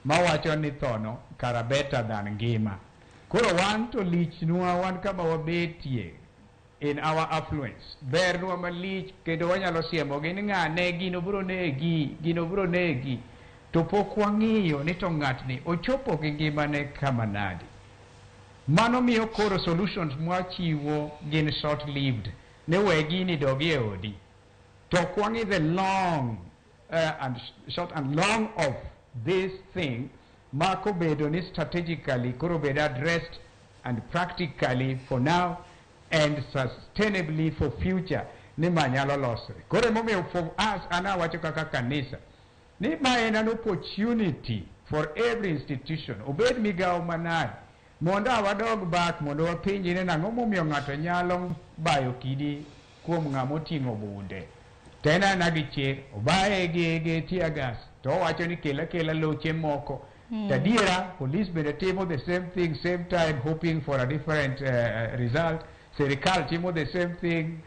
mawacho ni thono kara better than ngima. Koro wan to lichnwa wan kama wabetie in our affluence. Bernwa malich kendo wanyalo siemogi ni ng'ane gino biro negi, gino biro negi. To pok wang'iyo ni to ng'atni ochopo gi ngimane kama nadi. Mano miyo koro solutions mwachiwo gin short lived. Ne we gini dogi e odi. To ok wang'i the long and short and long of this thing ma kobedo ni strategically koro bed addressed and practically for now and sustainably for future ni ma nyalo losre. Koro emomiyo for us an awacho kaka kanisa ni ma en an opportunity for every institution obed migawo manade mondo a wadog back mondo wapenji ni nang'o momiyo ng'ato nyalo bayo kidi kuom ng'ama oting'o bunde to en aena gi chir obaye gi tear gas to owacho ni kel akela loche moko. To adiera police bende timo the same thing same time hoping for a different result. Sirikal timo the same thing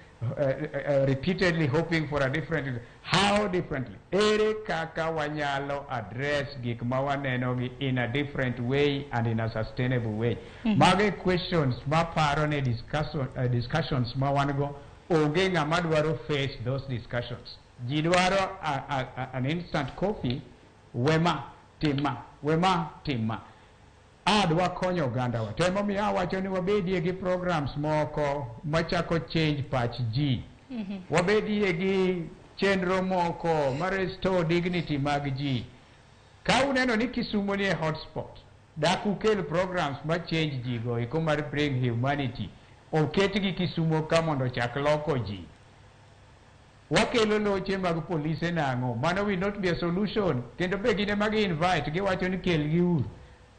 repeatedly hoping for a different result. How differently? Ere kaka wanyalo address gik ma waneno gi in a different way and in a sustainable way? Mago e questions maparo ni discussions ma wan go onge ng'ama dwaro face those discussions. Ji dwaro an instant coffee, wema tima, wema tima. Adwa konyo ogandawa. To emomiyo awacho ni wabedie gi programs moko machako change pach ji. Wabedie gi chenro moko ma restore dignity mag ji. Ka uneno ni Kisumu ni e hotspot, dak ukel programs ma change ji go eko mar bring humanity. Oketgi Kisumu ka mondo ochak loko ji. Wakelo loche mag polise nang'o? Mano will not be a solution. Kendo be gin ema gi invite, giwacho ni kelgi uru.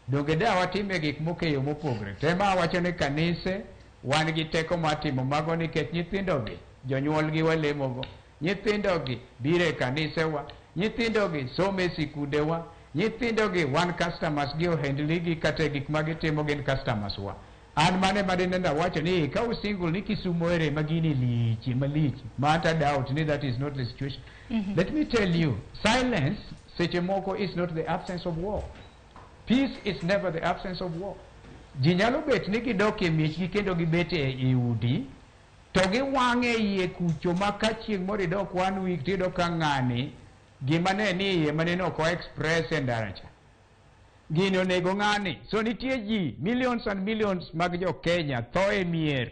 Donge da watime gik moko e yo mopogre. To ema awacho ni kanise, Wan gi teko mar timo mago nikech nyithindogi jonyuolgi walemogo, nyithindogi biro e kanisewa, nyithindogi somo e sikundewa, nyithindogi wan customers gi ohendnigi kata e gik ma gitimo gin customers wa. An mane madinenda wacho ni ka usingle ni Kisumo ere ma gini lich malich ma ata doubt ni that is not the situation. Let me tell you, silence seche moko is not the absence of war. Peace is never the absence of war. Ji nyalo bet ni gidok e miechgi kendo gibet e udi to giwang' e iye kucho ma ka chieng' moro idok one week tiyudo ka ng'ani gima ne ni iye mane ok o express e ndara cha gini onego ng'ani. So nitie ji millions and millions mag jo Kenya tho e mier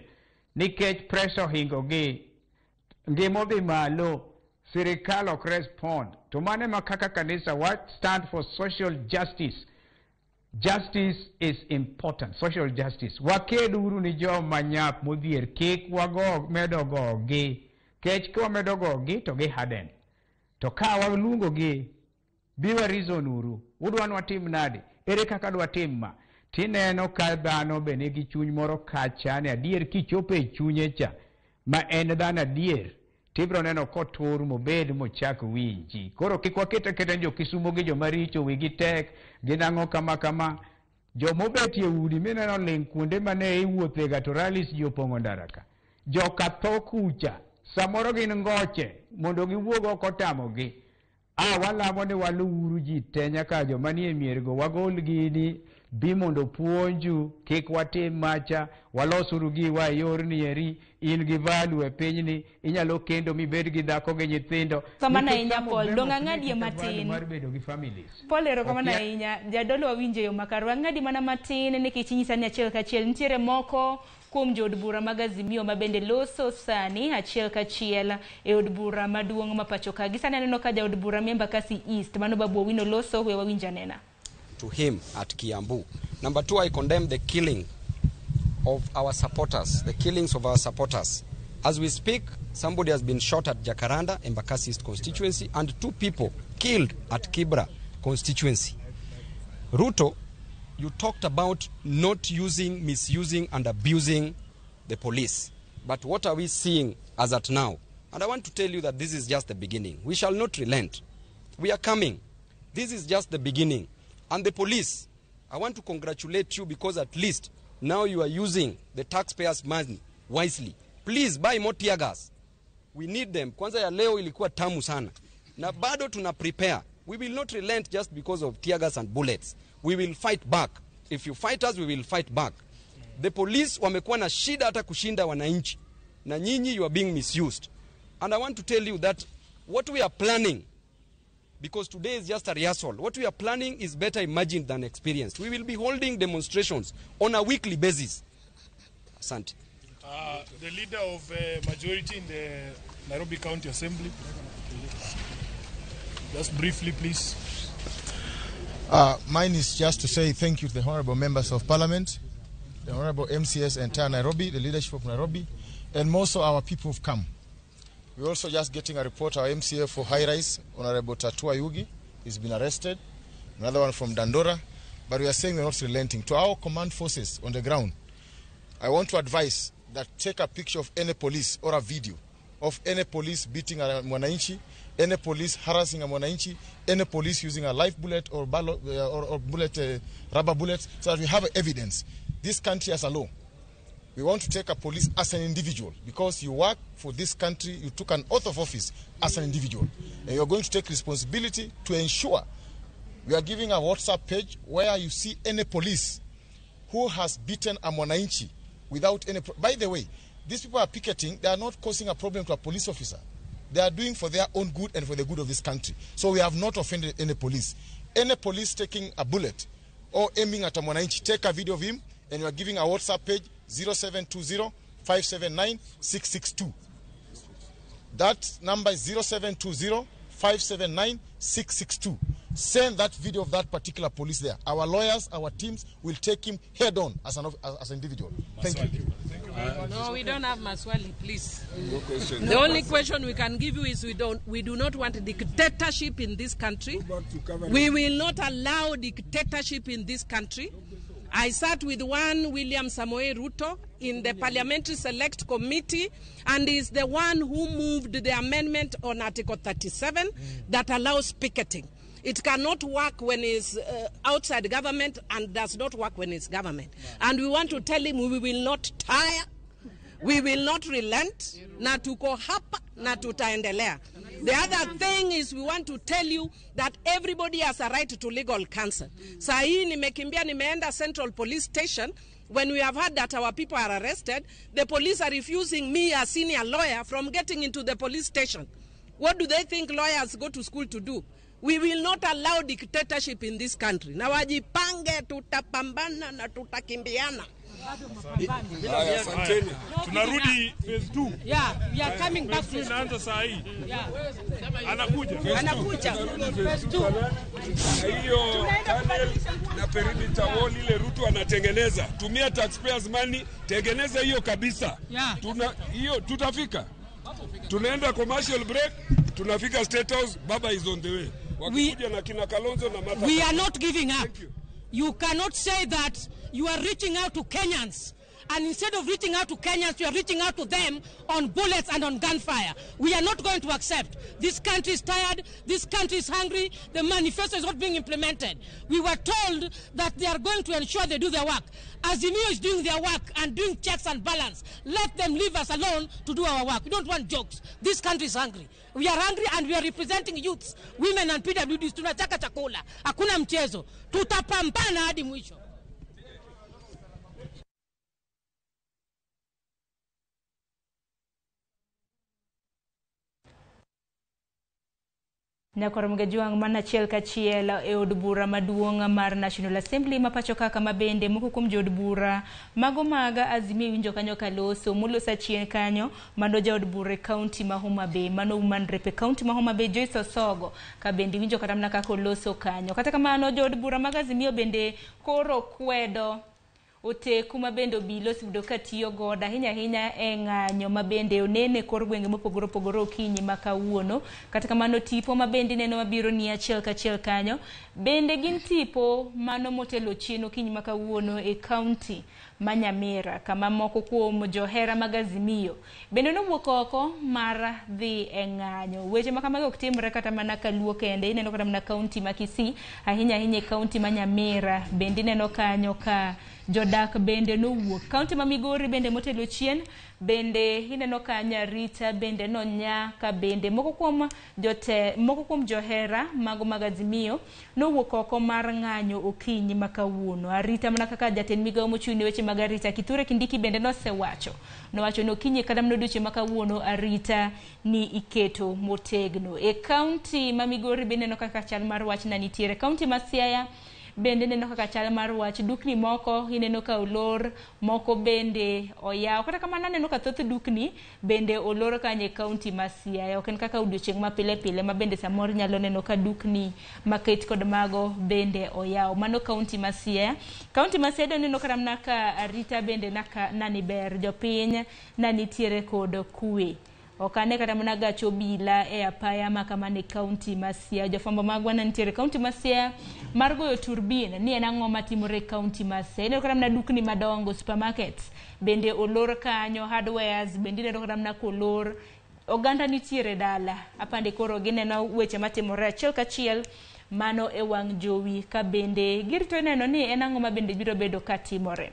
nikech pressure ohingo gi, ngima odhi malo, sirikal ok respond. To mano ema kaka kanisa wa stand for social justice. Justice is important, social justice. Waked uru ni joma nyap modhier, kik wago medo gogi. Kech ka wamedo gogi to gi harden. To ka waluongo gi, bi wa reason uru, udwa ni watim nade? Ere kaka dwatim ma? Tineno ka dhano be nigi chuny moro kacha ni adier kichopo e chunye cha, ma en dhano adier, tibiro neno kotur mobed mochak winji. Koro kik waket aketa ni jo Kisumo gi joma richo wigi tek, gin ang'o kama kama. Jomobet e udi mineno ling' kuonde mane iwuothega to rallies ji opong'o ndara ka. Joka tho kucha, samoro gin ngoche mondo giwuog oko otamogi. A walamo ni waluwuru ji te nyaka joma nie miergo wagol gini bi mondo puonju kik watim macha walosuru giwa e yorni eri in gi value e pinyni inyalo kendo mibed gi dhako gi nyithindo. Kamano Nikech ahinya some of Paul, them dong' ok ni ang'adie kata value matin. mar bedo gi families. Paul erokamano Ok ahinya. Jadolo wawinjo e yo makare. Wang'adi mana matin nikech inyisa ni achiel kachiel nitiere moko kuom jood bura mag Azimio ma bende loso sani achiel kachiel e od bura maduong' ma pacho ka. Gi sani aneno ka jaod bura ma Embakasi East mano Babu Owino loso, we wawinj anena. To him at Kiambu. Number two, I condemn the killing of our supporters, the killings of our supporters. As we speak, somebody has been shot at Jacaranda, Embakasi East constituency, and 2 people killed at Kibra constituency. Ruto, you talked about not using, misusing, and abusing the police. But what are we seeing as at now? And I want to tell you that this is just the beginning. We shall not relent. We are coming. This is just the beginning. And the police, I want to congratulate you because at least now you are using the taxpayers' money wisely. Please buy more tear gas. We need them. Kwanza ya leo ilikuwa tamu sana. Na bado tuna prepare. We will not relent just because of tear gas and bullets. We will fight back. If you fight us, we will fight back. The police wamekuwa na shida hata kushinda wananchi. Na nyinyi you are being misused. And I want to tell you that what we are planning, because today is just a rehearsal, what we are planning is better imagined than experienced. We will be holding demonstrations on a weekly basis. Asante. The leader of majority in the Nairobi County Assembly. Just briefly, please. Mine is just to say thank you to the honorable members of parliament, the honorable MCS entire Nairobi, the leadership of Nairobi, and most of our people who've come. We're also just getting a report, our MCA for High Rise, Honorable Tatua Yugi, has been arrested. Another one from Dandora. But we are saying we're not relenting. To our command forces on the ground, I want to advise that take a picture of any police or a video of any police beating a mwananchi, any police harassing a mwananchi, any police using a live bullet or, ballot, or bullet, rubber bullets, so that we have evidence. This country has a law. We want to take a police as an individual, because you work for this country, you took an oath of office as an individual. And you're going to take responsibility to ensure we are giving a WhatsApp page where you see any police who has beaten a mwananchi without any... By the way, these people are picketing, they are not causing a problem to a police officer. They are doing for their own good and for the good of this country. So we have not offended any police. Any police taking a bullet or aiming at a mwananchi, take a video of him, and you are giving a WhatsApp page 0720-579-662. That number is 0720-579-662. Send that video of that particular police there. Our lawyers, our teams will take him head on as an individual. Thank you. Thank you very much. No, we don't have maswali, please. No question. The only question we can give you is we do not want dictatorship in this country. We will not allow dictatorship in this country. I sat with one William Samoei Ruto in the Parliamentary Select Committee and is the one who moved the amendment on Article 37 that allows picketing. It cannot work when it's outside government and does not work when it's government. And we want to tell him we will not tire, we will not relent, na tuko hapa na tutaendelea. The other thing is we want to tell you that everybody has a right to legal counsel. Saa hii nimekimbia nimeenda Central Police Station. When we have heard that our people are arrested, the police are refusing me, a senior lawyer, from getting into the police station. What do they think lawyers go to school to do? We will not allow dictatorship in this country. Na wajipange, tutapambana na tutakimbiana. Haya, asanteni. Tunarudi phase 2. Yeah, we are coming back Phase 2 to inaanza saa hii. Yeah. Anakuja. Anakuja. Phase 2. Na hiyo tunnel na perimeter wall ile Ruto anatengeneza, tumia taxpayers money, tengeneza hiyo kabisa. Yeah. Tuna hiyo tutafika. Tunaenda commercial break, tunafika State House, baba is on the way. Wakikuja na kina Kalonzo na Martha. We are not giving up. Thank you. You cannot say that you are reaching out to Kenyans. And instead of reaching out to Kenyans, you are reaching out to them on bullets and on gunfire. We are not going to accept. This country is tired. This country is hungry. The manifesto is not being implemented. We were told that they are going to ensure they do their work. Azimio is doing their work and doing checks and balance. Let them leave us alone to do our work. We don't want jokes. This country is hungry. We are hungry and we are representing youths, women and PWDs. Tunataka chakula. Hakuna mchezo. Tutapambana hadi mwisho. Nyakwar Mgajwang' mana achiel kachiel e od bura maduong' mar National Assembly ma pacho kaka ma bende moko kuom jood bura mago mag Azimio winjo kanyo kaloso moloso achien kanyo mano jaod bura e kaunti ma Homa Bay, mano woman rep e kaunti ma Homa Bay Joyce Osogo ka bende winjo kata mana kaka oloso kanyo. Kata kamano jood bura mag Azimio bende koro kwedo oteku ma bende obila osebedo ka tiyo godo ahinya ahinya e ng'anyo ma bende onene kor gwenge mopogore opogore okinyi ma kawuono. Kata kamano tipo ma bende ineno mabiro ni achiel kachiel kanyo bende gin tipo mano motelo chien okinyi ma kawuono e kaunti ma Nyamira kama moko kuom johera mag Azimio bende nowuok oko mar dhi e ng'anyo. Weche ma kamago ok timre kata mana kaluo kende, ineno kata mana kaunti ma Kisii ahinya ahinya e kaunti ma Nyamira bende ineno kanyo ka jodak bende nowuok. Kaunti ma Migori bende motelo chien bende ineno ka Nyarita bende nonya ka bende moko kuom jote moko kuom johera mago mag Azimio nowuok oko mar ng'anyo okinyi ma kawuono. Arita mana kaka jatend migawo mochung' ne weche mag arita Kithure Kindiki bende nosewacho, nowacho ni okinyi kata mana odiochieng' ma kawuono arita ni iketo motegno. E kaunti ma Migori bende ineno kaka chal mar wach na nitiere. Kaunti ma Siaya bende ineno kaka chal mar wach, dukni moko ineno ka olor, moko bende oyaw. Kata kamano aneno ka thoth dukni bende olor kanyo e kaunti ma Siaya. Ok en kaka odiochieng' ma pile pile ma bende samoro inyalo neno ka dukni maket kod mago bende oyaw. Mano kaunti ma Siaya. Kaunti ma Siaya ineno kata mana ka arita bende nani ber, jopiny na nitiere kod kwe. Ok ane kata mana gach obila e apaya ma kamano e kaunti ma Siaya. Jofwambo magwa ne nitiere e kaunti ma Siaya mar goyo turbin ni en ang'o matimore e kaunti ma Siaya. Ineno kata mana dukni madongo, supermarkets bende olor kanyo, hardwares bende ineno kata mana kolor. Oganda nitiere dala, apande koro gineno weche matimore achiel kachiel mano e wang' jowi ka bende girito neno ni en ang'o ma bende biro bedo katimore.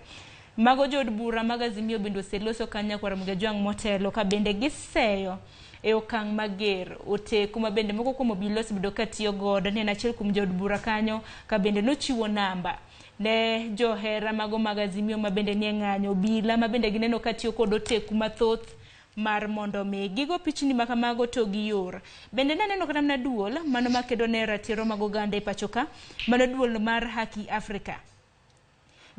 Mago jood bura mag Azimio bende oseloso kanyo Nyakwar Mgajwang' motelo ka bende giseyo e okang' mager oteku ma bende moko kuom obila osebedo ka tiyo godo. Ne en achiel kuom jood bura kanyo ka bende nochiwo namba ne johera mago mag Azimio ma bende nie ng'anyo, obila ma bende gineno ka tiyo kod oteku mathoth mar mondo mi gigo pichni ma kamago to gior. Bende naneno kata mana duol mano makedo ne ratiro mag oganda e pacho ka, mano duol mar Haki Africa.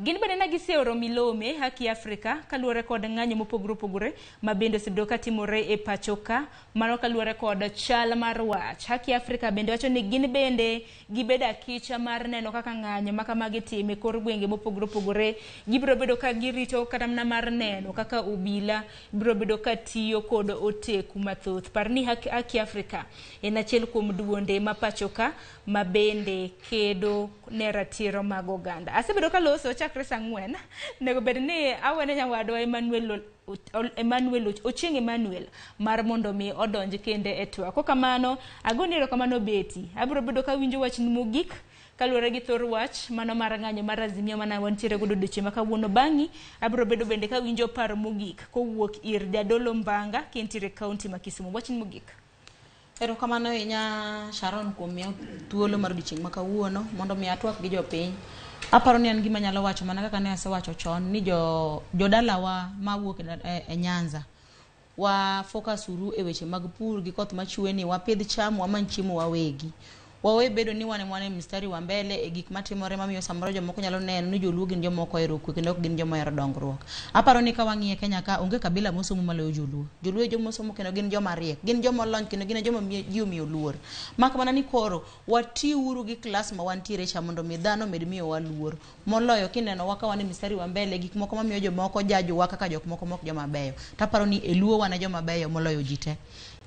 Gin bende ne giseoro milome Haki Africa kaluwore kod ng'anyo mopogore opogore ma bende osebedo katimore e pacho ka, mano kaluwore kod chal mar wach. Haki Africa bende wacho ni gin bende gibedo akicha mar neno kaka ng'anyo ma kamagi itimo e kor gwenge mopogore opogore. Gibiro bedo ka girito kata mana mar neno kaka obila biro bedo ka tiyo kod oteku mathoth. Par ni Haki Africa en achiel kuom duonde ma pacho ka ma bende kedo ne ratiro mag oganda. Asebedo kaloso chakre chakre saa 4 nego bed ni awene nyawadwa Emmanuel Emmanuel Ochieng Emmanuel mar mondo mi odonj kende e twak. Kokamano agoni erokamano Betty. Abiro bedo kawinjo wachni mogik kaluwore gi thor wach mano mar ng'anyo mar Azimio mana wantiere godo odiochieng' ma kawuono. Bang'i abiro bedo bende kawinjo paro mogik kowuok ir Jadolo Mbanga kintiere kaunti ma Kisumu. Wachni mogik. Erokamano ahinya Sharon kuom miya thuolo mar odiochieng' ma kawuono mondo mi atwak gi jopiny. Aparo ni an gima anyalo wacho mana kaka ne asewacho chon ni jo jodalawa mawuok e Nyanza wa focus uru e weche mag pur gi koth machwe ni wapidh cham wamany chiemo wawegi. Wawe bedo ni wan ema e mstari wa mbele e gik matimore mamiyo samoro jomoko nyalo neno ni joluo gin joma ok ohero kwe kendo ok gin joma ohero dongruok. Aparo ni ka wang'iye Kenya ka onge kabila mosomo maloyo joluo. Joluo e joma osomo kendo gin joma riek, gin joma olony kendo gin e joma ji omiyo luor. Mak mana ni koro watiuru gi klas ma wantiere cha mondo mi dhano omed miyowa luor. Moloyo kineno wa ka wan e mstari wa mbele gik moko mamiyo jomoko jajowa kaka jok moko mok joma beyo. Taparo ni e luo wan e joma beyo moloyo ji te.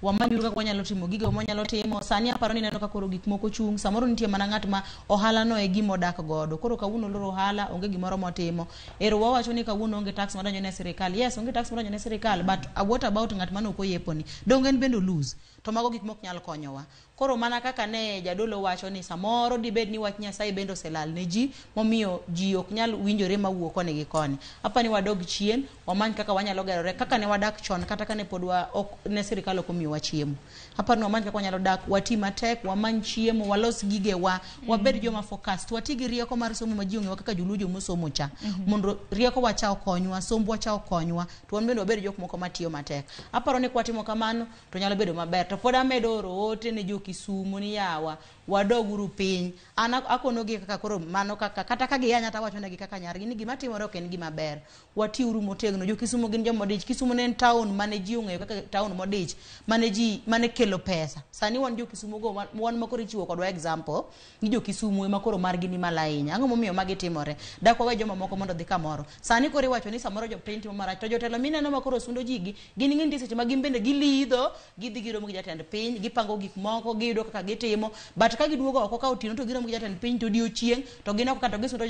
Wamanyuru kaka wanyalo timo gigo mwanyalo timo. Sani aparo ni ineno ka koro gik moko chung'. Samoro nitie mana ng'at ma ohala no e gima odak godo. Koro kawuono oloro ohala, onge gimoro motimo. Ero wawacho ni kawuono onge tax madonjo ne sirikal. Yes, onge tax madonjo ne sirikal, but what about ng'at mane ok oyepo ni? Donge en bende o lose? To mago gik mok nyal konyowa. Koro mana kaka ne jadolo wacho ni samoro dibed ni wach Nyasaye bende oselal ne ji, momiyo ji ok nyal winjore mawuok koni gi koni. Apa ni wadog chien, wamany kaka wanyalo gerore, kaka ne wadak chon kata kane pod wa ok ne sirikal ok omiyowa chiemo. Aparo ni wamany kaka wanyalo dak, wati matek, wamany chiemo, walos gigewa, wabed joma focused, wati gi rieko mar somo ma ji ong'ewa kaka joluo jomosomo cha. Mondo rieko wa cha okonywa, sombwa cha okonywa, to wan bende wabed jok moko matiyo matek. Aparo ni kwatimo kamano to nyalo bedo maber. To pod amedo oro ote ne jo Kisumu ni yawa, wadoguru piny. An akonogi kaka koro mano kaka kata ka giyanya tawacho negi kaka nyargi ni gima timore ok en gima ber. Watiuru motegno. Jo Kisumu gin joma odich. Kisumu ne en town mane ji ong'eyo kaka town modich, mane ji mane kelo pesa. Sani wan jo Kisumu go wan ma koro ichiwo kodwa example ni jo Kisumu ema koro margi ni malo ahinya. Ang'o momiyo magi timore? Dak wawe joma moko mondo odhi kamoro. Sani koro iwacho ni samoro jopiny timo marach to jotelo mineno ma koro sundo ji gi gin ing'e nitie seche ma gin bende gilidho, gidhi giromo gi jatend piny, gipango gik moko, giyudo kaka gitimo. But ka giduogo oko ka otieno to giromo gi jatend piny to odiochieng' to gin oko ka to gisundo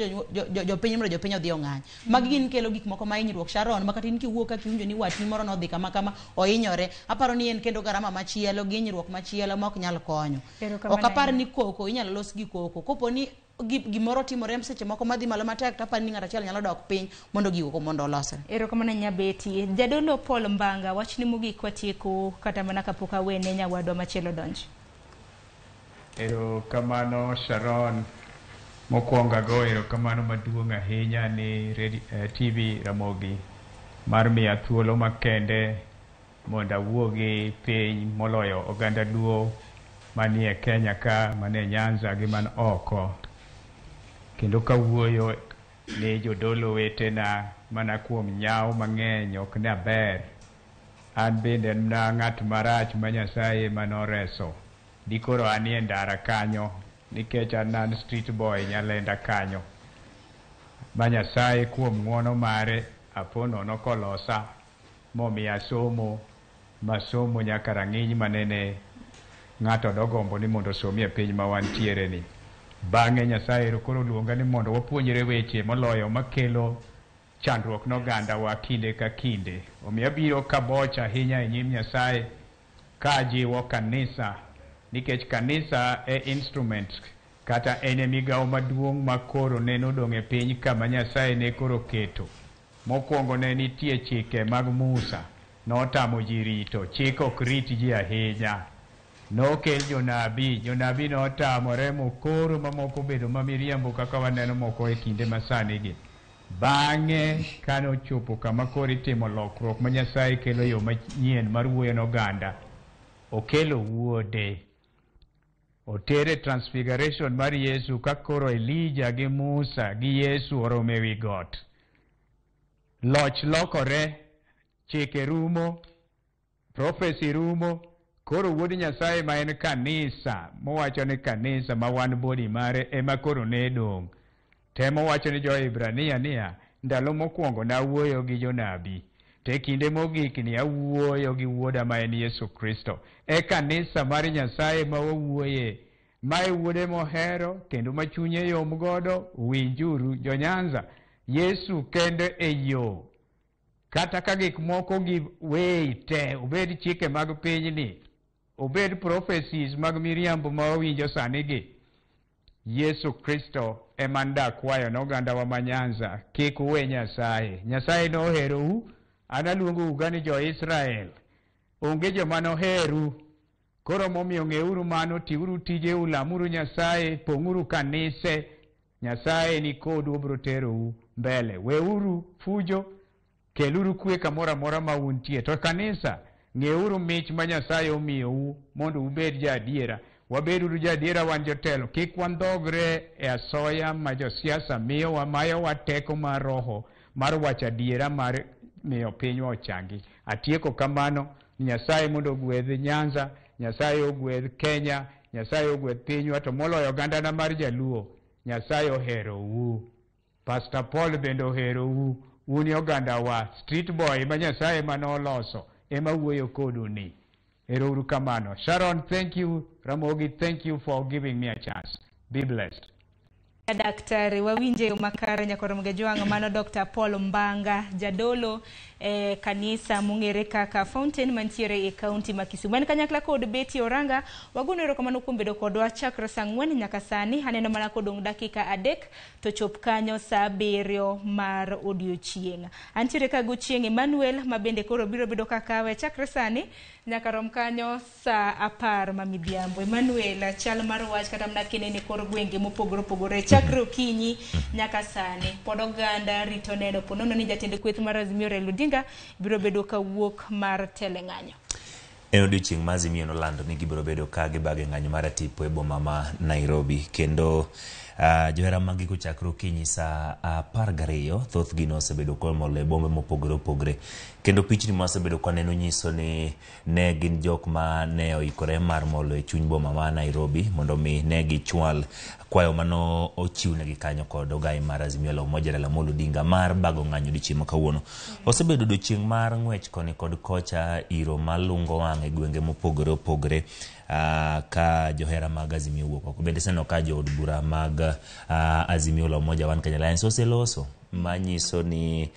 jopiny mondo jopiny odhi ong'any. Magi gin kelo gik moko ma hinyruok Sharon ma kata in kiwuok ka kiwinjo ni watni moro nodhi kama kama ohinyore. Aparo ni en kendo garama machielo gi hinyruok machielo ma ok nyal konyo. Ok apar ni koko inyalo los gi koko. Kopo ni gimoro timore seche moko madhi malo matek to aparo ni ng'ato achiel nyalo dok piny mondo gigo mondo olosre. Erokamano Nyabeti. Jadolo Paul Mbanga, wachni mogik watieko kata mana kapok awene nyawadwa machielo donj. Erokamano Sharon. Mokwongo ago erokamano maduong' ahinya ni TV Ramogi mar miya thuolo makende mondo awuo gi piny moloyo oganda Luo manie Kenya ka, manie Nyanza gi man oko. Kendo kawuoyo ni jodolo wetena mana kuom nyawo mang'eny ok ne aber. An bende na ng'at marach ma Nyasaye manoreso. Dikoro anie ndara kanyo nikech an an street boy Nyalenda kanyo. Ma Nyasaye kuom ng'uono mare apo nono kolosa momiya somo masomo nyaka rang'iny manene ng'ato dogombo ni mondo osomi e piny ma wantiere ni. Bang'e Nyasaye ero koro oluonga ni mondo wapuonjre weche moloyo makelo chandruok ne ogandawa kinde ka kinde. Omiyo abiro kaboch ahinya e nyim Nyasaye ka ajiwo kanisa nikech kanisa e instrument kata en e migawo maduong' ma koro neno odong' e piny kama Nyasaye ne koro keto. Mokwongo ne nitie chike mag Musa, notamo ji rito, chik ok rit ji ahinya. Nokel jonabi, jonabi notamore mokoro mamoko obedo ma miriambo kaka waneno moko e kinde masani gi. Bang'e kane ochopo kama koro itimo lokruok ma Nyasaye kelo yo manyien mar wuoyo ne oganda, okelo wuode. Otere transfiguration mar Yesu ka koro Elija gi Musa gi Yesu oromo ewi got. Loch lokore, chike rumo, prophecy rumo, koro wuod Nyasaye ma en kanisa, mowacho ni kanisa ma wan body mare ema koro ne dong'. Temo wacho ni jo-Hibrania niya, ndalo mokwongo nawuoyo gi jonabi, to e kinde mogik ni awuoyo gi wuoda ma en Yesu Kristo. E kanisa mar Nyasaye ma wawuoye, ma e wuode mohero kendo ma chunye yom godo, winjuru jo-Nyanza. Yesu kende e yo. Kata ka gik moko gi wei te, obed chike mag pinyni, obed prophecies mag miriambo ma wawinjo sani gi, Yesu Kristo ema ndakwayo ne ogandawa ma Nyanza, kik uwe Nyasaye. Nyasaye noherou, an aluongou ga ni jo-Israel. Onge joma noheru. Koro momiyo ng'euru mano, tiuru tijeu, lamuru Nyasaye, pong'uru kanise. Nyasaye ni kodu, obiro terou mbele. Weuru fujo, keluru kwe kamoro amora ma untie. To kanisa, ng'euru mich ma Nyasaye omiyou mondo ubed jaadiera. Wabeduru jaadiera wan jotelo, kik wandhogre e asoya ma josiasa miyowa, mayowa teko mar roho mar wacho adiera mar miyo pinywa ochangi. Atieko kamano, Nyasaye mondo ogwedh Nyanza, Nyasaye ogwedh Kenya, Nyasaye ogwedh pinywa, to moloyo ogandana mar Jaluo, Nyasaye oherou. Pastor Paul bende oherou, un e ogandawa, street boy ma Nyasaye manoloso ema wuoyo kodu ni. Ero uru kamano. Sharon, thank you. Ramogi, thank you for giving me a chance. Be blessed. Daktari wawinje yo makare nyakoro Mgejwang' mano Dr. Paul Mbanga jadolo e kanisa mong'ere kaka Fountain mantiere e kaunti ma Kisumu. En kanyakla kod Betty Oranga wagono erokamano kuom bedo kodwa chakre saa 4 nyaka sani. Aneno mana kodong' dakika 3 to chop kanyo saa 7 mar odiochieng'. Antiere ka Gochieng' Emmanuel ma bende koro biro bedo kakawe chakre sani nyaka rom kanyo saa 10 ma midhiambo. Emmanuel, chal mar wach kata mana kinene kor gwenge mopogore opogore chakre okinyi nyaka sani pod oganda rito neno ponono ni jatend kweth mar Azimio Raila Odinga biro bedo kawuok mar telo e ng'anyo. En odiochieng' ma Azimio nolando ni gibiro bedo ka gibago e ng'anyo mar atipo e boma ma Nairobi. Kendo johera mag gi kochakre okinyi saa 12, thothgi nosebedo komol e bombe mopogore opogore. Kendo pichni mawasebedo kwaneno nyiso ni ne gin jok ma ne oikore mar molo e chuny boma ma Nairobi mondo mi ne gichwal kwayo mano ochiwnegi kanyo kod ogai mar Azimio la Umoja Raila Amolo Odinga mar bago ng'anyo odiochieng' ma kawuono. Osebedo odiochieng' mar ng'wech koni kod kocha, iro malungo wang' e gwenge mopogore opogore ka johera mag Azimio wuok oko. Bende iseneno ka jood bura mag Azimio la Umoja One Kenya Alliance oseloso manyiso ni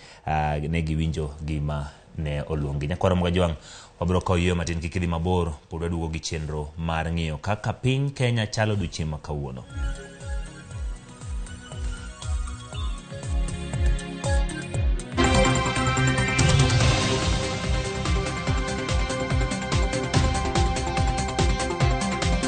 ne giwinjo gima ne oluongi. Nyakwara Mgajwang', wabiro kawo yueyo matin, kik idhi mabor, pod waduogo gi chenro mar ng'iyo kaka piny Kenya chalo odiochieng' ma kawuono.